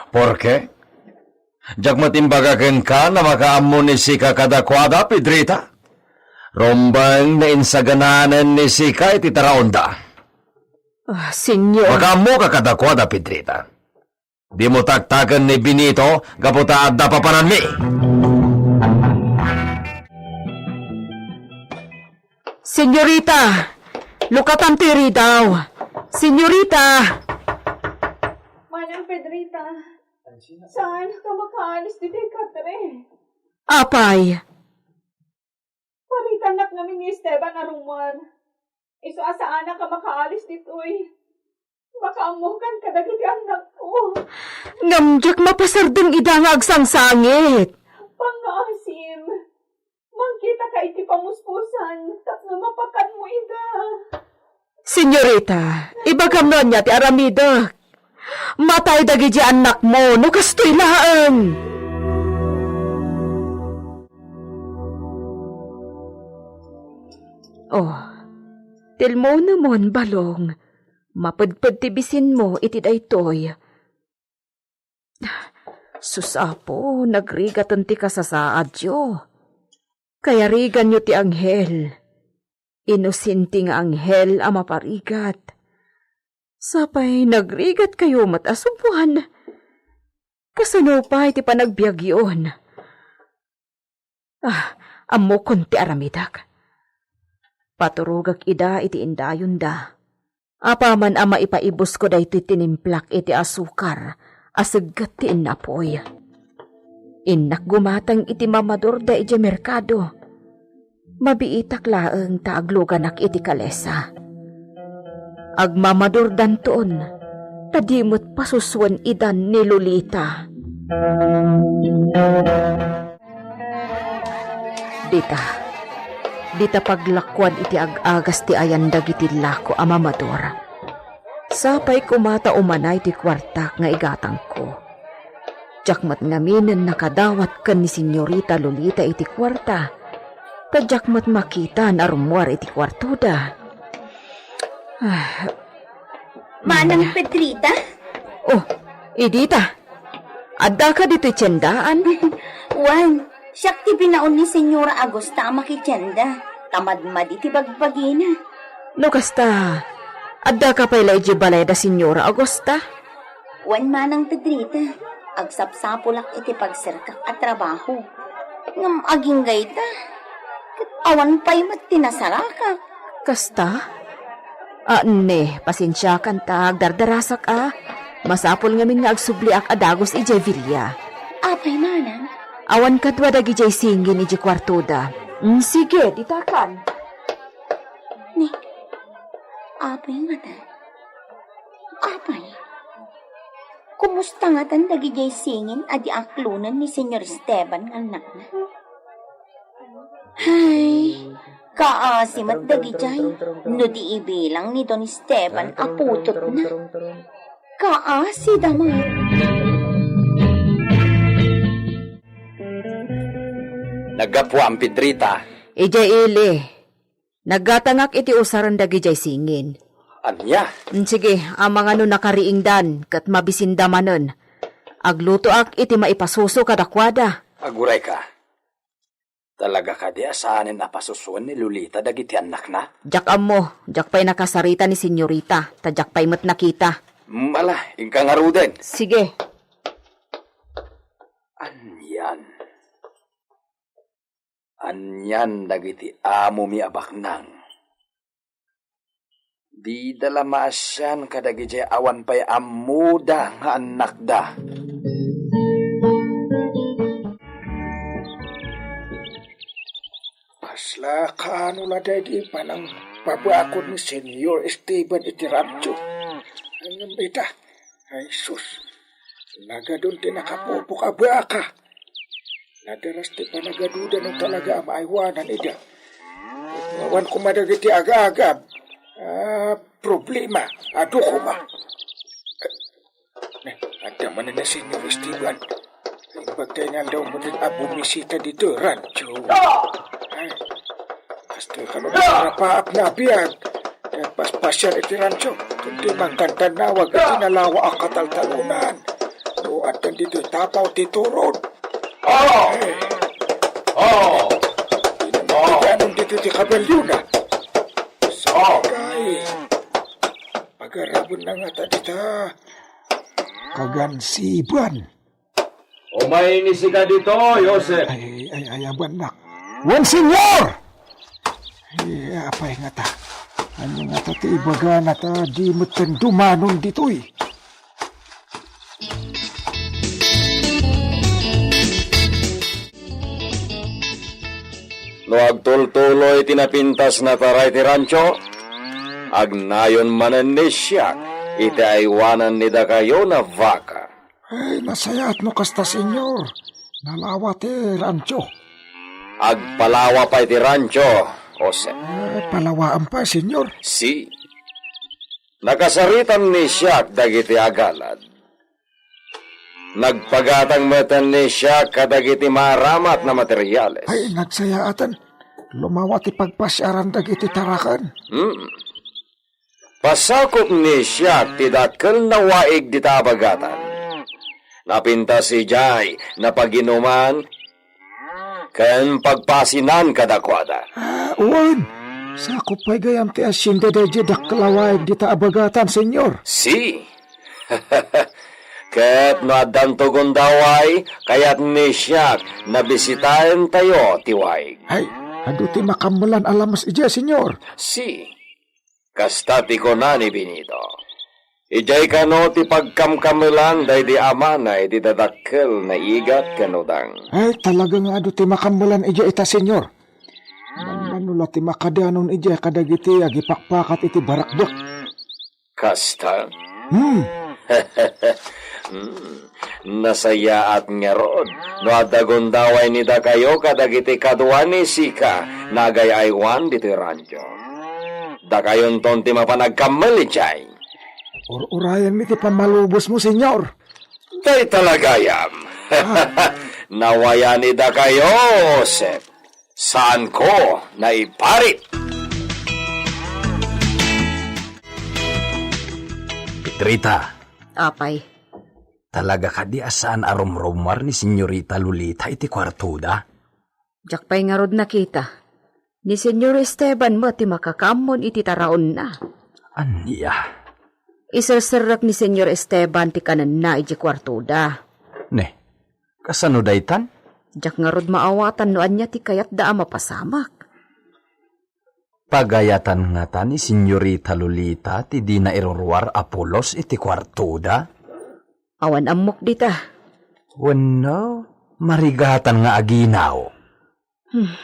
Porke? Diak met imbaga kenka no makaammo ni sika kadakuada, Pedrita? Rumbeng nga insagananen ni sika iti taraonda. Ah, senyor. Makaammoka kadakuada, Pedrita. Dimo taktaken ni Benito gapu ta adda papananmi. Senyorita, lukatam ti ridaw. Senyorita! Manang Pedrita, saan ka makaalis ditoy katre? Apay? Paritannak ngamin ni Esteban a rummuar. Isu a saanak a makaalis ditoy. Makaammokan kadagiti annakko. Ngem diak mapasardeng ida nga agsangsangit. Pangngaasim, mangkitaka iti pamuspusan tapno mapakanmo ida. Senyorita, ibagam no ania ti aramidek. Matay dagiti annakmo no kastoy laeng. Oh, tilmonemon, Balong. Mapedped ti bisinmo iti daytoy. Sus, Apo, nagrigaten ti kasasaadyo. Kayariganyo ti anghel. Inosente nga anghel a maparigat. Sapay nagrigatkayo met a subuan. Kasano pay ti panagbiagyon? Ah, ammokon ti aramidek. Paturogek ida iti indayonda. Apaman a maipaibusko daytoy tinimplak iti asukar a segget ti innapoy. Innak gumatang iti mamadorda idiay merkado. Mabiitak laeng ta agluganak iti kalesa. Agmamadordanton, ta di met pasusuen idan ni Lolita. Dita, dita paglakuan iti ag-agas ti ayan dagiti lako a mamador. Sapay koma ta umanay ti kuartak nga igatangko. Diak met ngaminen nakadawat ken ni Senyorita Lolita iti kuarta, ta diak met makitan a rummuar iti kuartoda. Ah, Manang Pedrita? Oh, idita. Addaka ditoy tiendaan? Wen, siak ti binaon ni Senyora Agusta a makitienda. Ta madmadi ti bagbagina. No kasta, addaka pay la idiay balay da Senyora Agusta? Wen, Manang Pedrita, agsapsapulak iti pagserkak a trabaho. Ngem agingga ita, ket awan pay met ti nasarakak. Kasta? Ah, ne, pasensiakan ta agdardarasak a. Masapul ngamin nga agsubliak a dagus idiay villa. Apay, Manang? Awan kadua dagidiay singin idiay kuartoda. Mm, sige, ditakan. Ne, apay ngata? Apay? Kumusta ngatan dagidiay singin a di aklonen ni Senyor Esteban nga annakna? Hay, kaasi met dagidiay no di ibilang ni Don Esteban a putotna. Kaasida met. Naggapuam, Pedrita. Idiay ili. Naggatangak iti usaren dagidiay singin. Ania? Mm, sige, amangan no nakariingdan ket mabisinda manen. Aglutoak iti maipasuso kadakuada. Agurayka. Talaga kadi a saanen a pasusuen ni Lolita dagiti annakna? Diak ammo, diak pay nakasarita ni Senyorita, ta diak pay met nakita. Mm, ala, inka ngaruden. Sige. Anian? Anian dagiti amomi a baknang? Dida la maasian kadagidiay awan pay ammoda nga annakda. Kasla kaano la daydi panangpabakod ni Senyor Esteban iti rancho? Ngem ita, ay sus, nagadun ti nakapupok a baka. Nadaras ti panagaduda no talaga a maaywanan ida. Awan koma dagiti agagab. Ah, problema. Adu koma. Eh, adda manen ni Senyor Esteban. Imbag tayo nga aldaw mo din a bumisita dito, rancho. Ay, kastoy kano marapaap nga biag. Paspasiar iti rancho, kundi mangkantanawag iti nalawa a kataltalunan. No addan ditoy tapaw ti turod. Oh! Oh! Inanong ditoy ti kabalyona. Sakay. Pagaraben na nga ta dita. Kagansiban. Umayni sika ditoy, Joseph. Ay, ay, ay, abannak. Wen, Senyor! Ay, apay ngata? Ania ngata ti ibagana ta di metten dumanon ditoy? No agtultuloy ti napintas a tara iti rancho, agnayon manen ni siak iti aywanan ni dakayo a baka. Ay, nasayaat no kasta, Senyor. Nalawa ti rancho. Agpalawa pay ti rancho, Jose. Ay, palawaam pay, Senyor. Si. Nakasaritan ni siak dagiti agalad. Nagpagatang metten ni siak kadagiti maaramat a materiales. Ay, nagsayaatan. Lumawa ti pagpasiaran dagiti taraken. Hmm. Pasakop ni siak ti dakkel a waig dita abagatan. Napintas idiay napaginuman ken pagpaasinan kadakuada. Ah, wen, sakop pay gayam ti asienda daydiay dakkel a waig dita abagatan, Senyor. Si. Ket no addanto gundaway, kayat ni siak a bisitaentayo ti waig. Ay, adu ti makammelan a lames idiay, Senyor. Si. Kasta ti kuna ni Benito. Idiay kano ti pagkamkamelan daydi amana iti dadakkel a igat ken udang. Ay, talaga nga adu ti makammelan idiay ita, Senyor. Mano la ti makadanon idiay kadagiti agipakpakat iti barakbek? Kasta? Hmm. Hmm. Nasayaat ngarud no adda gundaway ni dakayo kadagiti kadua ni sika a agay-aywan ditoy rancho. Dakayonton ti mapan agkammel idiay. Ur-urayenmi ti pammalubosmo, Senyor. Dayta la gayam. Nawayan ida kayo, Joseph. Saan ko naiparit? Pedrita. Apay. Talaga kadi a saan a rumrumar ni Senyorita Lolita iti kuartoda? Diak pay ngarud nakita. Ni Senyor Esteban met ti makakaammo iti taraonna. Ania? Iserserrek ni Senyor Esteban ti kanenna idiay kuartoda. Ne, kasano daytan? Diak ngarud maawatan no ania ti kayatda a mapasamak. Pagayatan ngata ni Senyorita Lolita ti dina iruruar a pulos iti kuartoda? Awan ammok dita. Wenno, marigatan nga aginaw. Hmm.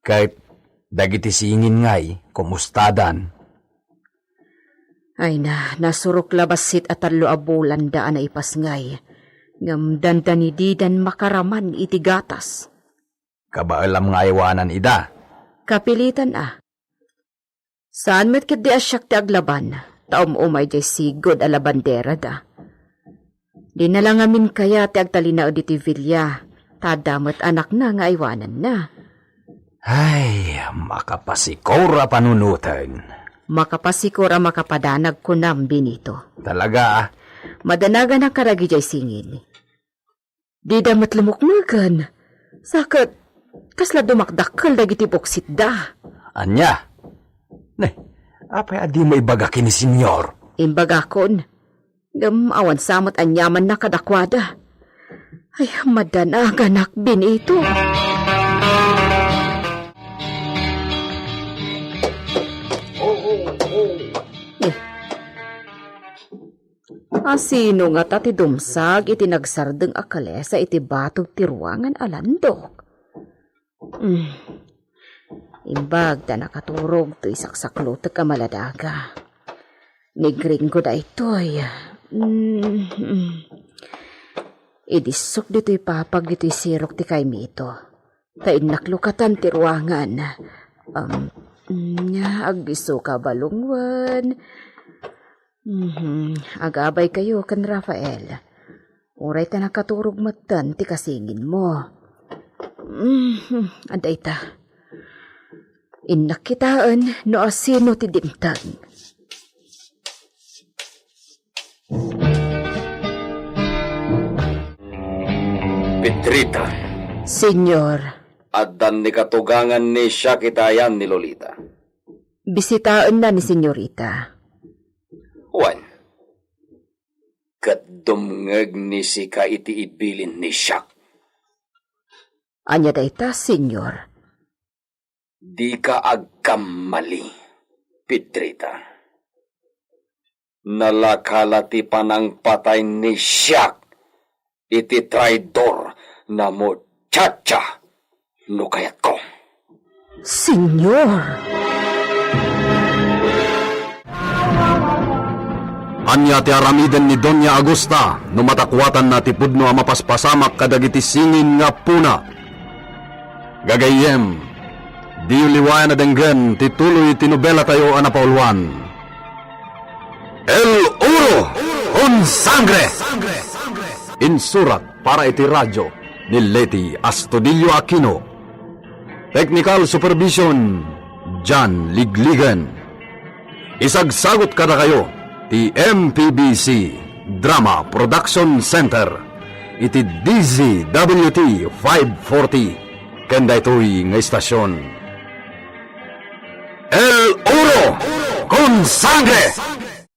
Ket dagiti singin ngay, kumustadan? Ay na, nasurok la bassit a tallo a bulanda a naipasngay, ngem dandani didan makaraman iti gatas. Kabaelam nga aywanan ida. Kapilitan a. Saan met ketdi a siak ti aglaban, ta um-umay diay sigud a labanderada. Dina la ngamin kaya ti agtalinaed iti villa, ta adda met anakna nga aywananna. Ay, makapasikor a panunoten. Makapasikor a makapadanag, kunam, Benito. Talaga, ah. Madanaganak kadagijay singin. Dida met lumukmegen. Sa ket, kasla dumakdakkel dagiti buksitda. Ania? Ne, apay a dimo ibaga ken ni Senyor? Imbagakon. Ngem awan sa met aniamanna kadakuada. Ay, madanaganak, Benito. Eh. Asino ngata ti dumsag iti nagsardeng a kalesa iti batog ti ruangan a landok? Mm. Imbag ta nakaturog toy saksaklotek a maladaga. Ni Gringo daytoy. Mm, mm. Idissok ditoy papag ditoy sirok ti kaimito. Ta innak lukatan ti ruangan. Um, mm, agiso ka balungwen. Mhm, agabay kayo ken Rafael. Uray ta nakaturog metten ti kasinginmo. Mhm, adda ita. Innak kitaen no asino ti dimteng. Pedrita. Senyor. Addan ni katugangan ni Siak iti ayan ni Lolita. Bisitaenna ni Senyorita. Wen, ket dumngeg ni sika iti ibilin ni Siak. Ania dayta, Senyor? Dika agkammali, Pedrita. Nalaka la ti panangpatay ni Siak iti traidor na muchacha no kayatko. Senyor! Ania ti aramiden ni Doña Agusta no matakuatanna ti pudno a mapaspasamak kadagiti singin nga puna? Gagayyem, diyo liwayan a denggen ti tuloy ti nobelatayo a napauluan, El Oro con Sangre! Insurat para iti radio ni Leti Astudillo Aquino. Technical supervision, John Ligligan. Isagsagut kadakayo ti M P B C Drama Production Center iti D Z W T five forty ken daytoy nga istasion. El Oro con Sangre!